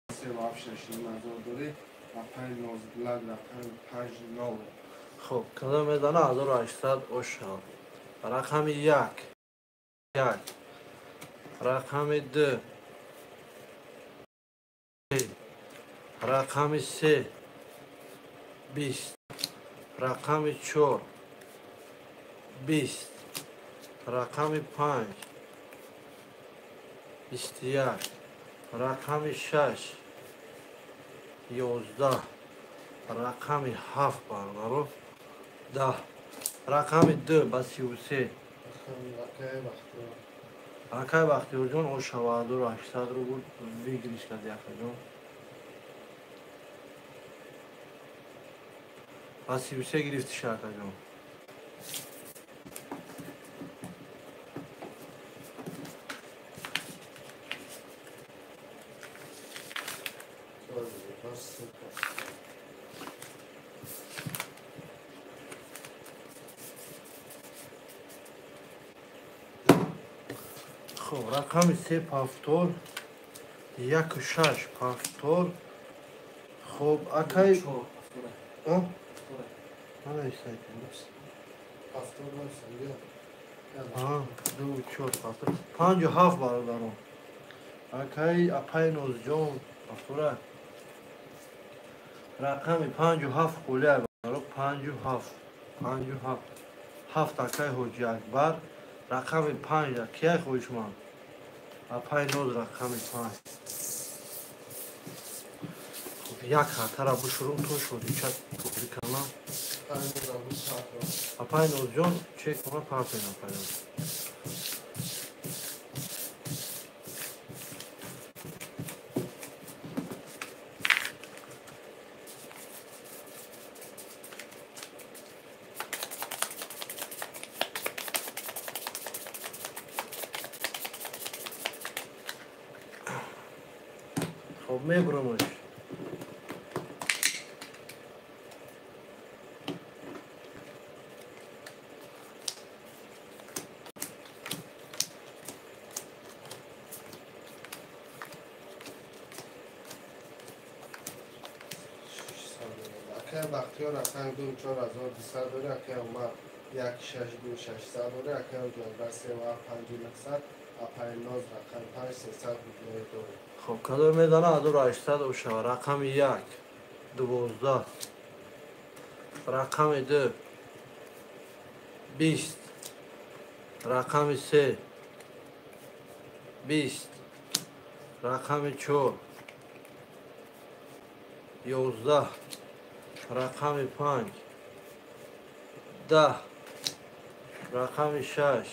3 7 6 9 доред, апай Нозгулак рақами 5 0. Хуб, кадом медана 1800 оша. Рақами 1 1 рақами 2 рақами 3 20 рақами 4 20 рақами 5 21 рақами 6 11 рақами 7 бародаро 10 рақами 2 ба 33 Акай Бахтиёрҷон ошава 1800 рубл выигрыш карди акаҷон. Ба 33 гирифтиша акаҷон. Хоб, рақами 3 повтор, 1 6 повтор. Хоб, акай ду чор повтор, 5 7 бародарон. Акай апай Нозҷон повтора. Рақами 5 7 хулия бародарон, 5 7, 5 7, ҳафт акай Ҳоҷи Акбар. Рақами 5 кияй хоҳишманд? Апай Ноз рақами 5. Хоб, як хатара бушурум то шодича туғри канам. Апай Нозҷон чек кона партен апайон. Хоб, мебурамаш. Акай Бахтиёр рақами 2 4200 дора, акай Умар 1 6 2 600 дора, акай Ҳоҷиакбар 3 5 900, апай Ноз рақами 5 300 рублей дора. Хоб, кадом медана 1800 ошава? Рақами 1 12, рақами 2 20, рақами 3 20, рақами 4 11, рақами 5 10, рақами 6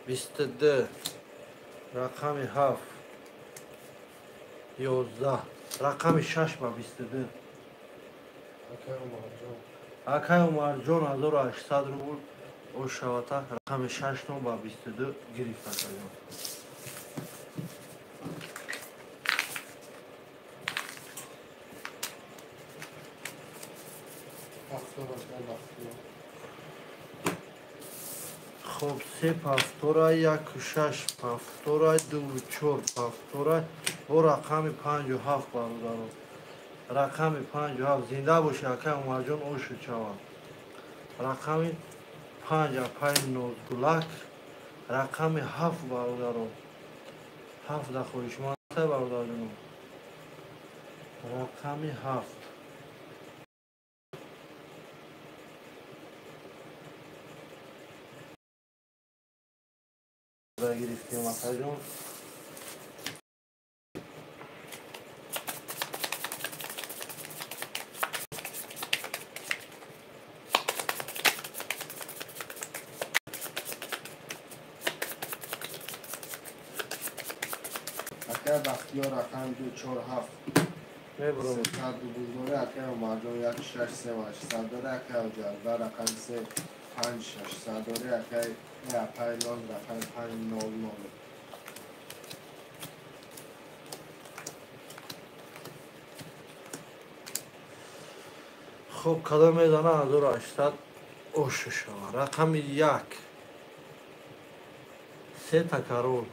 22, рақами 7 11, рақами 6 ба 22. Акай Умарҷон. Акай Умарҷон 1800 рубл ошавата рақами 6 но ба 22 гирифт акаҷон. Повтор акай Бахтиёр. Хоб, се повтора, 1 6 повтора, 2 4 повтора, бо рақами 5 7 бародарон. Рақами 5 7 зинда боши акай Умарҷон ошу чава. Рақами 5 апай Нозгулак, рақами 7 бародарон. Ҳафт да хоҳишманд бародарҷонам. Рақами 7. Гирифтем акаҷон. Акай Бахтиёр рақами 2 4 7 Мебурам. 300 рубл дора, акай Умарҷон 1 6 3 800 дора, акай Ҳоҷиакбар рақами 3 5 600 дора, акай апай Ноз рақами 5 0 0. Хоб, кадом медана 1800 ошу шава? Рақами 1 сета король,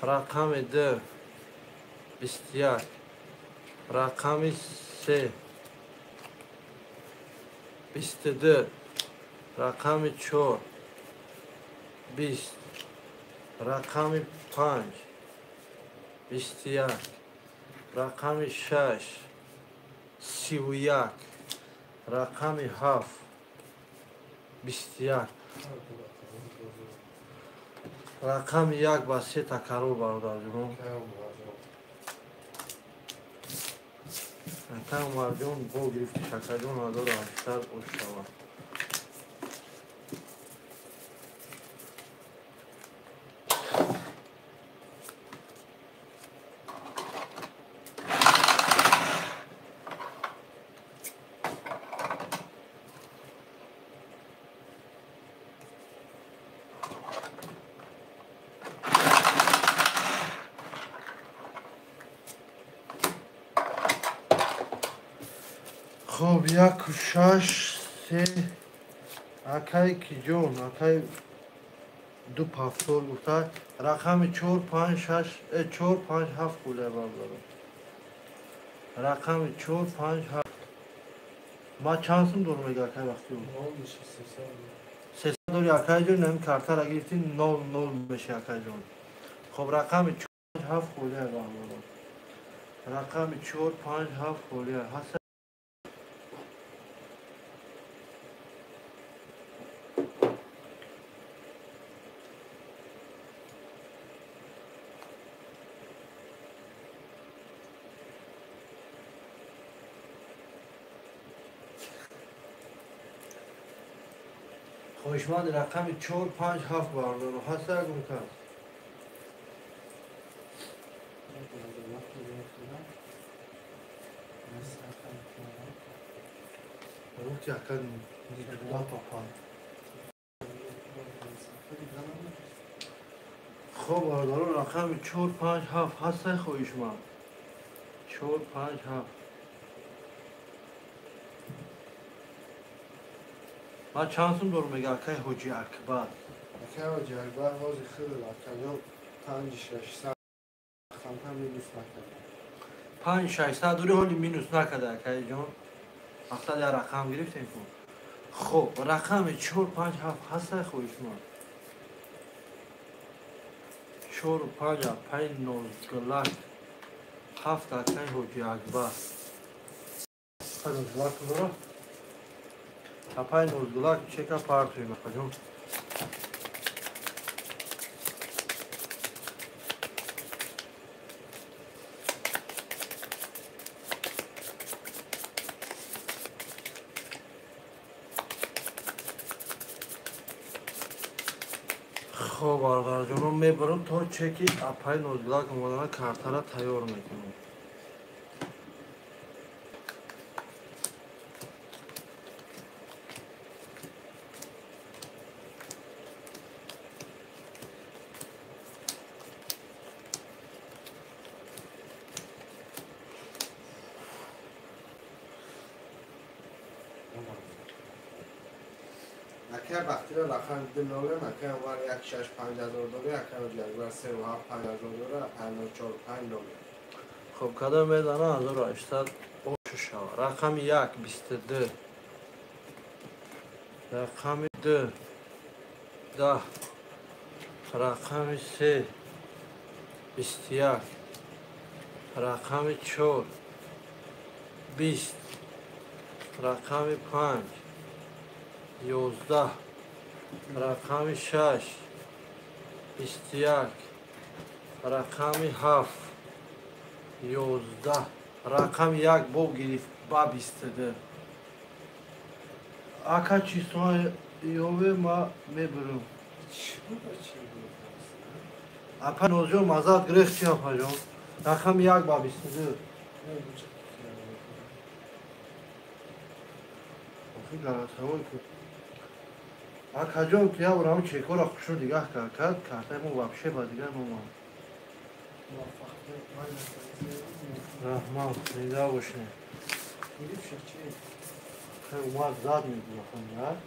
рақами 2 21, рақами 3 22, рақами 4 20, рақами 5 21, рақами 6 31, рақами 7 21, рақами 1 ба сета король бародарҷонон. Акай Умарҷон. Акай Умарҷон бо гирифти шакарҷон 1800 ошава. Хоб, 1 6 3 акай киҷон, акай 2 пафтор гуфта, рақами 4 5 6 4 5 7 хулия бародаро. Рақами 4 5 7. Ма чанд сум дорум мега акай вақти? 300 дори акай ҷон, ҳамин картара гирифти 0 0 меша акай ҷон. Хоб, рақами 4 5 7 хулия бародаро. Рақами 4 5 7 хулия. Ҳаст. Хоҳишманд рақами 4 5 7 бародаро. Ҳаст ягон кас? Гуфти ака не попал. Хоб бародаро, рақами 4 5 7 ҳаст хоҳишманд? 4 5 7. Ма чанд сум дорум мега акай Ҳоҷи Акбар? Акай Ҳоҷи Акбар ҳозир хеле акаё 5 600 хамта минус накарда. 5 600 дори ҳоли минус накарда акай ҷон. Мақсад як рақам гирифтем ку. Хоб, рақами 4 5 7 ҳаст хоҳишманд? 4 5 5 9 7 акай Ҳоҷи Акбар. Нозгулак дора? Апай Нозгулак чека партуем акаҷон. Хоб бародарҷонон, мебарам то чеки апай Нозгулак омадана картара тайёр мекунам. Акай Бахтиёр рақами 2 0, акай Умар 1 6 5 ҳазор дора, акай Ҳоҷи Акбар 3 7 5 ҳазор дора, 5 4 5 0. Хоб, кадом медана 1800 ош шава. Рақами 1 22. Рақами 2 10. Рақами 3 21. Рақами 4 20. Рақами 5 11. Рақами 6 21. Рақами 7 11. Рақами 1 бо гирифт ба 22. Ака число ёве ма мебарам. Апа Нозҷон мазат гирифт чи апаҷон? Рақами 1 ба 22. Охи гарасавой ку. Акаҷон, ту як борам чекора хушрӯ дигаҳ кард, картаи мо вообще ба дигар номад. Раҳмат, зинда бошед. Умар зад мегӯяд.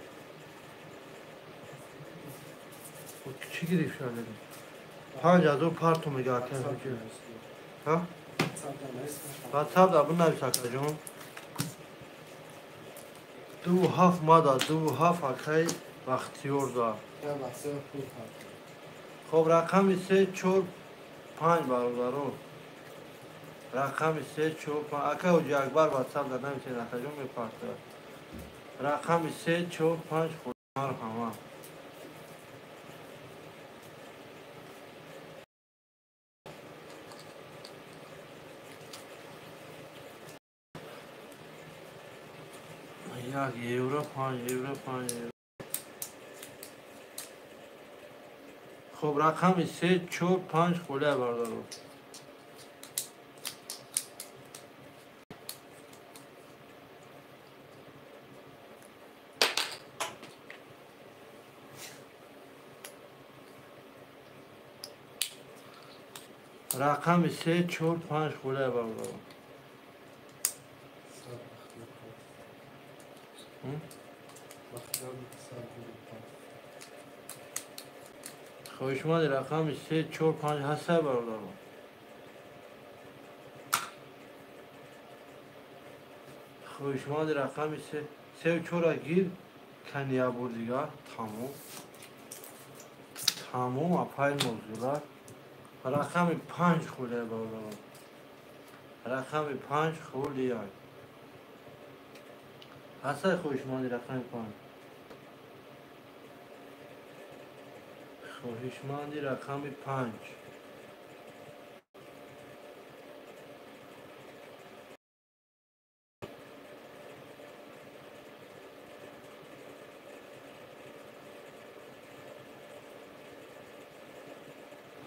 Чӣ гирифт шуд? 5000 парту мега акай ҳоҷи. Ҳа? WhatsApp да бинавис акаҷон. 2 7 мада 2 7 акай Бахтиёр да. Хоб, рақами 3 4 5 бародарон. Рақами 3 4 5 акай Ҳоҷи Акбар WhatsApp да нависед акаҷон мепартад. Рақами 3 4 5 марҳама. 1 евро 5 евро 5 евро. Хоб, рақами 3 4 5 хулия бародарон. Рақами 3 4 5 хулия бародарон. Хоҳишманди рақами 3, 4, 5 ҳастай бародарон. Хоҳишманди рақами 3, 3 4 гир кания бур дигар. Тамом. Тамом апай Нозгула. Рақами 5 хӯлия бародарон. Рақами 5 хӯлия. Ҳастай хоҳишманди рақами 5. Хоҳишманди рақами 5.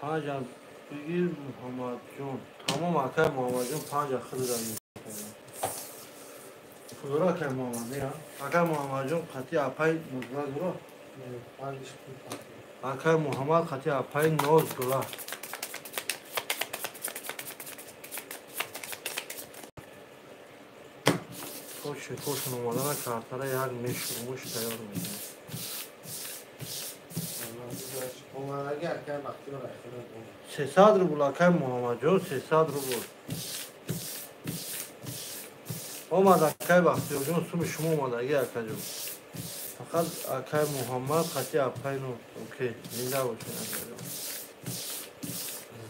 Панҷ аз бигир Муҳаммадҷон. Тамом акай Муҳаммадҷон 5 аз худро гир. Худро акай Муҳаммад не? Акай Муҳаммадҷон қатъи апай Нозгула дуро? Акай Муҳаммад қатъи апай Нозгула. То чекошон омадана картара як мешурмуш тайёр мекунем. 300 рубл акай Муҳаммадҷон, 300 рубл. Омад акай Бахтиёрҷон, суми шумо омадаги акаҷон. Фақат акай Муҳаммад қатъи апай Ноз. Окей, зинда бошед акаҷон.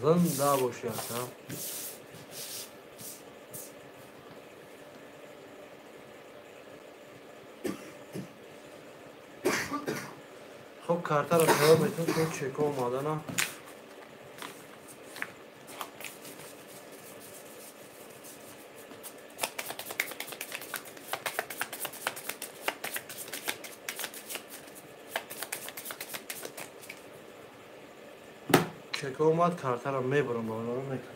Зинда бошед ака. Хоб картаро тайёр мекунем, то чека омадана. Чека омад, картаро мебарам, бародаро мекашам.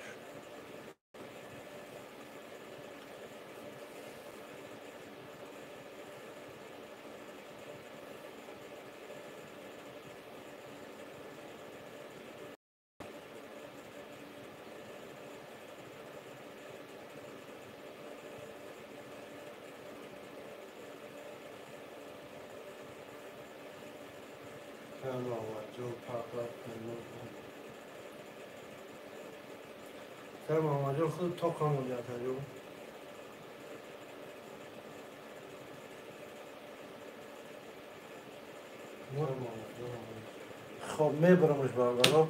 Акай Муҳаммадҷон худ тоқам омоди акаҷон. Хоб мебарамш бародаро.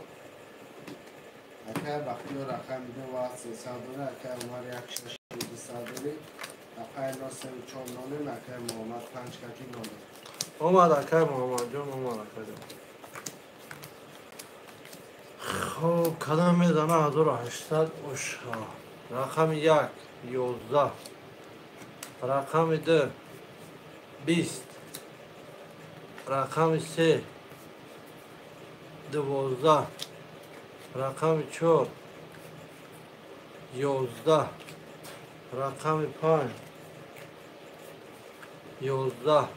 Акай Бахтиёр рақами 2 ва 300 дора, акай Умар 1 6 200 дори, акай Ноз 3 4 0, акай Муҳаммад 5 кати 0. Омад акай Муҳаммадҷон, омад акаҷон. Хоб кадам мезана 1800 оша. Рақами 1 11, рақами 2 20, рақами 3 12, рақами 4 11, рақами 5 11,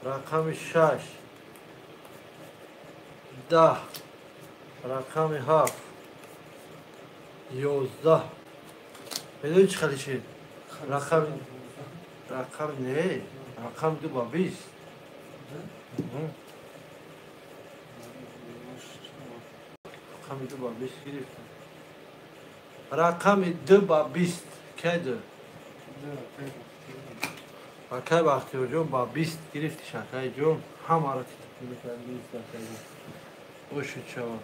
рақами 6 10, рақами 7 11. Медонӣ чӣ хеле шид? Рақами не, рақами 2 ба 20. Рақами 2 ба 20 гирифтам. Рақами 2 ба 20 кай ду? Акай Бахтиёрҷон ба 20 гирифтиш акайҷон. Ҳамаро титиб мекард гирифт акайҷон. Ошуд шавад.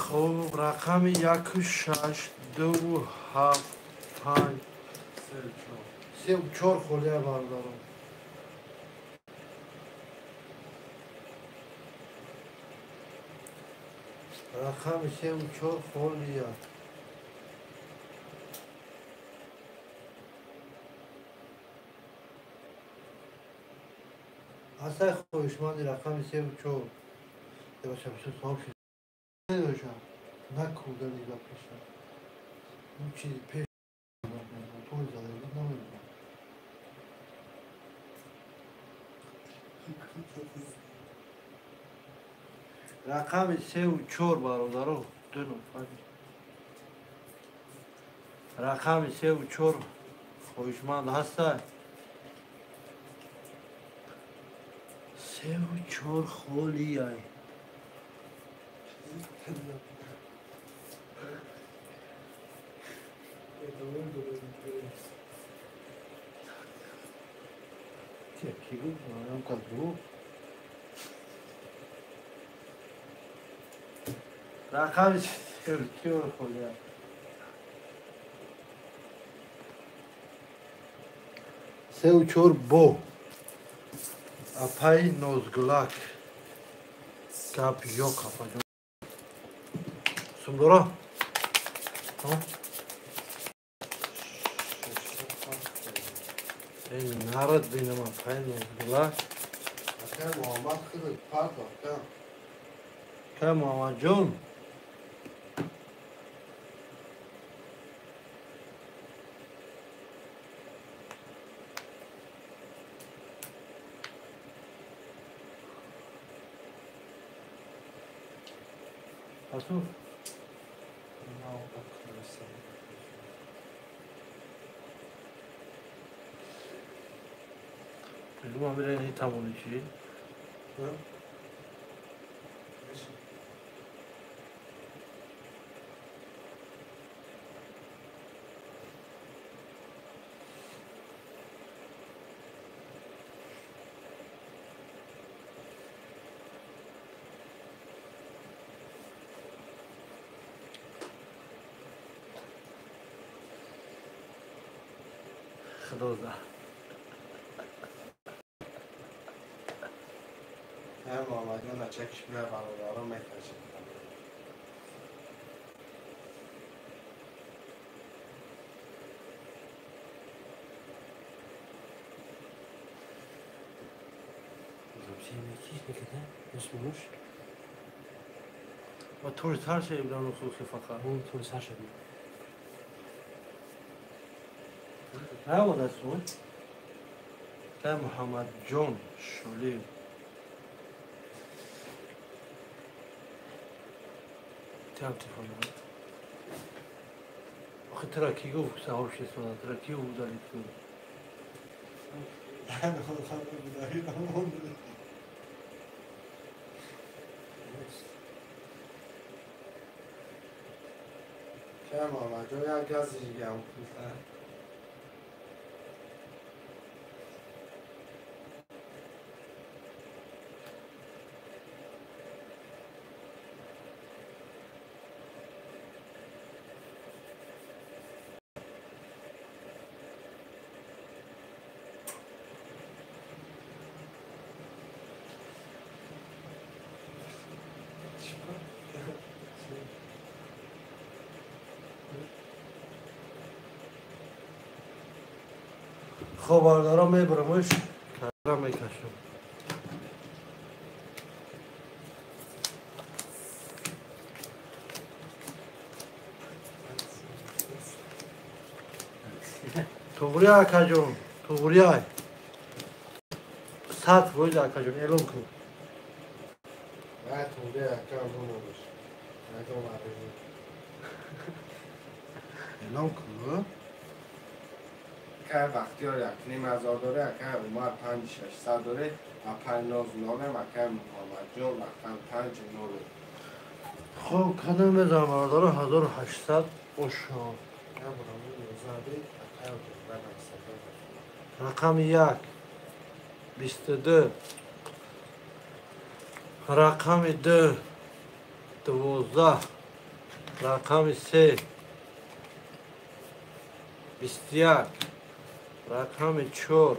Хоб рақами 1 6 2 7 5 3 4 холия бародарон. Рақами 3 4 холия. Ҳастай хоҳишманди рақами 3 4. Бошам савоб шуд. Бошам накурдани ба пеша. Он чизи пеш мотор зада намедонам. Рақами 3 ва 4 бародаро, 2 рақами 3 ва 4 хоҳишманд ҳаста. 3 ва 4 холияй. Ки гуфт? Кас гуфт. Рақами 3 ва 4 холияй. 3 ва 4 бо апаи Нозгулак гап ёк апаҷон. Сумдора? Нарад бинам апаи Нозгулак. Акай Муҳаммад худат пардохт. Акай Муҳаммадҷон. Асу? Придумам не тамони чи? Худоза. Муҳаммадҷон ачакиш бия бародаро мекашид. Ва тори сар шеибдан хусуси фақат. Тори сар шеиб. Наомада сун? Та Муҳаммадҷон Шолиев. Там телефон. Охи тура ки гуфт сообщество, тура ки удалит кун? Акай Муҳаммадҷон як гази дигам пултар. Хоб бародаро мебарамш, кара мекашам. Туғри акаҷон, туғри ай. 100% акаҷон, эълон кун. Ай туғри ака бумонаш. Ягон ариза. Эълон кун. Акай Бахтиёр 1500 доре, акай Умар 5600 доре, апай Ноз нолем, акай Муҳаммадҷон рақам 5 нолем. Хоб, кадом мезанам бародаро 1800 ошо. Рақами 1 22, рақами 2 12, рақами 3 21, рақами 4.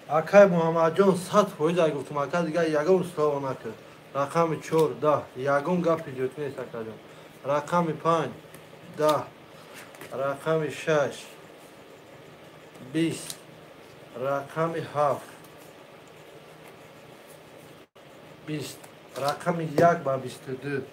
Акай Муҳаммадҷон 100% гуфтум, ака дигар ягон слово накард. Рақами 4 10, ягон гапи ҷӯт нест акаҷон. Рақами 5 10, рақами 6 20, рақами 7 20, рақами 1 ба 22.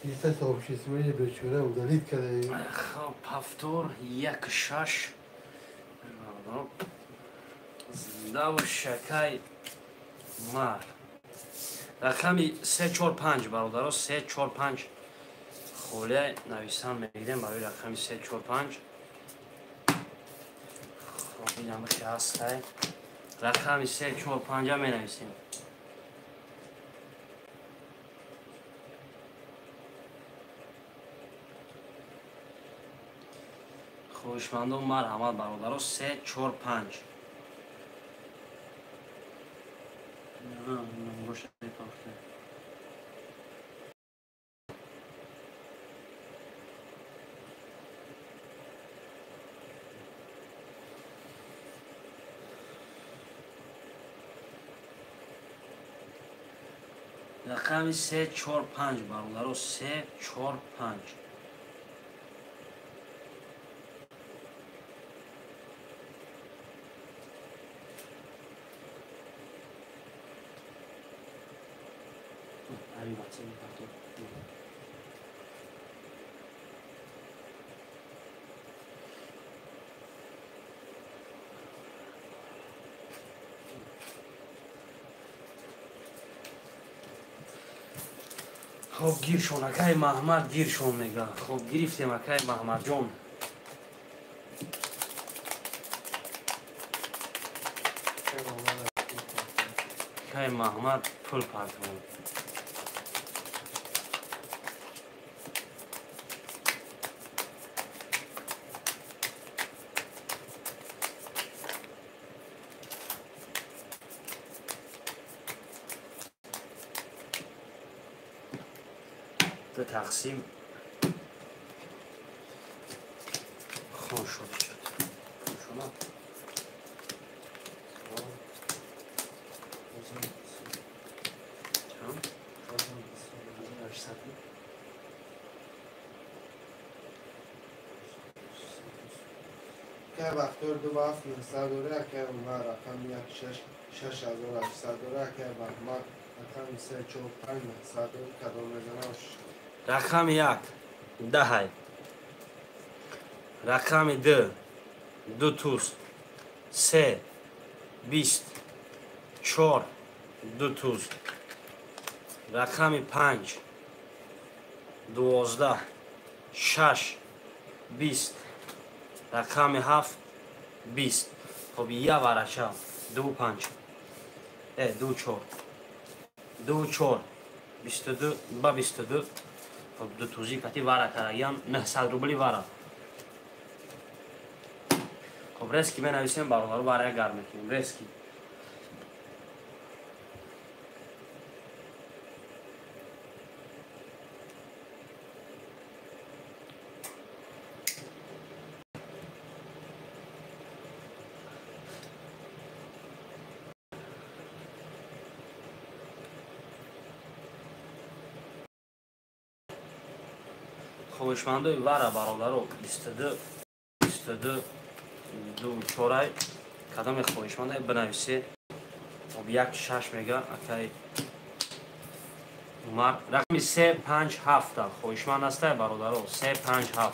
Иста сообществои бечора удалить кардаи. Хоб, повтор як шаш. Зинда бош, акай Умар. Рақами 3 4 5, бародаро, 3 4 5 холия нависан мегирем барои рақами 3 4 5. Хоб, инамихи ҳастай. Рақами 3 4 5-а менависем. Хоҳишмандон, марҳамат, бародаро, 3 4 5. Рақами 3 4 5, бародаро, 3 4 5. Хоб, гиршон, акай Маҳмад, гиршон мега. Хоб, гирифтем, акай Маҳмадҷон. Акай Маҳмад пул партон. Тақсим хон шуд, шуд. Чанд? 800. Акай Бахтиёр 2 7 900 дора, акай Умар рақами 1 6 6800 дора, акай Баҳмад рақами 3 4 5 900 дора, кадом мезанам? Рақами як даҳай, рақами ду ду туз, се 20, чор ду туз, рақами панҷ 12, шаш 20, рақами ҳафт 20. Хоб, я варача ду панҷ, ду чор, ду чор, 22 ба 22. Хоб, ду тузӣ кати вара карагиам, 900 рубли вара. Хоб, резки менависем, бародаро, вара гарм мекунем резки. Хоҳишмандои вара, бародаро, 22 22 ду чорай. Кадоме хоҳишманда, бинависе. Хоб, як шаш мега акай Умар. Рақами 3 5 7-та хоҳишманд ҳастай, бародаро, 3 5 7.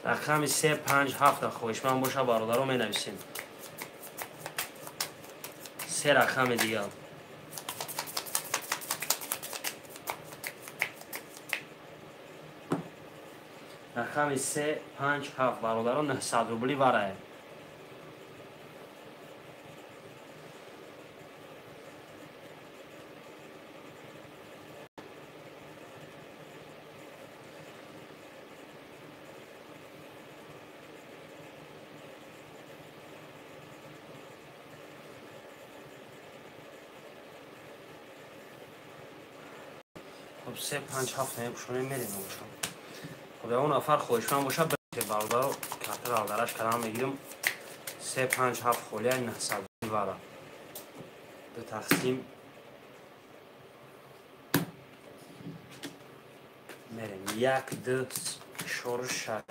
Рақами 3 5 7-та хоҳишманд боша, бародаро, менависем. Се рақами дигар. Рақами 3 5 7, бародаро, 900 рубли варае. Хоб, 3 5 7 мепӯшонем, мерем бошам. Хоб, ягон нафар хоҳишманд боша, бародаро, картаро алдараш кардан мегирим. 3 5 7 холия, 900 вара. Ду тақсим мерем. 1, 2, 4, 6.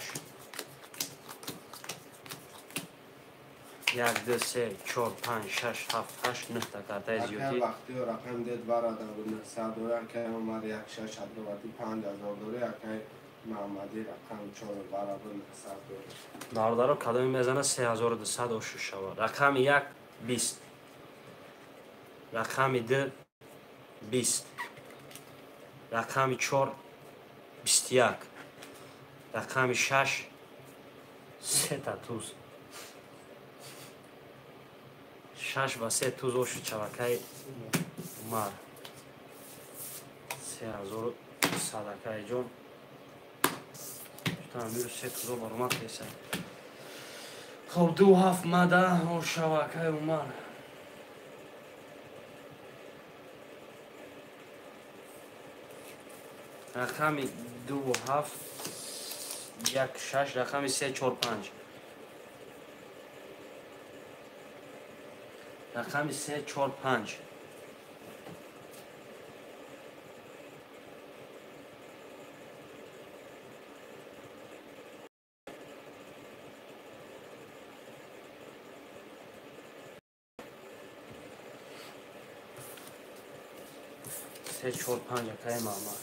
1, 2, 3, 4, 5, 6, 7, 8, 9 та картаи зиёдӣ. Акай Бахтиёр рақами дед варада буд 900 дорӣ, акай Умар 1 6 адровати 5000 дорӣ, акай Маҳмадӣ рақами 4 вара буд 900 дорӣ. Бародаро, кадоме мезана 3200 ошу шава. Рақами 1 20. Рақами 2 20. Рақами 4 21. Рақами 6 3 та туз. 6 ва 3 туз ошу чавакаи Умар. 3200 акаи ҷон. Амиру се тузо баромад кеса. Хоб, 2 7 мада ошавакаи Умар. Рақами 2 7 1 6, рақами 3 4 5. Рақами 3 4 5. 3 4 5 акаи Маҳмад.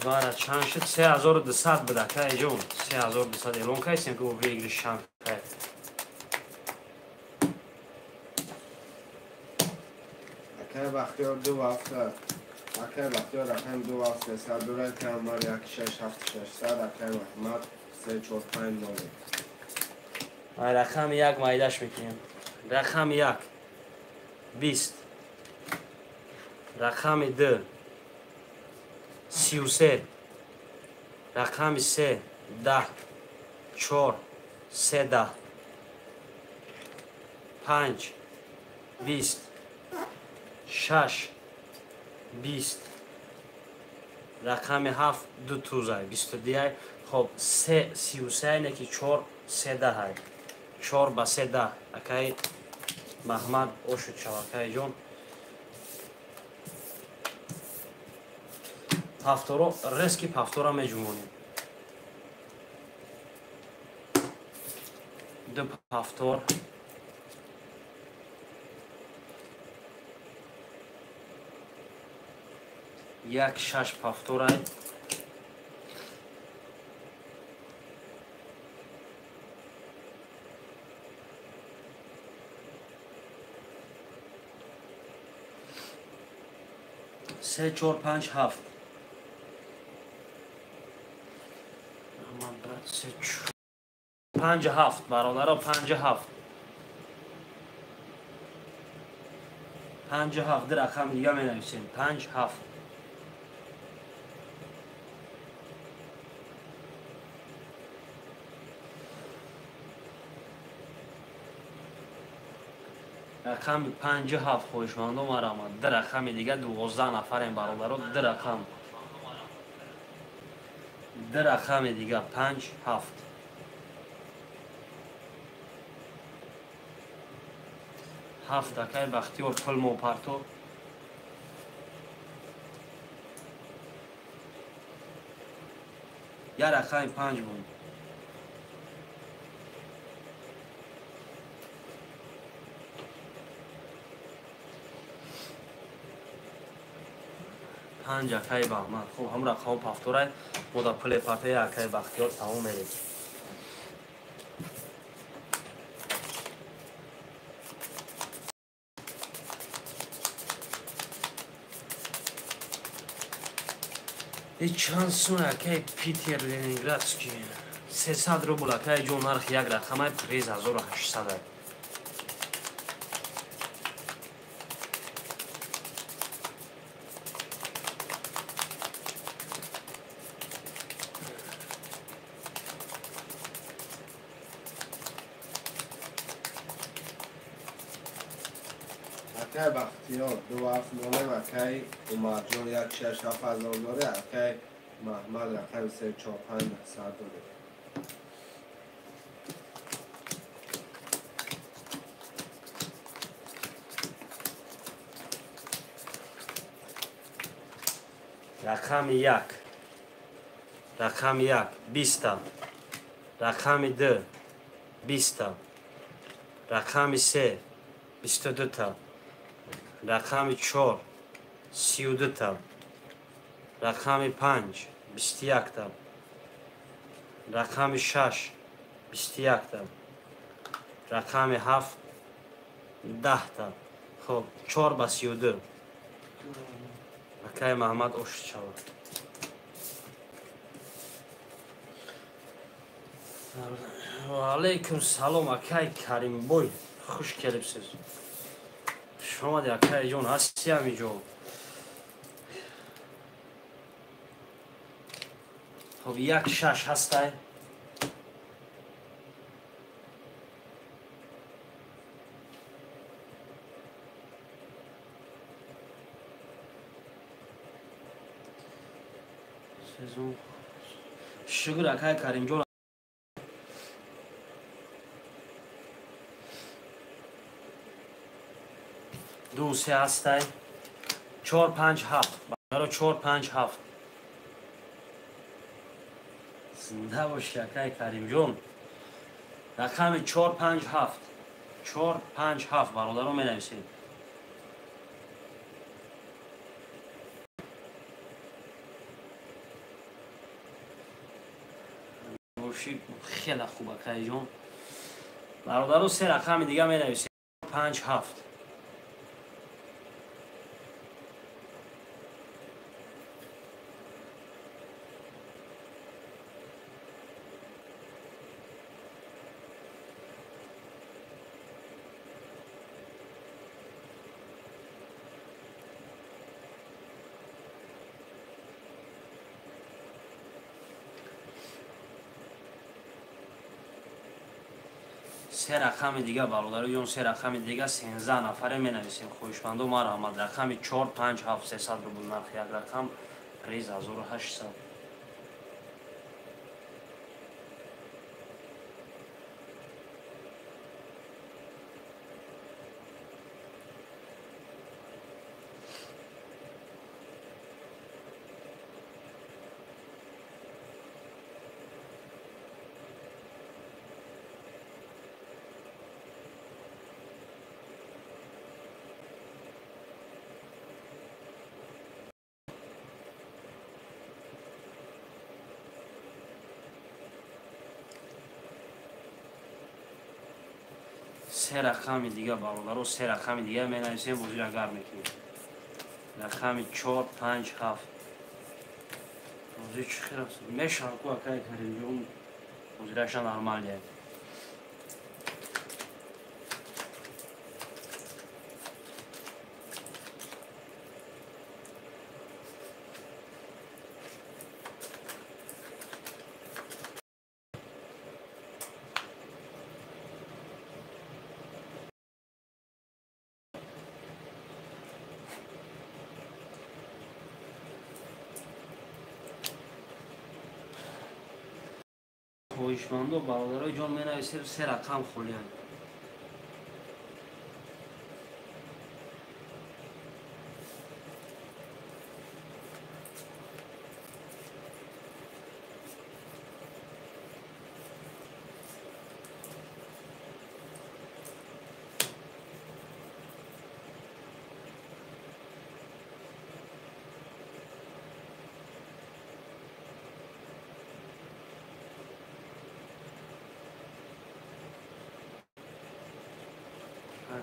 Вара чанд шуд? 3200 буд акаи ҷон. 3200 эълон кардем, ки выигрыш чанд кард. Акай Бахтиёр 2 7, акай Бахтиёр рақами 2 7 300 дорӣ, акай Умар 1 6 7 600, акай Маҳмад 3 4 5 0. Ай рақами 1 майдаш мекунем. Рақами 1 20. Рақами 2 33. Рақами 3 10 4 3 10 5 20 6 20. Рақами 7 2 тузай 22. Хоб, 3 33 неки 4 3 10. 4 ба 3 10. Акаи Маҳмад ошуд шавакаи ҷон. Пафторо резки пафтора меҷумонем. 2 пафтор. 1 6 пафторай. 3 4 5 7. 5 7 бародаро, 5 7. 5 7 ду рақам дига менависем. 5 7. Рақами 5 7 хоҳишмандо марамад. Ду рақами дига 12 нафарем бародаро, ду рақам. Ду рақами дига 5 7. 7 акаи Бахтиёр пул мопарто. Я рақами 5 буд. 5 акаи Баҳмад. Хуб, ҳамун рақамҳо пафторай. Мо дар пуле партои акаи Бахтиёр тамом мерем. Чанд сум акаи Питер Ленинградский? 300 рубл акаи ҷон, нархи як рақамай приз 1800. Акай Бахтиёр 270, акай Умарҷон 167 ҳазор доре, акай Маҳмад рақами 345 900 доре. Рақами 1, рақами 1 20, рақами 2 20, рақами 3 22, рақами 4 32, рақами 5 21, рақами 6 21, рақами 7 10. Хоб, 4 ба 32. Акай Маҳмад ошид шавад. Ва алайкум салом, акай Каримбой, хуш келибсиз. Хуш омадӣ, акай ҷон, ҳасти ҳаминҷо? Хоб, 1 6 ҳастай? Шукр, акай Каримҷон. Ду се ҳастай? 4 5 7. Баро 4 5 7. Зинда бошӣ, акай Каримҷон. Рақами 4 5 7. 4 5 7 бародаро менависед. Хеле хуб, акайҷон. Бародаро се рақами дига менависед. 5 7. Се рақами дига бародаро ҷон, се рақами дига 13 нафаре менависем. Хоҳишмандо марҳамат. Рақами 4 5 7 300 рубл нархи як рақам, приз 1800. Се рақами дига бародаро, се рақами дига менависем, бозиро гарм мекунем. Рақами 4 5 7. Бози чӣ хел аст? Мешавад ку, акай Каримҷон, бозираша нормалия. Хоҳишмандо бародарои ҷон менависед, се рақам холиянд.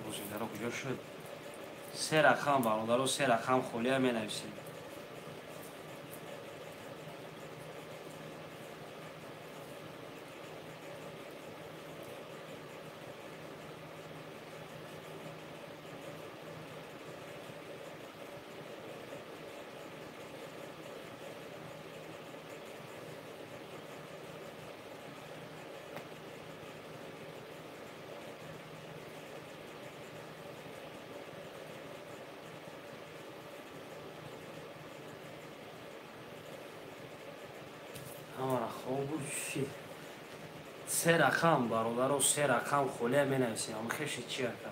Бозигаро куҷо шуд? Се рақам бародаро, се рақам холия менависед. Хобуши. Се рақам бародаро, се рақам холия менависем. Ам хеши чи ака?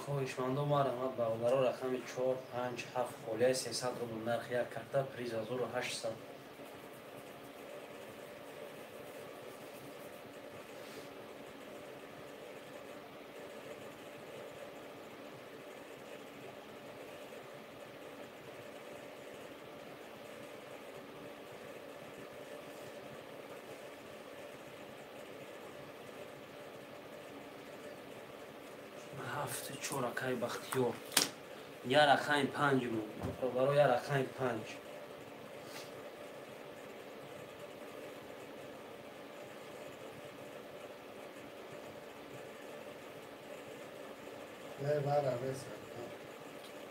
Хоҳишмандо марҳамат бародаро, рақами 4 5 7 холияи 300 рубл нархи як карта, приз 1800. Чор рақами Бахтиёр, я рақами 5 мо бародаро, я рақами 5.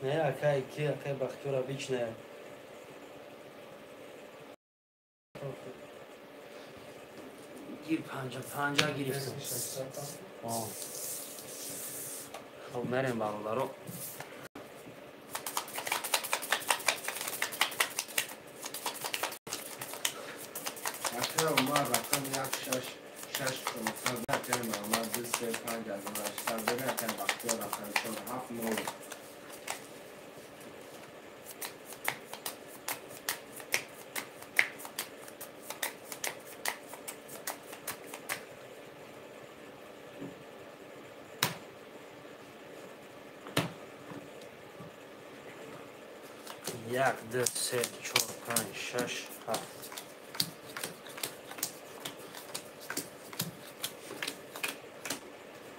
Не, акай ки, акай Бахтиёр обычная. Гир 5 гирифтам. Хоб мерем бародаро. Акай Умар рақами 1 6 6 400, акай Муҳаммад 2 3 5 1800, акай Бахтиёр рақами 4 7 0. 1 2 3 4 5 6 7.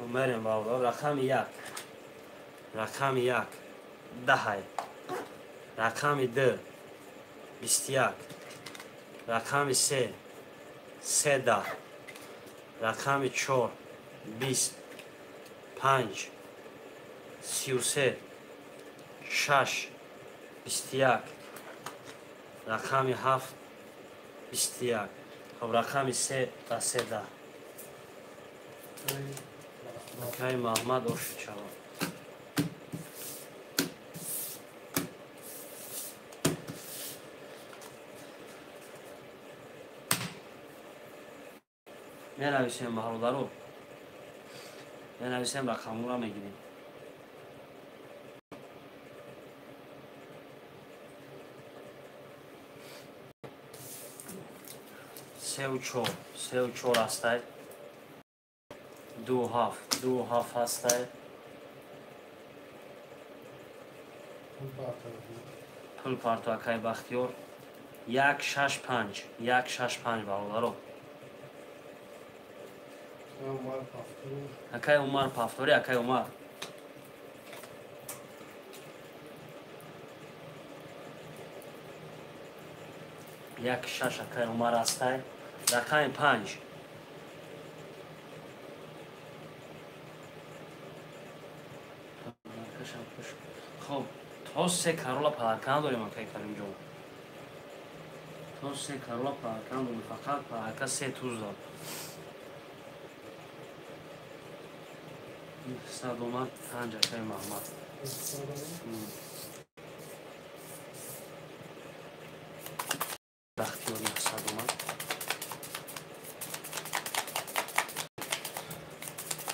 Мерем бародаро, рақами 1, рақами 1 10, рақами 2 21, рақами 3 13, рақами 4 20, 5 33, 6 21, рақами 7 21. Хоб рақами 3 ба 13. Акай Маҳмад Ошучава. Менависем бародаро, менависем, рақамҳоро мегирем. Сеу чор, 3 4 ҳастай, 2 7, 2 7 ҳастай. Пул парто акай Бахтиёр. 1 6 5, 1 6 5 бародаро. Акай Умар Пафтори, акай Умар. 1 6 акай Умар ҳастай. Рақами 5. Хоб, то се карола подарка надорем, акай Каримҷон. То се карола подарка надорем, фақат подарка се туз дод. 100 омад, 5 акай Маҳмад. Бахтиёр 900 омад.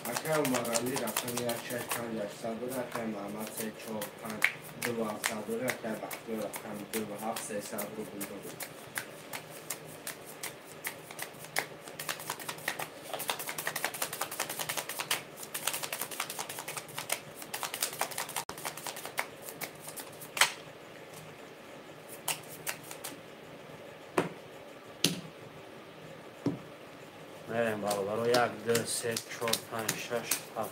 Акай Умарали рақами 1 6 5 800, акай Муҳаммад 3 4 5 2 700, акай Бахтиёр рақами 2 7 300 рубл дод. Мерем бародаро, 1 2 3 4 5 6 7.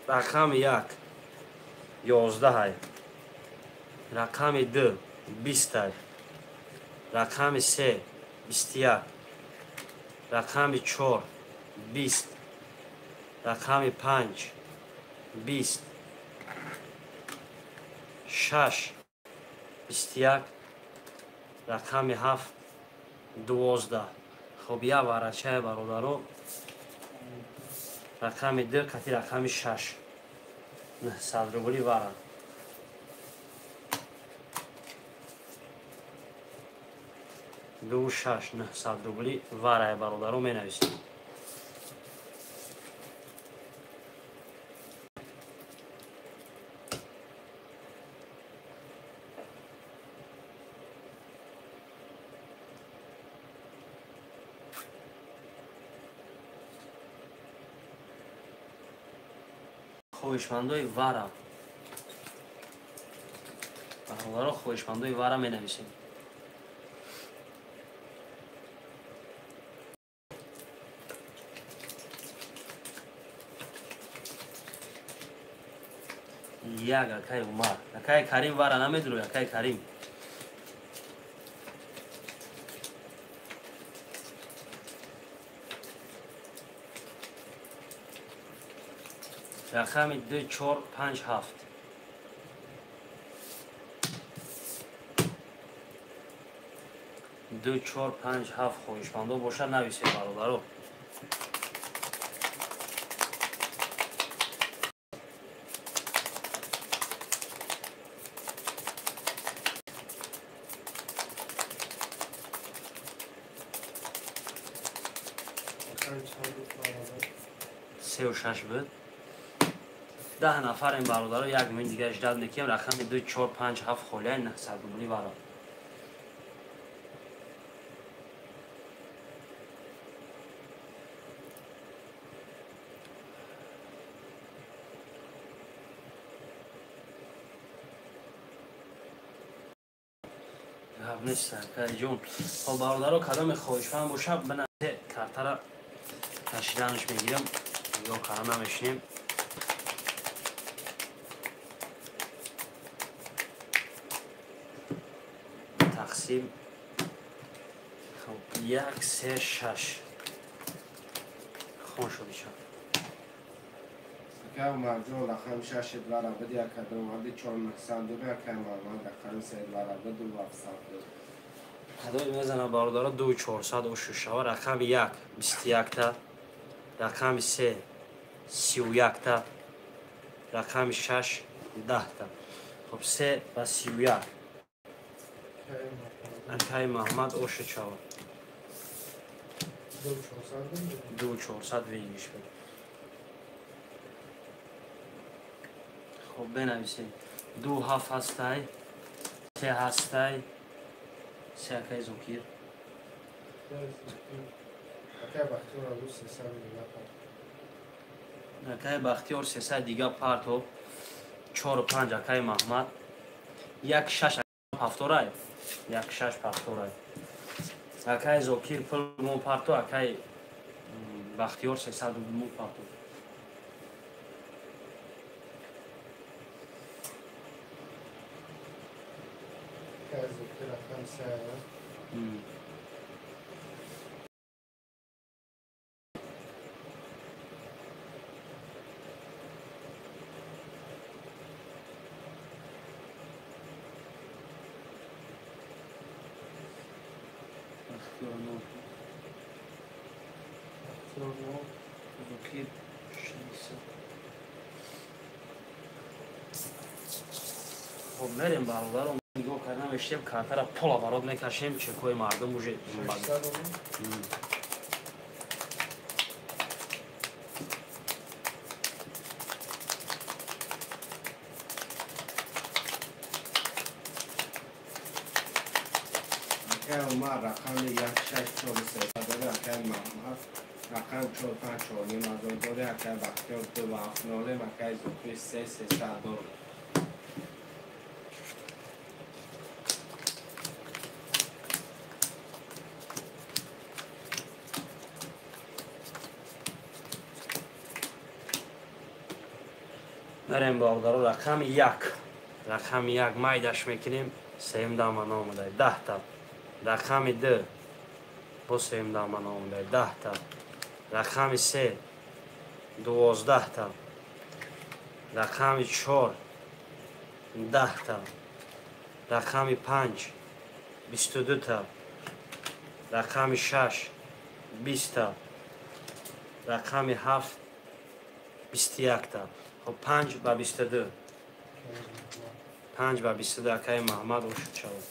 Рақами 1 11, рақами 2 20, рақами 3 21, рақами 4 20, рақами 5 20, 6 21, рақами 7 12. Хоб, як варачае бародаро, рақами 2 қати рақами 6 900 рубли вара. Ду шаш 900 рубли варае бародаро, менависем. Хоҳишмандои вара бародаро, хоҳишмандои вара менависем. Як акай Умар, акай Карим вара намедурӯй, акай Карим. Рақами 2 4 5 7. Ду 4 5 7 хоҳишмандо бошад, нависед бародаро. Се шаш буд. 10 нафарем бародаро, як мин дига ждат мекунем. Рақами 2 4 5 7 холияи 900 рубли вара. Гап нест, акайҷон. Хоб бародаро, кадоме хоҳишманд бошад, бина картара кашиданаш мегирам, нигоҳ кара намешинем. Тақсим 1 3 6 хон шуд ишон. Акай Умарҷон, рақами 6 вара буд, як кадом 4 900 дора, акай Муҳаммад рақами 3 вара буд, 2 700 дора. Кадоме мезана бародаро, 2 400 ошу шава. Рақами 1 21 та, рақами 3 31 та, рақами 6 10 та. Хоб, 3 ва 31. Акай Муҳаммад ошу чава. 2 400 выигрыш буд. Хоб, бенависед. 2 7 ҳастай, 3 ҳастай, 3 акай Зокир. Акай Бахтиёр 300 дига парт. Акай Бахтиёр 300 дига партов. 4 5 акай Маҳмад. 1 6 ҳафторай. 1 6 ҳафторай. Акай Зокир пул мо парто, акай Бахтиёр 300 рубл мо парто. Акай Зокир рақам 3. Зокир 600. Хоб, мерем бародаро, нигоҳ карда мешинем, картара пола барод мекашем, чекои мардум уже. Акай Умар рақами 1 6 4 3 дора, акай Муҳаммад рақам 4 5 4 ним ҳазор дора, акай Бахтиёр 2 7 нолем, акай Зокир 3 300 дора. Мерем бародаро, рақами як. Рақами як майдаш мекунем, сеюм дама омадай 10 та. Рақами ду бо сеюм дама омадай 10 та. Рақами се 12 та. Рақами чор 10 та. Рақами панҷ 22 та. Рақами шаш 20 та. Рақами ҳафт 21 та. Хоб, панҷ ба 22, панҷ ба 22, акаи Маҳмад ошуд шавад.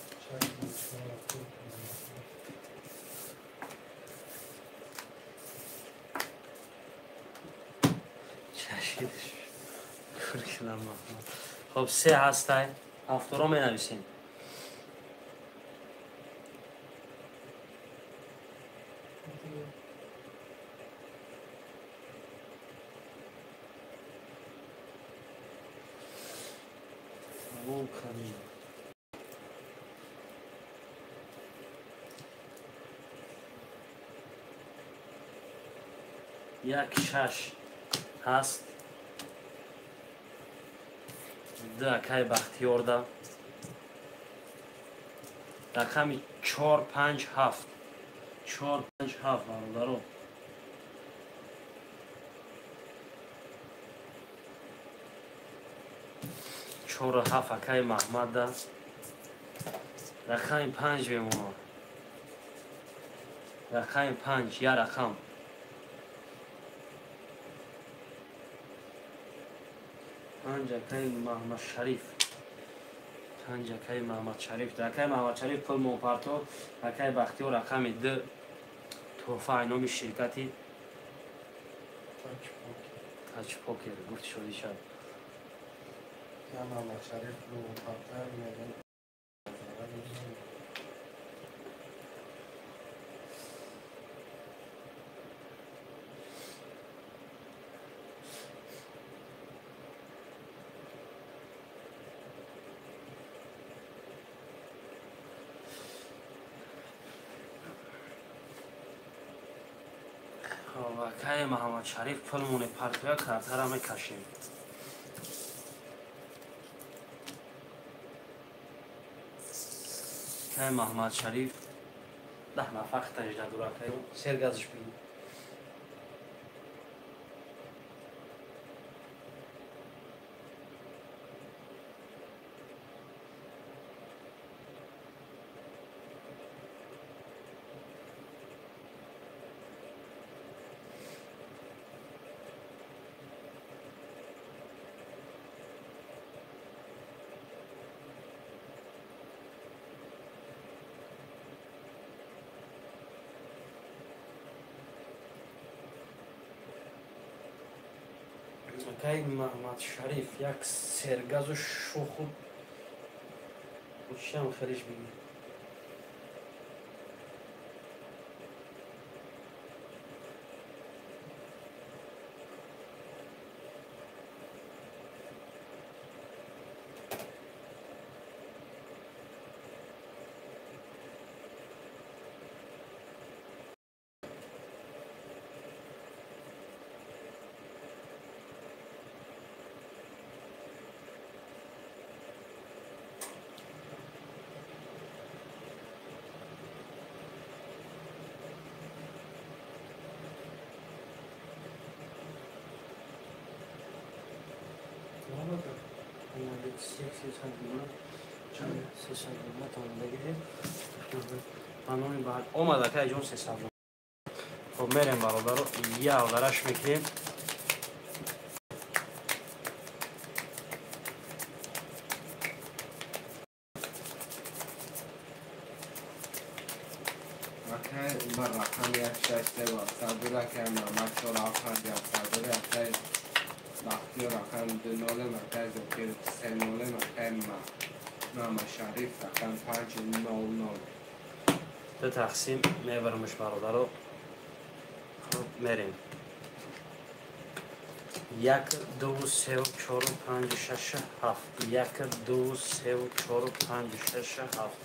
Хоб, се ҳастай, ҳафторо менависем. Тамом кардем. Як, шаш ҳаст, ду акаи Бахтиёрда. Рақами чор, панҷ, ҳафт, чор, панҷ, ҳафт, бародаро. Чору ҳафт акаи Маҳмадда. Рақами панҷ мемонад, рақами панҷ, я рақам. Панҷ акаи Маҳмадшариф, панҷ акаи Маҳмадшариф. Акаи Маҳмадшариф пул мопарто, акаи Бахтиёр рақами ду тӯҳфа номи ширкати Тачпокер гуфт шоди шав. Я Маҳмадшариф пул мопарто мегӯям. Акаи Маҳамадшариф пул моне партоя, картара мекашем. Акаи Маҳамадшариф 10 нафар хитажда дур, акаи сергазш бин. Акаи Маҳмадшариф як сергазу шуху чиам хелиш бигӣ. Омад, акай ҷон, 300. Хоб, мерем, бародаро, як гараш мекунем. Акай Умар рақами як, шаш, се ҳафтсад, акай Маҳмад чор, ҳафт, панҷ, ҳафтсад, акай Бахтиёр рақами ду нолем, акай Зокир се нолем, акай Маҳмадшариф рақами панҷ нол нол. Ду тақсим мебарамш, бародаро. Хоб, мерем. Як, ду, севу, чору, панҷу, шашу, ҳафт. Як, ду, севу, чору, панҷу, шашу, ҳафт.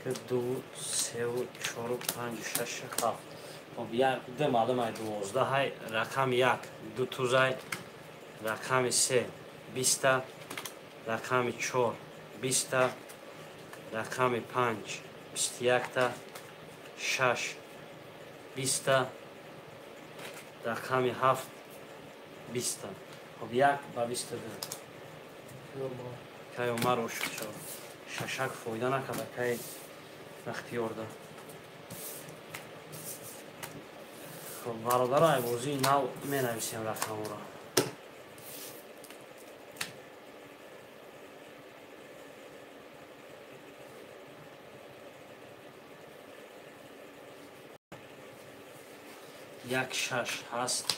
Як, ду, севу, чору, панҷу, шашу, ҳафт. Хоб, як, ду маълум ай, 12 ҳай. Рақами як ду тузай, рақами се 20та, рақами 4 20та, рақами 5 21та, 6 20та, рақами 7 20та. Хоб 1 ба 22. Кай Умар ошуд шавад. Шашак фоида накарда кай Бахтиёрда. Хоб бародаро, ай бозии нав менависем рақамҳоро. Як шаш ҳаст.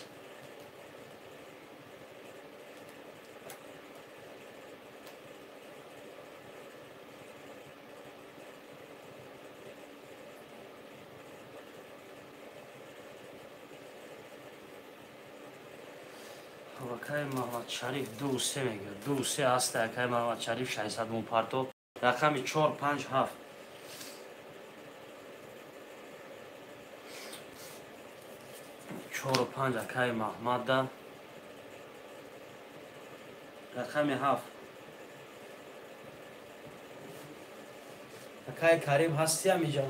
Акай Муҳаммадшариф 2 3 мегӯяд. 2 3 ҳаст акай Муҳаммадшариф 600 мон парто. Рақами 4 5 7. Чору панҷ акай Маҳмадда. Рақами 7. Акай Карим ҳасти ҳамиҷа?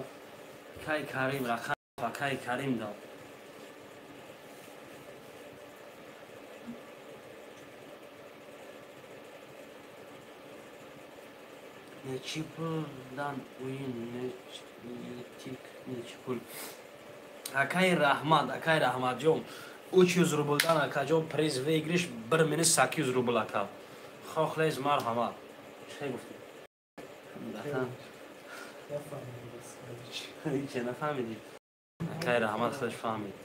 Акай Карим рақам акай Карим дод. Нечи пул дан уин нечи нечи пул. Акай Раҳмат, акай Раҳматҷон, 300 рубл дан акаҷон приз выигрыш 1 минут 800 рубл ака. Хохлез марҳамат. Чӣ гуфтӣ? Чӣ нафаҳмидӣ? Акай Раҳмат худаш фаҳмид.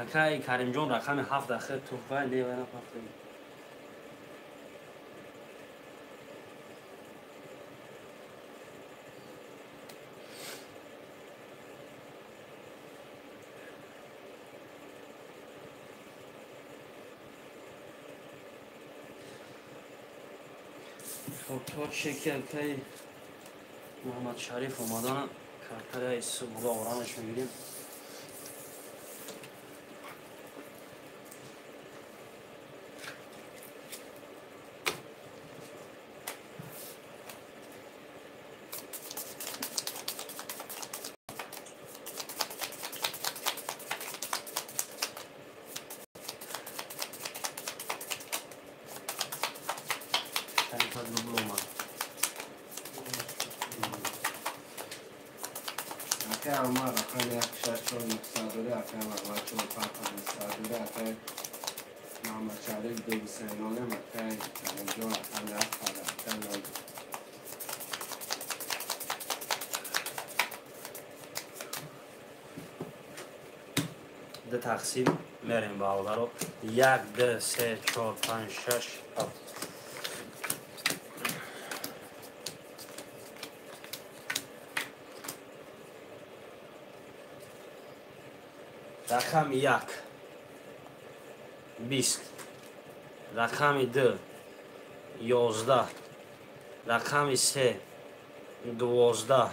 Акай Каримҷон рақами 7 ахир туҳфа левай нафаҳмид. Хоб то чӣ ки акай Муҳаммадшариф омадан картаи субҳ орамаш мегирем. Акай Умар рақами 1 6 4 9 дора, акай Маҳмад 4 5 5 дора, акай Муҳаммадшариф 2 3 0, акай Каримҷон рақами 7 5 0. Ду тақсим мерем бародаро. 1 2 3 4 5 6 7. Рақами 1 20, рақами 2 11, рақами 3 12,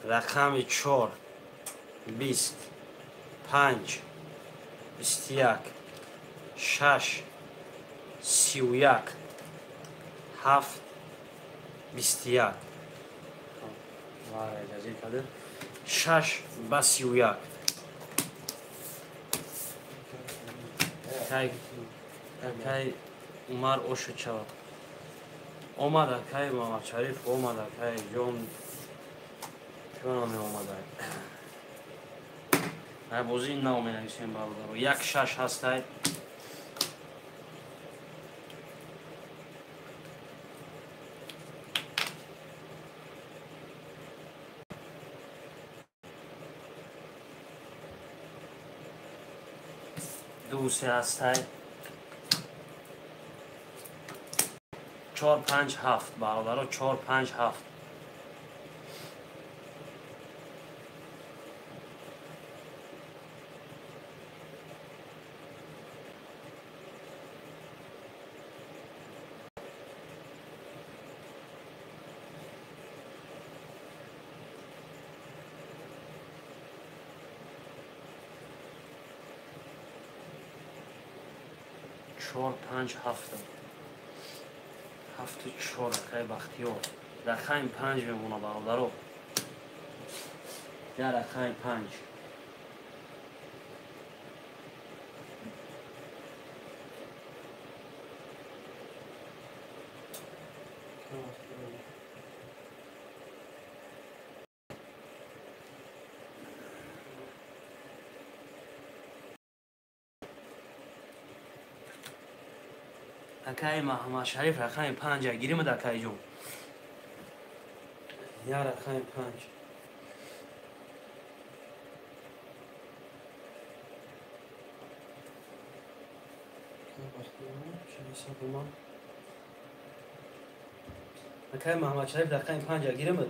рақами 4 20, 5 21, 6 31, 7 21. 6 ба 31. Акай Умар ошуд шавад. Омад акай Муҳаммадшариф, омад акай ҷон. Чун меомада. Ай бозии нав менависем бародаро. 1 6 ҳастай. 2 3 ҳастай. 4 5 7 бародаро, 4 5 7. 4 5 7 7 4 акай Бахтиёр. Рақами 5 мемона бародаро. Я рақами 5. Акай Маҳмадшариф рақами 5 гиримад акай ҷон. Я рақами 5. Акай Маҳмадшариф рақами 5 гиримад.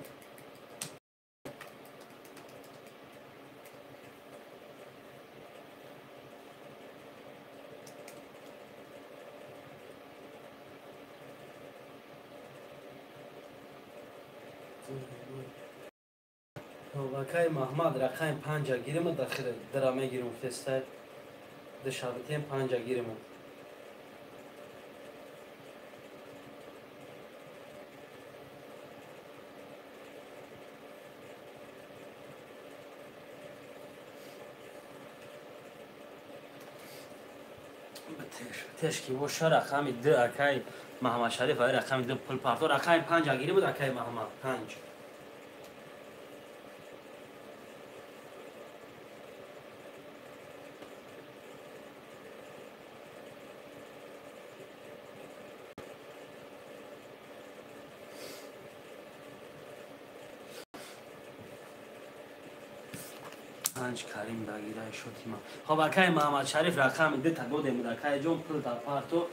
Акай Маҳмад рақами 5 гиримад, дахир дара мегирим фтестай. Душабитем 5 гиримад. Тешки боша рақами 2 акай Маҳмадшариф ай рақами 2 пул парто рақами 5 гиримад акай Маҳмад 5. Карим дагирай шотима. Хоб акай Маҳмадшариф рақами 2 та додем акай ҷон пул та парто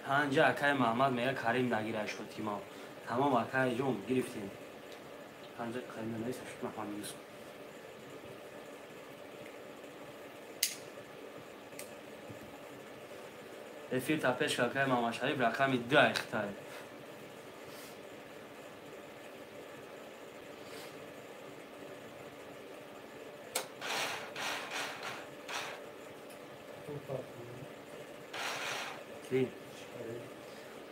5 акай Маҳмад мега Карим дагирай шотима. Тамом акай ҷон гирифтем. 5 Карим нависа шуд Маҳмад Юсуф. Эфир та пеш акай Маҳмадшариф рақами 2 айхтай.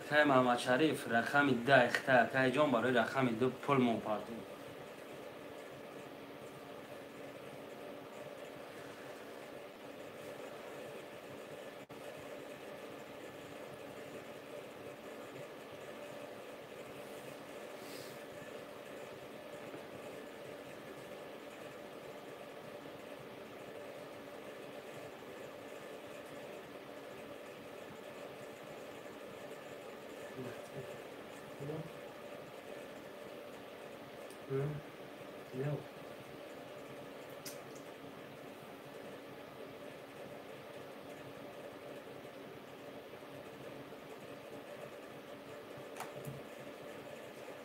Акай Маҳмадшариф рақами 2 айхта акай ҷон барои рақами 2 пул мопартем.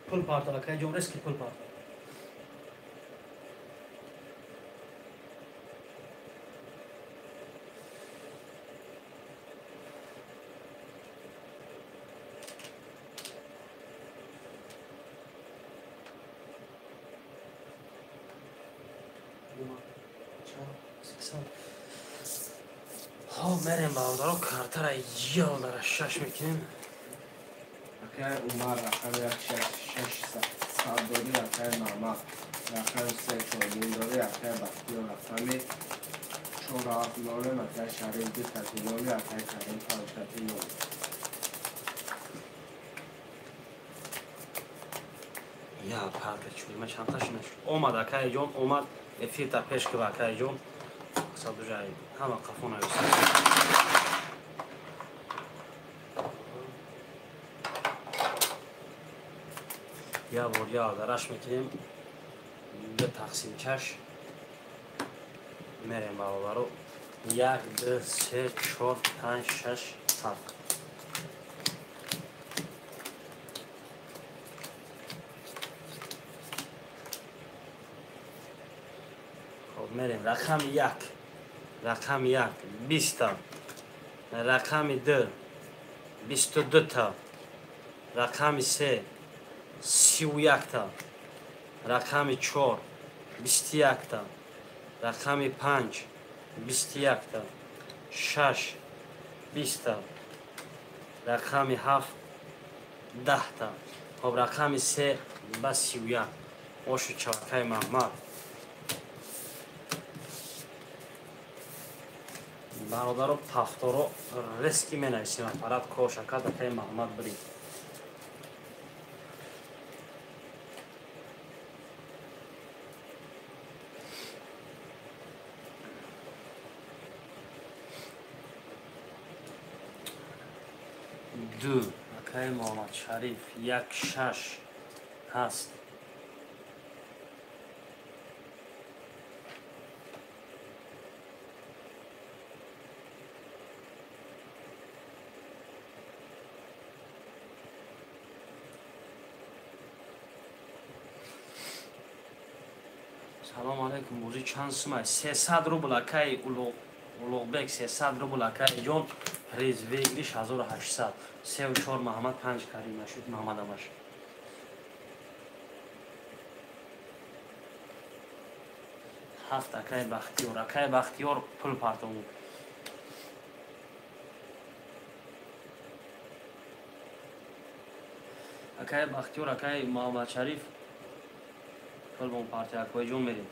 Пул парто акай ҷон рески пул парто. Хоб мерем бародаро картара ёлдара шаш мекунем. Акай Умар рақами 1 6 6 дори акай Маҳмад рақами 3 4 дори акай Бахтиёр рақами 4 7 0 акай Шариф 2 0 акай Карим 5 0. Я парка чурима чандта шуд. Омад акай ҷон, омад эфир та пеш ки акай ҷон. Садужай ҳама қафо нависа. Я бор я дараш мекунем. Ду тақсимчаш мерем бародаро. 1 2 3 4 5 6 7. Хоб мерем рақами 1. Рақами 1 20 та. Рақами 2 22 та. Рақами 3 31 та. Рақами 4 21 та. Рақами 5 21 та. 6 20 та. Рақами 7 10та. Хоб рақами 3 ба 31. Ошу чавакай Маҳмад. Бародаро пафторо резки менависем аппарат кошака дакай Маҳмад бирид. Ду акай Муҳаммад Шариф 1 6 ҳаст. Салом алейкум, бозӣ чанд сумай? 300 рубл акай Улуғбек, 300 рубл акай ҷон, приз выигрыш 1800. 3 4 Маҳмад, 5 Карим нашуд Маҳмад абаш. 7 акай Бахтиёр, акай Бахтиёр пул партовуд. Акай Бахтиёр, акай Муҳаммад Шариф пул бон партия акой ҷон мерем.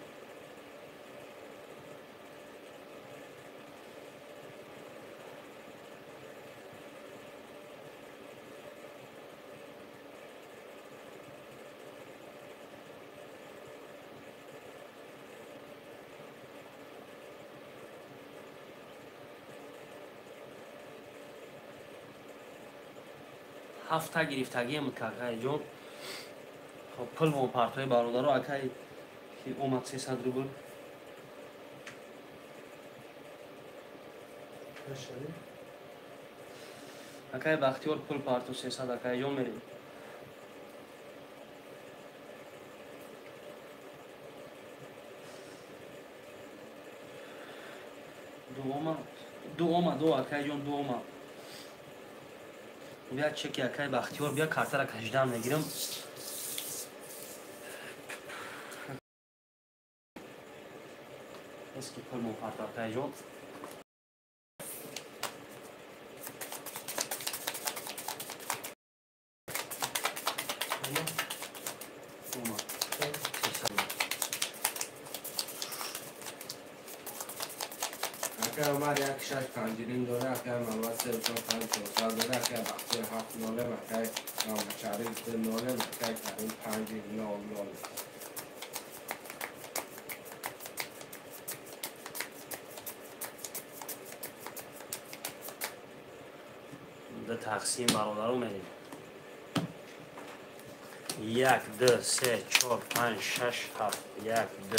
Ҳафта гирифтагиам какай ҷон. Хоб пул бон партои бародаро акай ки омад 300 рубл. Акай Бахтиёр пул парто 300 акай ҷон мерем. Ду омад, ду акай ҷон, ду омад. Бия чеки акай Бахтиёр, бия картара кашидан мегирам. Эски пул мо парто акай ҷон. Акай Умар 1 6 5 дора, акай Муҳаммад 3 4 5 4 дора, акай Бахтиёр 7 0, акай Муҳаммад Шариф 2 0, акай Карим 5 0 0. Ду тақсим бародаро мерем. 1 2 3 4 5 6 7 1 2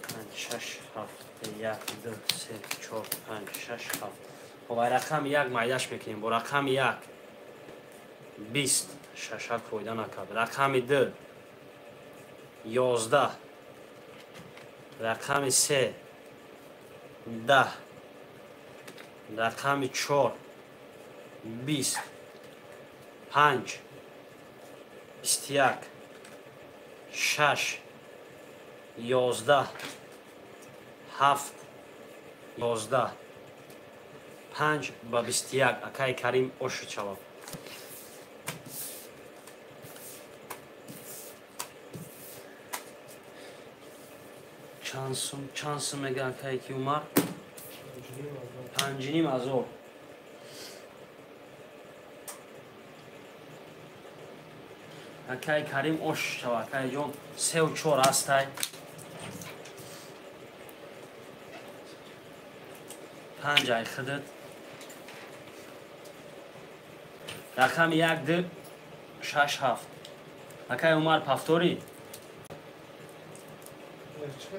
5 6 7 1 2 3 4 5 6 7. Хоб ай рақами 1 майдаш мекунем. Бо рақами 1 20 шашак фоида накард. Рақами 2 11, рақами 3 10, рақами 4 20, 5 21, 6 11, 7 11, 5 ба 21. Акай Карим ошу чавоб. Чанд сум мега акай ки Умар? 5,5 ҳазор. Акай Карим ош шава, акай ҷон, 3 4 ҳастай. 5 ай худат. Рақами 1 2 6 7. Акай Умар пафтори?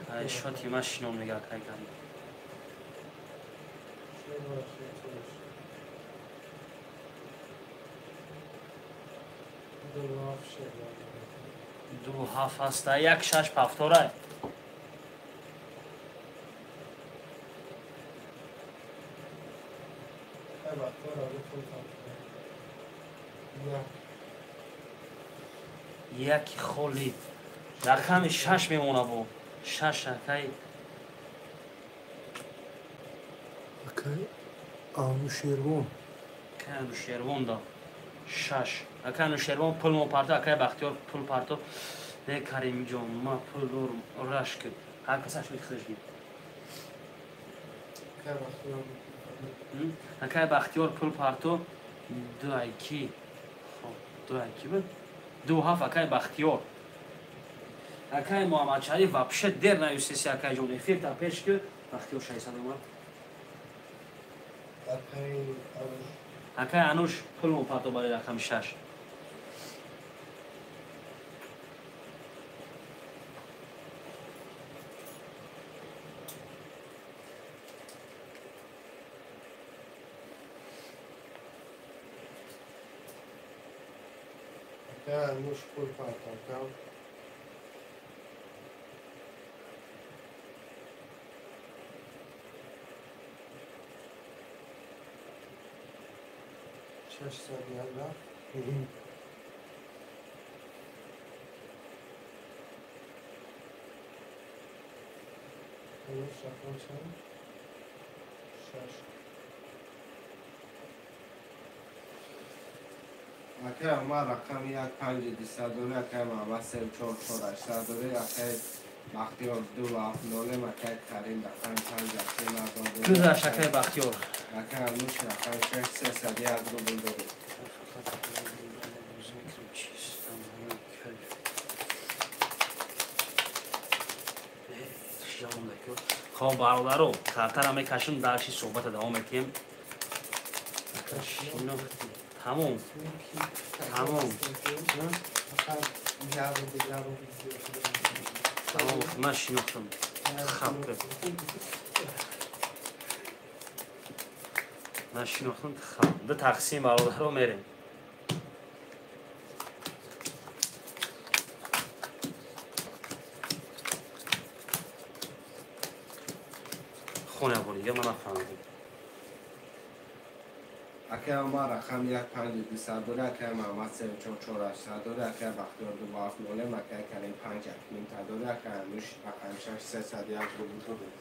Ай шоти ма шином мега акай Карим. 2 7 ҳаста, 1 6 пафторай. Яки холи. Рақами 6 мемона бо. 6 акай. Акай Анушервон. Акай Анушервон да 6. Акай Анушервон пул мо парто, акай Бахтиёр пул парто. Не Каримҷон, ма пул дорум, раш кун. Ҳар касаш мехӯриш гир. Акай Бахтиёр пул парто. Ду айки. Хоб, ду айки буд. 2 7 акай Бахтиёр. Акай Муҳаммадшариф вообще дер наюсеси акай ҷон эфир та пеш ки Бахтиёр 600 омад. Акай Ануш пул мо парто барои рақами 6. Акай Ануш пул парто. 601 рафт. Ануш рақам чанд? 6. Акай Умар рақами 1 5 200 дора, акай Муҳаммад 3 4 4 800 дора, акай Бахтиёр 2 7 0, акай Карим рақами 5 8 9. Гузашт акай Бахтиёр. Акай Ануш рақами 6 301 рубл дорад. Хоб бародаро, картара мекашим, дарши суҳбата давом метиҳем. Тамом. Тамом. Тамом, ман шинохтам. Хап. Ман шинохтам. Хап. Ду тақсим бародаро мерем. Хона бори, дига ман нафаҳмидам. Акай Умар рақами 1 5 200 дора, акай Муҳаммад 3 4 4 800 дора, акай Бахтиёр 2 7 0, акай Карим 5 1 5 дора, акай Ануш рақами 6 301 рубл дорад.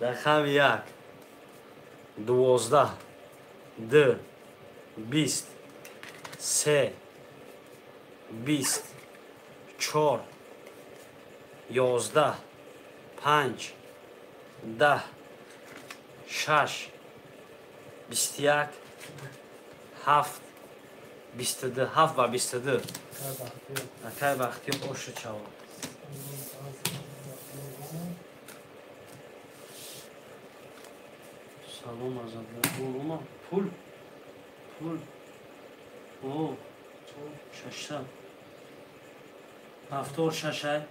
Рақами 1 12 2 20 3 20 4 11 5 10 6 21 7 22 7 ва 22. Акай Бахтиёр ошу чаво. Салом азад. Пул. Пул. О, 600. Ҳафтор шашай.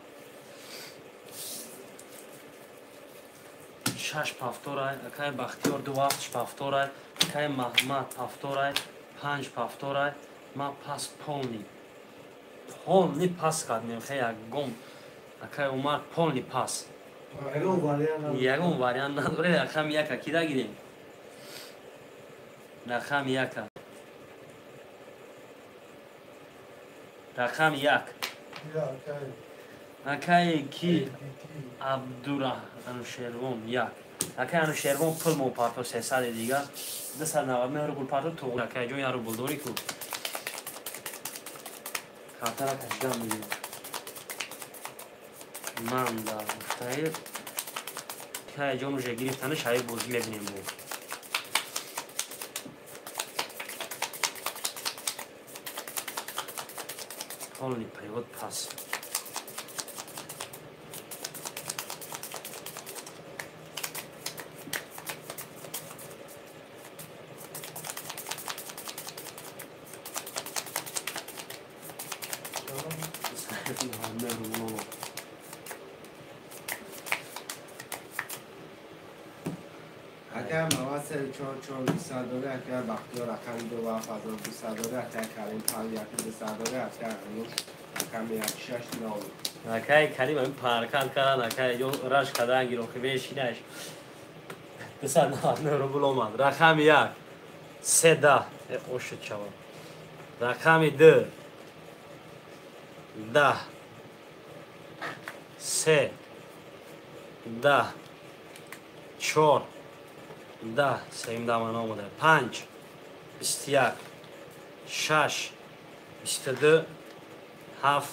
6 пафторай. Акай Бахтиёр 2 7 пафторай. Акай Маҳмад пафторай. 5 пафторай. Ма пас полный. Полный пас кардем. Хе ягон. Акай Умар полный пас. Ягон вариант надоре. Рақами яка кида гирем? Рақами яка. Рақами 1. Акай ки Абдура Анушервон 1. Акай Анушервон пул мо парто 300 дига. 299 рубл парто то акай ҷон 1 рубл дори ку. Картара кашидан мегирем. Ман да гуфтаи акай ҷон уже гирифтани шаи бозӣ мебинем бо. Полный перевод пас. Акай Муҳаммад 3 4 4 200 дора, акай Бахтиёр рақами 2 7 200 дора, акай Карим 5 1 200 дора, акай Ануш рақами 1 6 0. Акай Карим ҳамин паркат кардан, акай ҷон раш кардан гирохи бешинаш. 299 рубл омад. Рақами 1 3 10. Ошуд чава. Рақами 2 10 3 10 4 10 сеюм даман омода. 5 21 6 22 7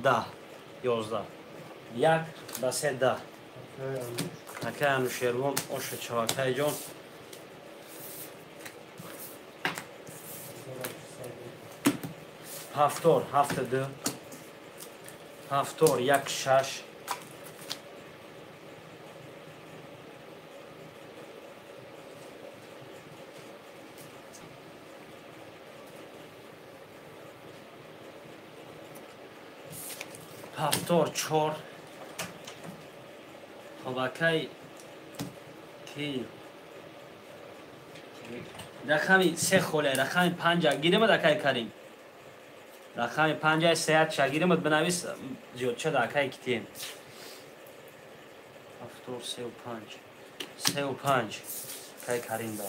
10 11 1 ба 3 10. Акай Анушервон оша чавакай ҷон. Ҳафтор 7 2 ҳафтор 1 6 ҳафтор 4. Хоб акай ки рақами 3 холе, рақами 5 гиримад акай Карим. Рақами 5 сеят ша гиримад бинавис зиёдча да акай китем. Ҳафтор 3 5 3 5 акай Карим да.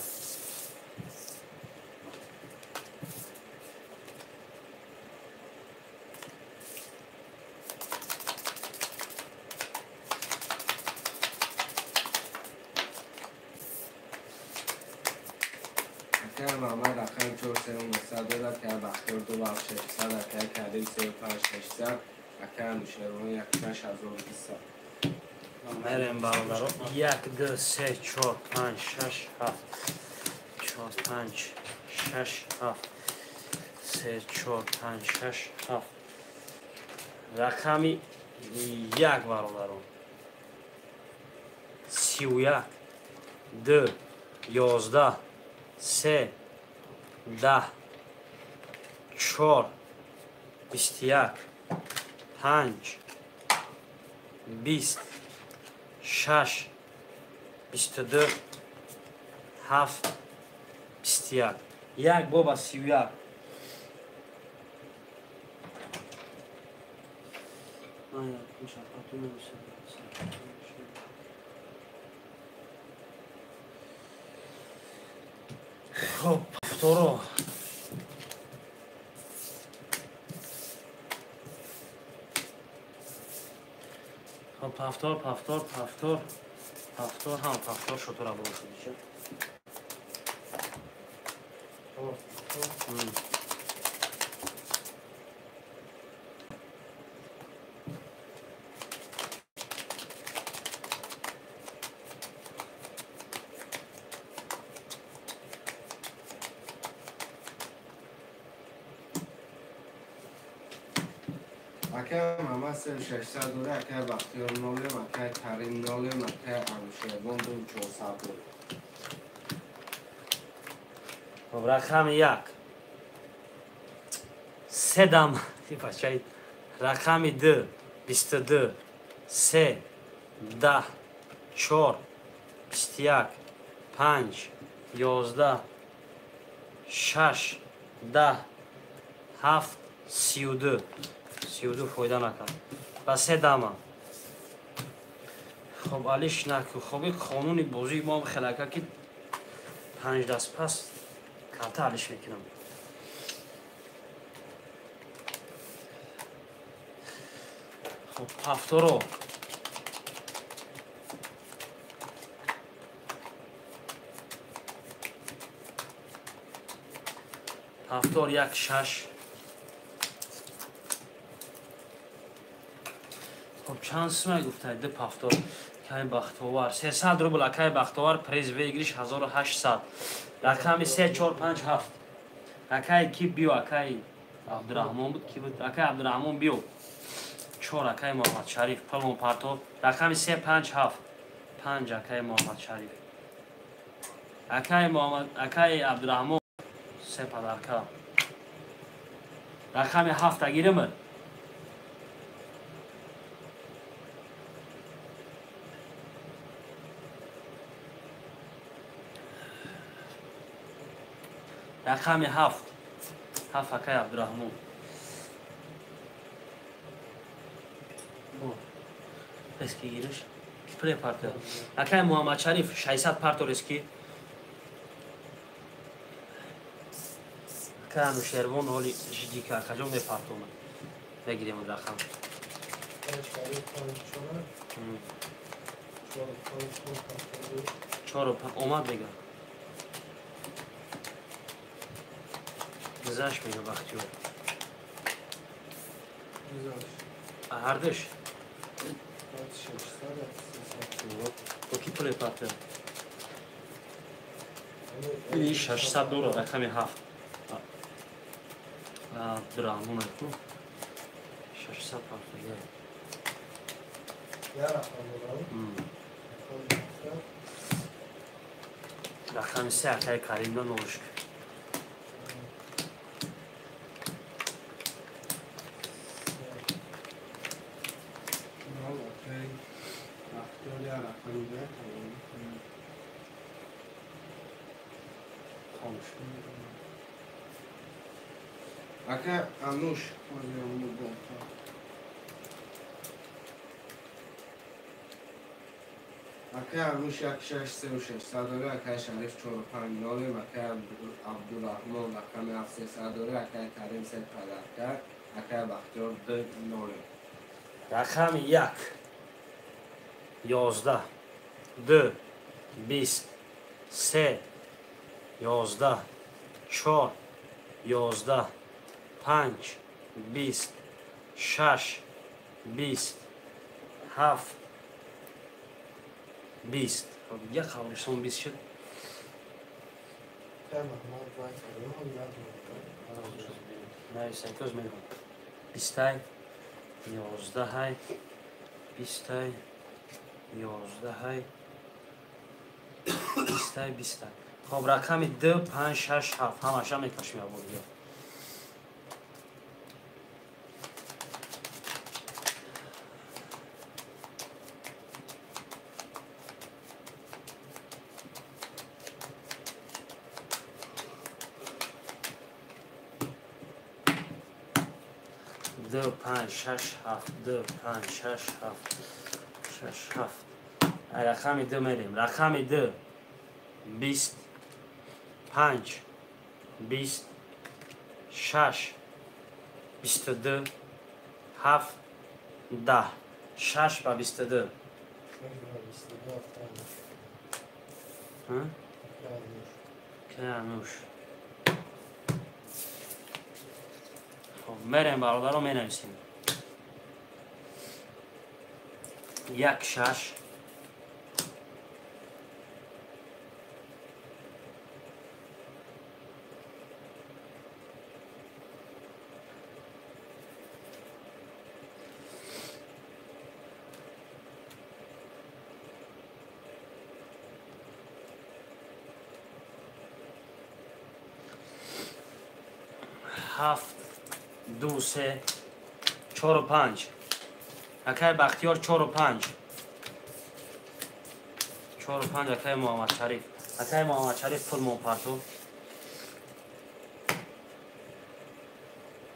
Акай Мамад рақами 4 3 900 дод, акай Бахтиёр 2 600, акай Карим 3 5 600, акай Анушервон 1 6 1200. Мерем бародаро. 1 2 3 4 5 6 7 4 5 6 7 3 4 5 6 7. Рақами 1 бародаро. 31 2 11 3 10 4 21 5 20 6 22 7 21. 1 боба 31. Хоб, повторо. Хоб, повтор, повтор, повтор, повтор, ҳам повтор шутура бошад. Акай Мамад 3 600 дора, акай Бахтиёр 0, акай Карим 0, акай Анушервон 2 400 дора. Хоб, рақами 1 3 дам бачаи. Рақами 2 22 3 10 4 21 5 11 6 10 7 32. 32 фоида накард. Ба 3 дама. Хоб, алиш наку. Хоб, қонуни бозии мо ҳам хелака ки 5 даст пас карта алиш мекунам. Хоб, ҳафторо. Ҳафтор 1 6. Хоб, чанд сумай гуфтай? 2 ҳафтор. Акай Бахтовар 300 рубл. Акай Бахтовар приз выигрыш 1800. Рақами 3 4 5 7. Акай ки биё? Акай Абдураҳмон буд ки буд? Акай Абдураҳмон биё. 4 акай Муҳаммадшариф палон партов. Рақами 3 5 7. 5 акай Муҳаммадшариф. Акай Муҳаммад, акай Абдураҳмон 3 подарка. Рақами 7 агиримад. Рақами 7 7 акай Абдураҳмон. Эски гириш. Пре партия. Акай Муҳаммадшариф 600 партор эски. Акай Анушервон ҳоли жидика акаҷон мепартомад. Мегирем рақам. 4 5 омад мега. Гузашт мега Бахтиёр. Ҳардуш. Бо ки пуле партия? Ини 600 доллар рақами 7. Абдурахмон аку. 600 партия. Я рақам дорам. Рақами 3 акаи Каримда нолушк. Ака Ануш Ака Ануш 1 6 3 6 садора, акаи Шариф 4 5 0, акаи Абдурахмон рақами 7 3 садора, акаи Карим 3 падарка, акаи Бахтиёр 2 0. Рақами 1 11 2 20 3 11 4 11 5 20 6 20 7 20. Як қабрисон 20 шуд. Нависакоз мегӯм. 20 11 20 11 20 20. Хоб рақами 2 5 6 7 ҳамаша мекашем ябо дига. 2 5 6 7 2 5 6 7 6 7. Рақами 2 мерем. Рақами 2 20 5 20 6 22 7 10. 6 ба 22. Кануш. Хоб мерем бародаро менависем. 1 6 7 2 3 4 5. Акаи Бахтиёр 4 5. 4 5 акаи Муҳаммад Шариф. Акаи Муҳаммад Шариф пул мопарту.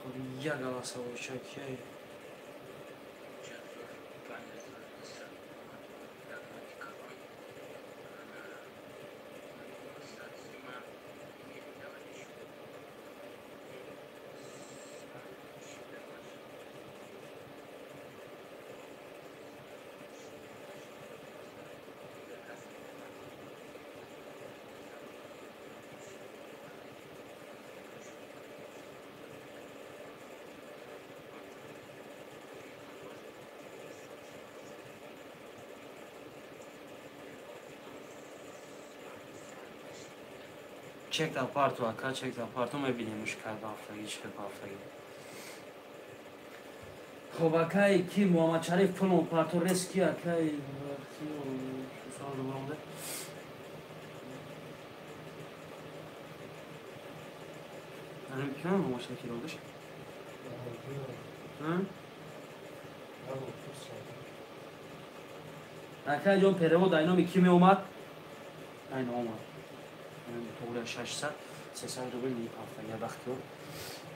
Хоб як галаса бошад ки чек дар парту ака, чек дар парту мебинемш кай бафтагӣ, чӣ бафтагӣ. Хоб акай ки Муҳаммад Шариф пул парту рески акай савол баромада. Ана ким Муҳаммад Шариф родаш? Акай ҷон перевод айноми ки меомад? Айно омад. Тоғри 600 300 рубл ҳафтага Бахтиёр.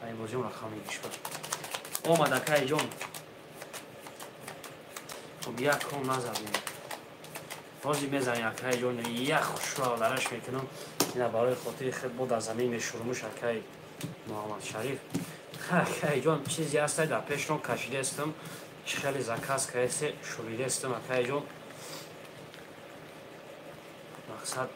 Ай бозиён рақами кишвар. Омад акай ҷон. Хоб як кон назадем. Бози мезанем акай ҷон, як хушро дараш мекунам. Ина барои хотири худ бо дар замин мешурмуш акай Муҳаммад Шариф. Акай ҷон чизе ҳастай дар пешрон кашидаестам. Чӣ хеле заказ кардесе шуридаестам акай ҷон. Мақсад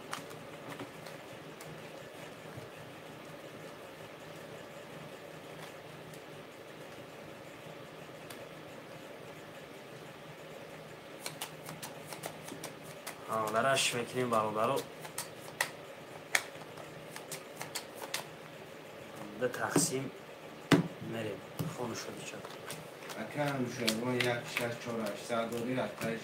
дараш мекунем бародаро. Ду тақсим мерем. Хону шуди ча. Ака Анушервон 1 6 4 800 дори акаи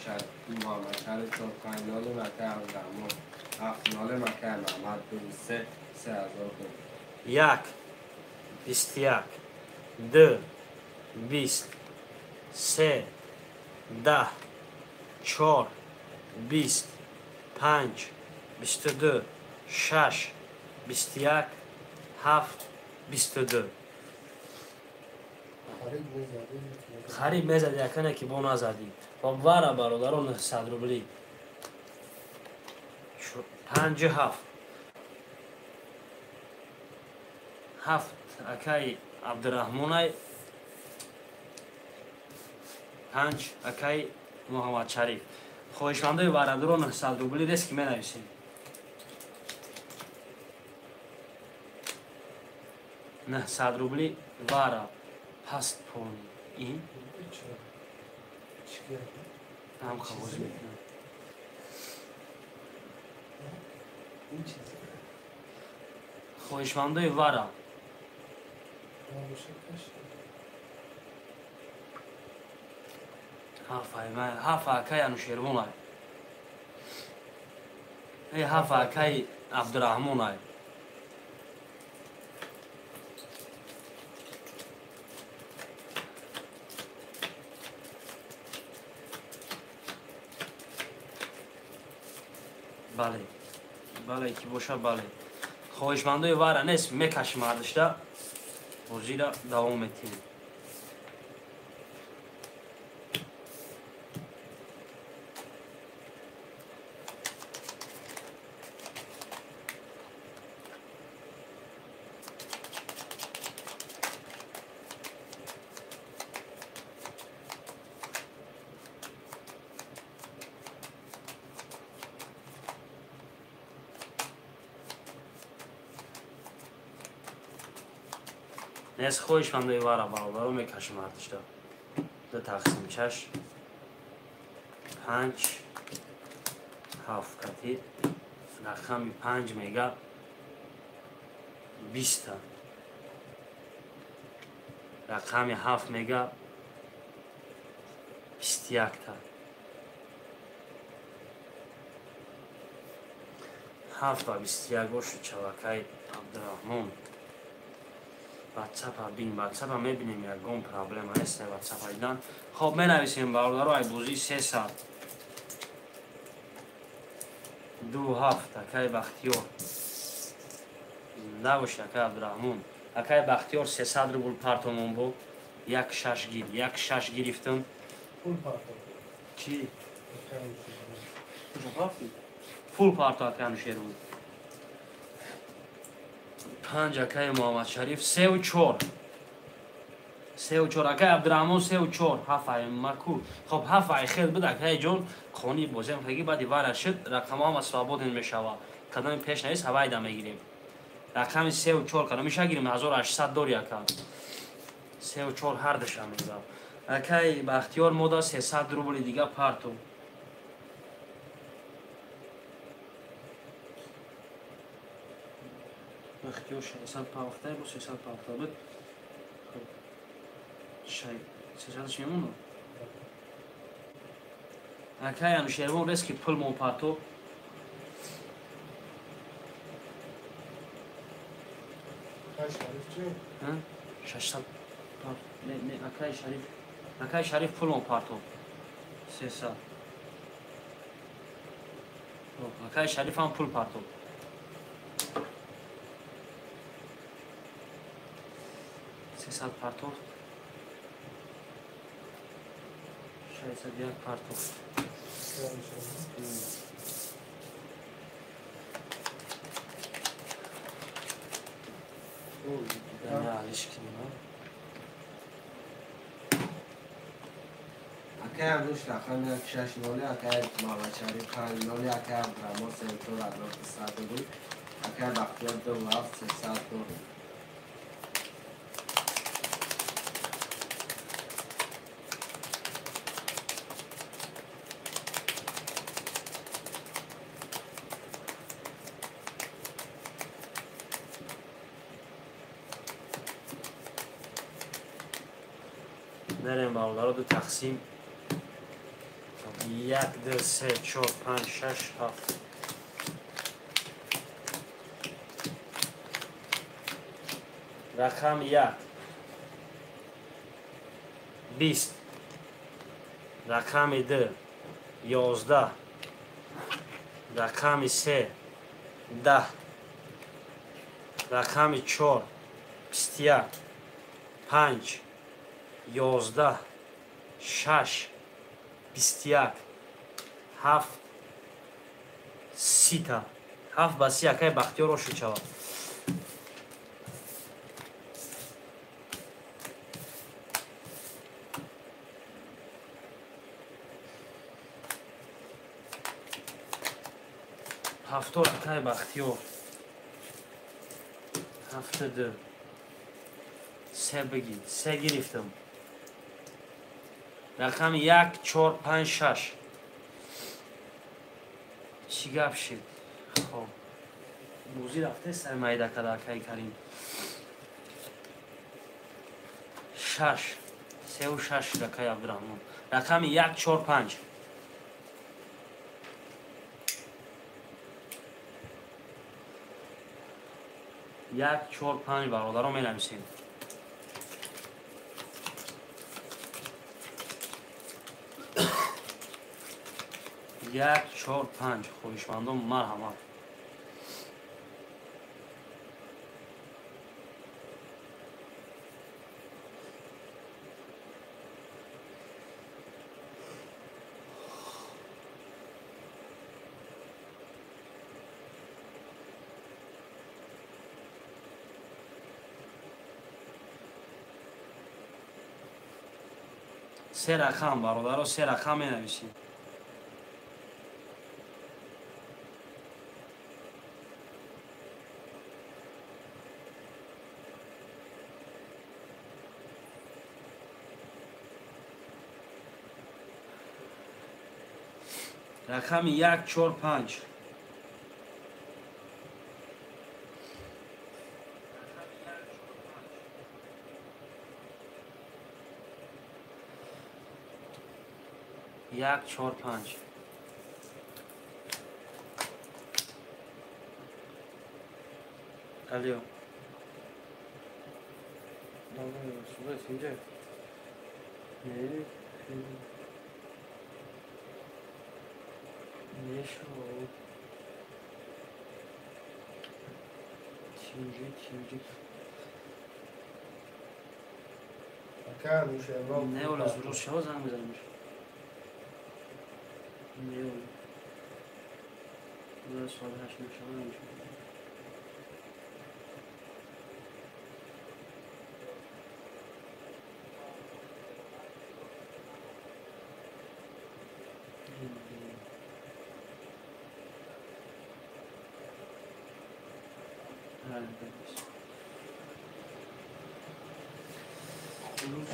Муҳаммад Шариф 4 5 0 акаи Абдурраҳмон 7 0 акаи Маҳмад 2 3 3000 дори. 1 21 2 20 3 10 4 20 5 22 6 21 7 22. Хариб мезади, акане ки бо назадӣ. Хоб вара бародаро 900 рубли. 5 7 7 акаи Абдурраҳмонай, 5 акаи Муҳаммад Шариф. Хоҳишмандои варадуро 900 рубли рест ки менависем. 900 рубли вара паст полни ин ҳам қабул мекунам. Хоҳишмандои вара ҳафт акаи Анушервонай, ҳафт акаи Абдурраҳмонай. Бале, бале ки боша, бале. Хоҳишмандои вара нест, мекашим ардишда, бозира давом метиҳем. Нест хоҳишмандои вара бародаро мекашим ардишда. Ду тақсим 6 5 7 кати рақами 5 мега 20 та, рақами 7 мега 21 та. 7 ба 21 бошад чавакаи Абдурраҳмон. Ватсапа бин, ватсапа мебинем, ягон проблема нест ватсапа дидан. Хоб менависем бародаро, ай бозии 300 2 7 акаи Бахтиёр. Зинда боши акаи Абдурраҳмон. Акаи Бахтиёр 300 рубл партомон бо 1 6 гир, 1 6 гирифтам. Пул партом. Чӣ? Пул парто акаи Анушервон. 5 акаи Муҳаммад Шариф 3 4 3 4 акаи Абдурраҳмон 3 4 7 ай маку. Хоб 7 ай хел буд акаи ҷон, хони бозиам хаги баъди вара шуд, рақамҳо ҳама свободен мешава. Кадоми пеш навис ҳавайда мегирем. Рақами 3 4 кадоми ша гирем 1800 дори ака. 3 4 ҳар душа мезав. Акаи Бахтиёр мода 300 рубли дига парту. Бахтиёр 600 павхтай бо 300 павхта буд. Шай 300 мемонад. Акаи Анушервон рест ки пул мо парту. 600 не, не, акаи Шариф, акаи Шариф пул мо парту. 300. Акаи Шариф ҳам пул парту. 300 партофт, 601 партофт. Акай Ануш рақами 160, акай Муҳаммадшариф 50, акай Абдураҳмон 34200 рубл, акай Бахтиёр 2 7 300 рубл. Мерем, бародаро, ду тақсим: як, ду, се, чор, панҷ, шаш, ҳафт. Рақами як 20, рақами ду 11, рақами се 10, рақами чор 21, панҷ 11, шаш 21, ҳафт 30-та. Ҳафт ба 30, акай Бахтиёр, ошуд шавад. Ҳафтор, акай Бахтиёр. Ҳафта ду се бигир, се гирифтам. Рақами як, чор, панҷ, шаш. Чӣ гап шид? Хоб, бозӣ рафте сари майда када, акай Карим. Шаш, сеу шаш, акай Абдураҳмон. Рақами як, чор, панҷ. Як, чор, панҷ, бародаро, менависем. Як, чор, панҷ. Хоҳишмандон, марҳамат. Се рақам, бародаро, се рақам менависем. Рақами як, чор, панҷ. Як, чор, панҷ. Алло. Давай, инҷа. Не, мешавад. Тинҷи, тинҷи. Акай Анушервон. Не, ола зурӯз шава, занг мезанем. Не, ола. Соати 8 мешава, намешава.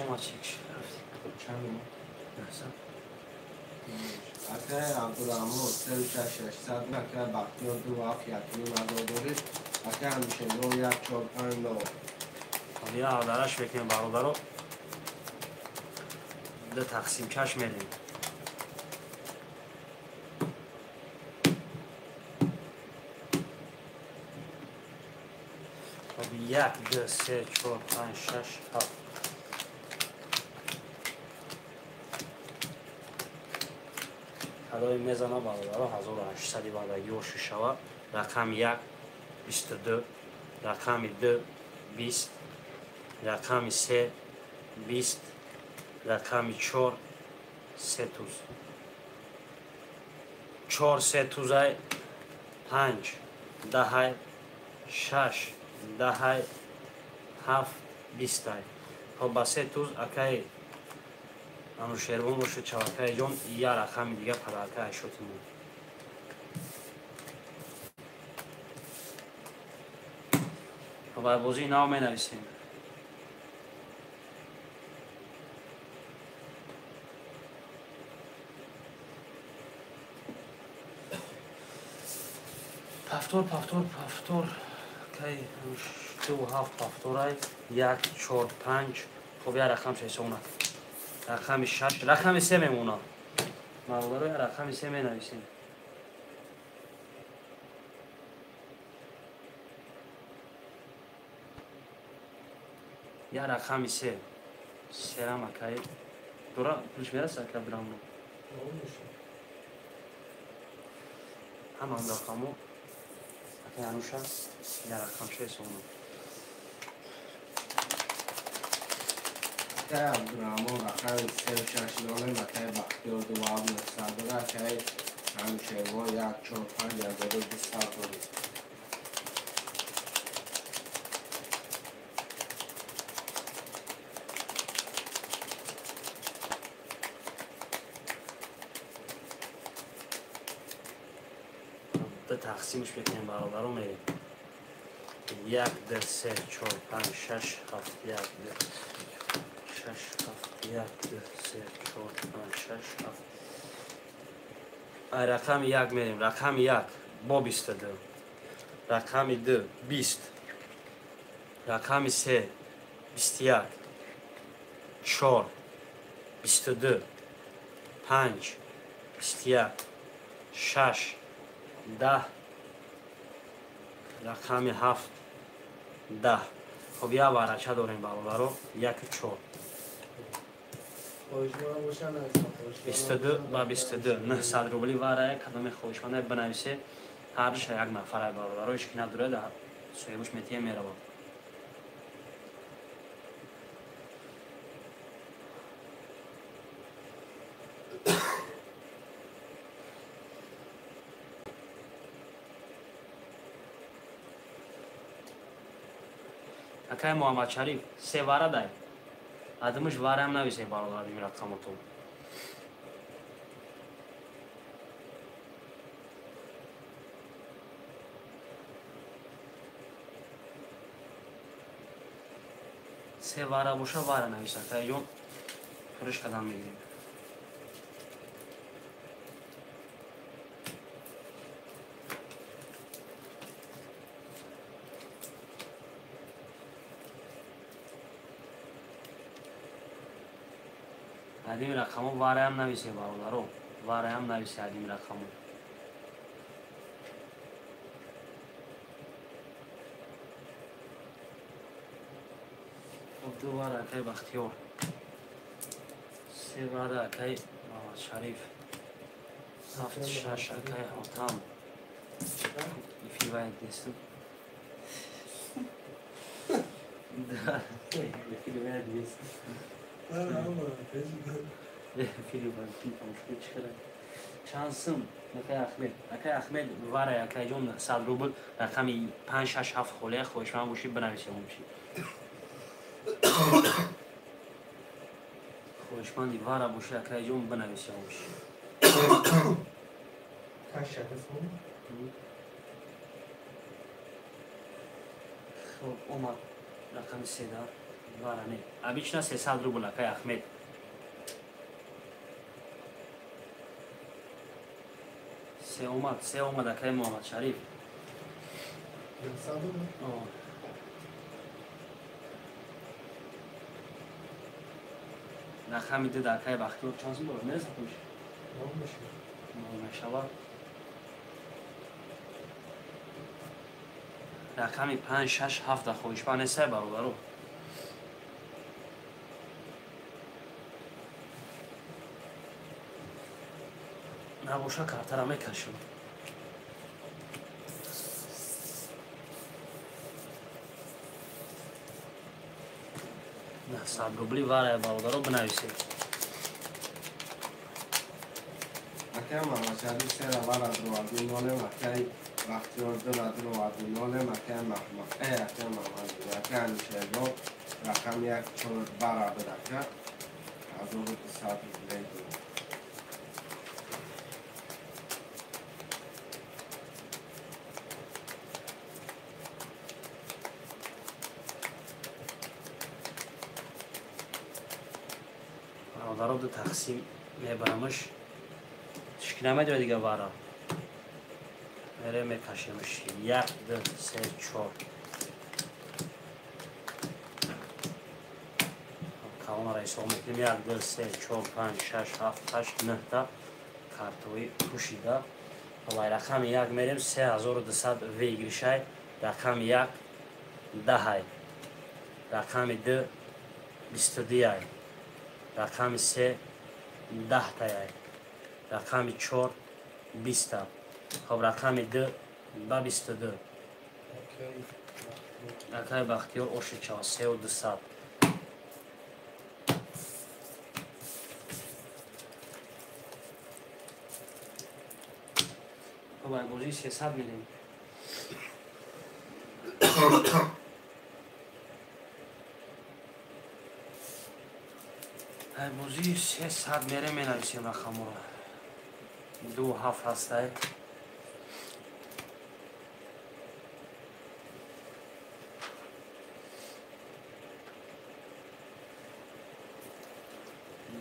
Омад, чек. Чанд? Акай Абдураҳмон 3 6 600, акай Бахтиёр 2 7 1,5 ҳазор доред, акай Анушервон 1 4 5 0. Я адараш мекунем, бародаро, ду тақсим чаш мерем. Як, ду, се, чор, панҷ, шаш, ҳафт. Кадои мезана, бародаро, 1800-и баъдаги оши шава. Рақами як 22, рақами ду 20, рақами се 20, рақами чор се туз, чор се тузай, панҷ 10-ай, шаш 10-ай, ҳафт 20-ай. Хоб, ба се туз акаи Анушервон бошад чавакаи ҷон, я рақами дига подарка ашотимон. Ба бозии нав менависем. Пафтор, пафтор, пафтор. Кай 2 7 пафторай 1 4 5. Хоб я рақам ҳисоб накун. Рақами 6, рақами 3 мемонад. Бародаро, рақами 3 менависем. Я рақами 3. Серам акай. Дора пулш мераса ака бирамно. Ҳаман рақамо акай Ануша я рақам 6 сомон. Акай Абдураҳмон рақами 3 6 0, акай Бахтиёр 2 7 900, акай Анушервон 1 4 5 1200 рубл. Тақсимш мекунем бародаро, мерем. 1 2 3 4 5 6 7 1 2 6 7 1 2 3 4 5 6 7. Ай рақами 1 мерем. Рақами 1 бо 22. Рақами 2 20. Рақами 3 21. 4 22. 5 21. 6 10. Рақами 7 10. Хоб я варача дорем бародаро, 1 4. 22 ба 22 900 рубли варая, кадоме хоҳишманда бинависе, ҳарша як нафарай бародаро, ҳеч ки надорад, соҳибаш метия меравад. Акай Муҳаммадшариф се вара дай. Адимиш вараам нависе бародар ин рақамотон. Се вара боша вара навис акай ҷон. Пуриш қадам мегирем. Адим рақамо вараям нависе бародаро, вараям нависе адим рақамо. Хоб 2 вара акай Бахтиёр, 3 вара акай Муҳаммадшариф, 7 6 акай Ҳотам. Эфир вай нестам. Эфир вай нестам. Чансым акай Ахмед, акай Ахмед варай акай ҷон 100 рубл рақами 5 6 7 холия хоҳишманд бошӣ бинависем омши. Хоҳишманди вара бошӣ акай ҷон бинависем омши. Хоб омад рақами 3 да. Вара не. Обычно 300 рубл акай Ахмед. Се омад, се омад акай Муҳаммадшариф. Рақами 2 акай Бахтиёр чанд сум дорад? Мерасад пулш? Мешавад. Рақами 5 6 7 хоҳишманд нестай бародаро. Набоша картара мекашам. 900 рубли варая бародаро бинависед. Акай Муҳаммадшариф 3 вара 2 0, акай Бахтиёр 2 2 0, акай Маҳмад, акай Муҳаммад, акай Анушервон рақами 1 4 вара буд ака. 3200 рублей дод. Бародаро ду тақсим мебарамаш. Тишки намедора дига вара. Мере мекашемаш. 1 2 3 4. Калонара ҳисоб мекунем. 1 2 3 4 5 6 7 8 9 та картои пӯшида. Валай рақами 1 мерем 3200 выигрышай. Рақами 1 10. Рақами 2 22. Рақами 3 10 таяй. Рақами 4 20. Хоб рақами 2 ба 22. Акай Бахтиёр ошичава 3200. Хоб ай бозии 300 мерем. Ай бозии 300 мерем менависем рақаморо. 2 7 ҳастай.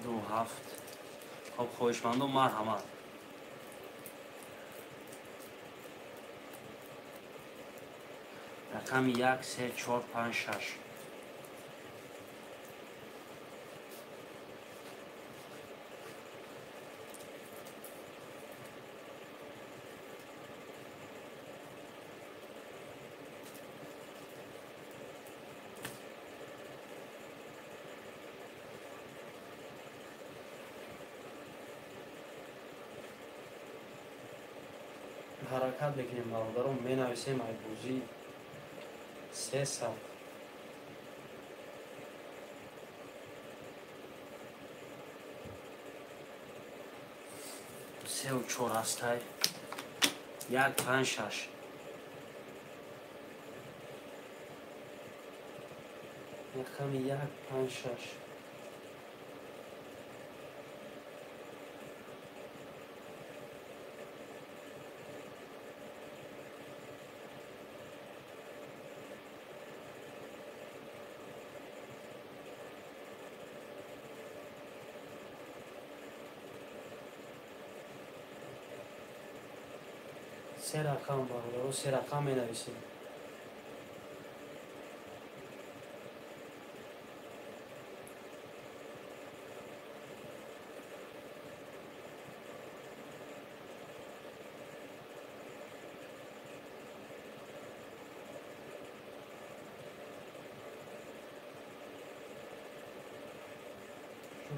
2 7. Хоб хоҳишмандон марҳамат. Рақами 1 3 4 5 6. Ҳаракат мекунем бародарон, менависем ай бозии 300. 3 ва 4 ҳастай. 1 5 6. Рақами 1 5 6. Се рақам бародаро, се рақам менависем.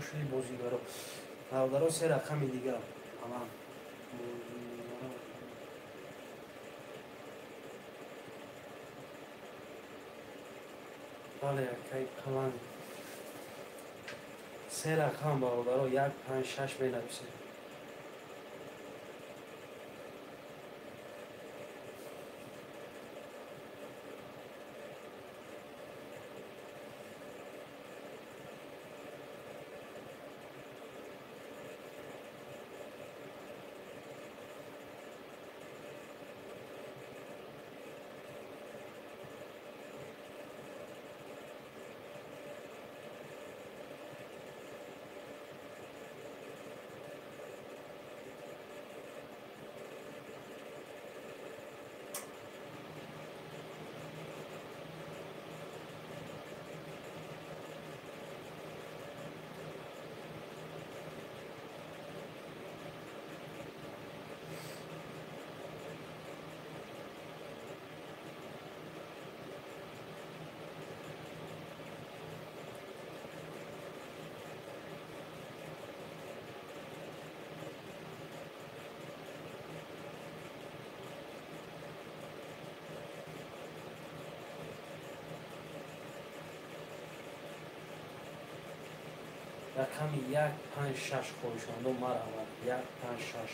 Шушли бозигаро. Бародаро се рақами дигар. Аман. Бале, акай калан. Се рақам бародаро 1 5 6 менависем. Рақами 1 5 6 хоҳишмандон марҳамат. 1 5 6.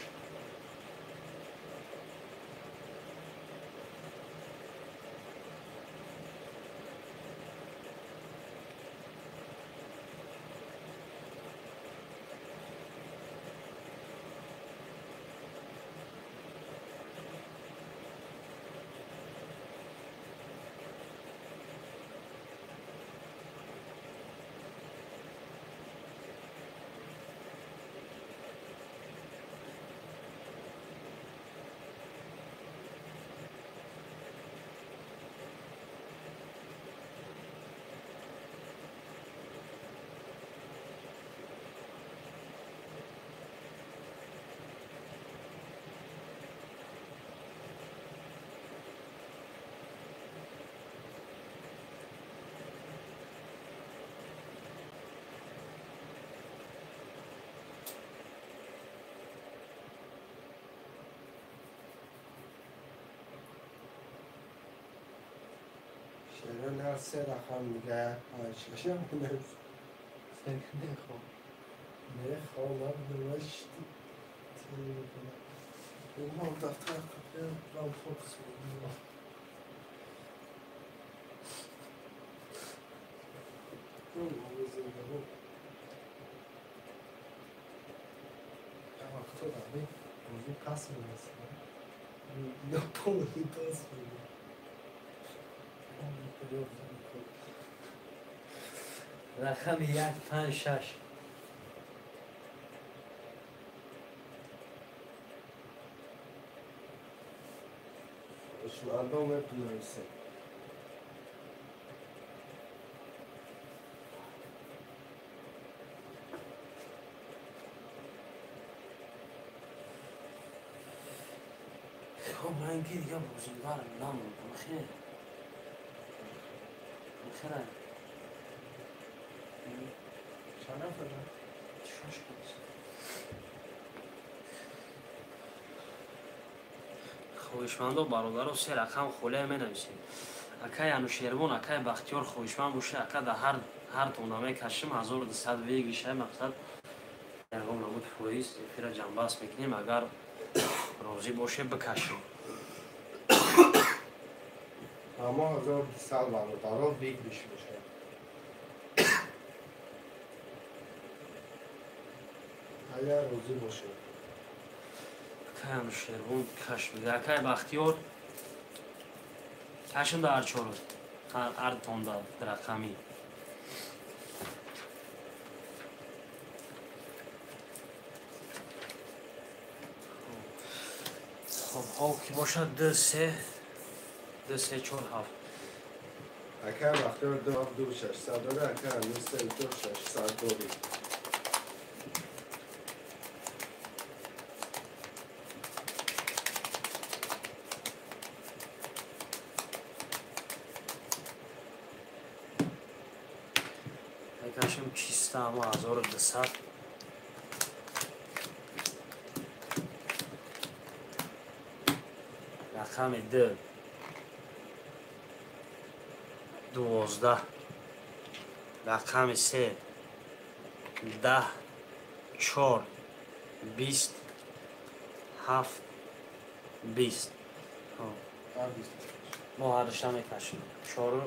Поёни ҳар се рақам дига як панҷ шашам менавис. Нехо. Нехо, набудам, дафтар рам фокус. Пас менависам. Я полный пас. Рақами 1 5 6. Мардум мепинависем. Хоб, ман ки дига бозингар намондам. Хе. Хера. Чанд нафар? Шаш кас. Хоҳишмандо, бародаро, се рақам холия менависем. Акай Анушервон, акай Бахтиёр хоҳишманд боша, ака да ҳар тона мекашим 1200 выигрыш ай, мақсад ягон намуд фоиз эфира ҷамбаст мекунем, агар розӣ боше бикашем. Ҳама 1200 бародаро выигрыш мешавад. Агар розӣ бошед. Акай Анушервон каш бида, акай Бахтиёр кашим да ҳар чору ҳар тонда рақамӣ. Хоб, ҳов ки бошад 2 3 2 3 4 7. Акай Бахтиёр 2 7 2 600 дора, акай Амир 3 2 600 дори. Мекашем чиста ҳама 1200. Рақами 2 12, рақами 3 10 4 20 7 20. Мо ҳардушта мекашем 4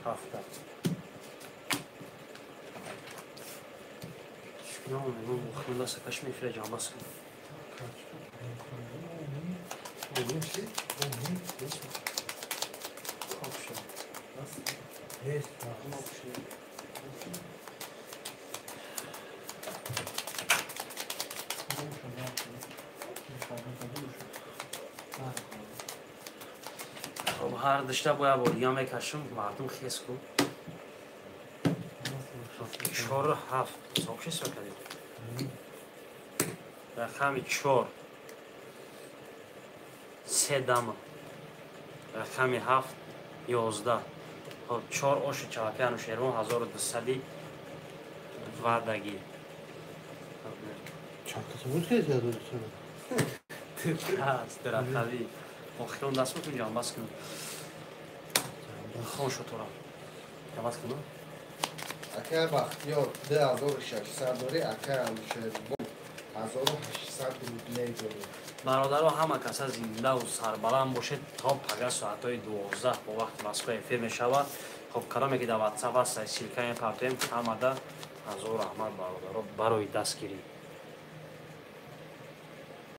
7. Мегӯм охирон даста кашим, эфира ҷамбаст кунем. Хоб, ҳар душта бояд бо дига мекашим, мардум хес ку. 4 7 ҳисоб чист кардем? Рақами 4 3 дама, рақами 7 11. Хоб, 4 оши чалаки Анушервон 1200 вадаги. Чанд каса буд ки 1200? Ҳаст рақави. Охирон даст бикун, ҷамбаст кун. Хон шутора. Ҷамбаст кун. Акай Бахтиёр 2600 дори, акай Анушервон 1800 рублей дори. Бародаро, ҳама каса зиндаву сарбаланд бошед то пага соатҳои 12 бо вақти Москва эфир мешавад. Хоб, кадоме ки дар ватсап ҳаст, ссылка мепартоем, ҳамада ҳазор раҳмат бародаро барои дастгирӣ.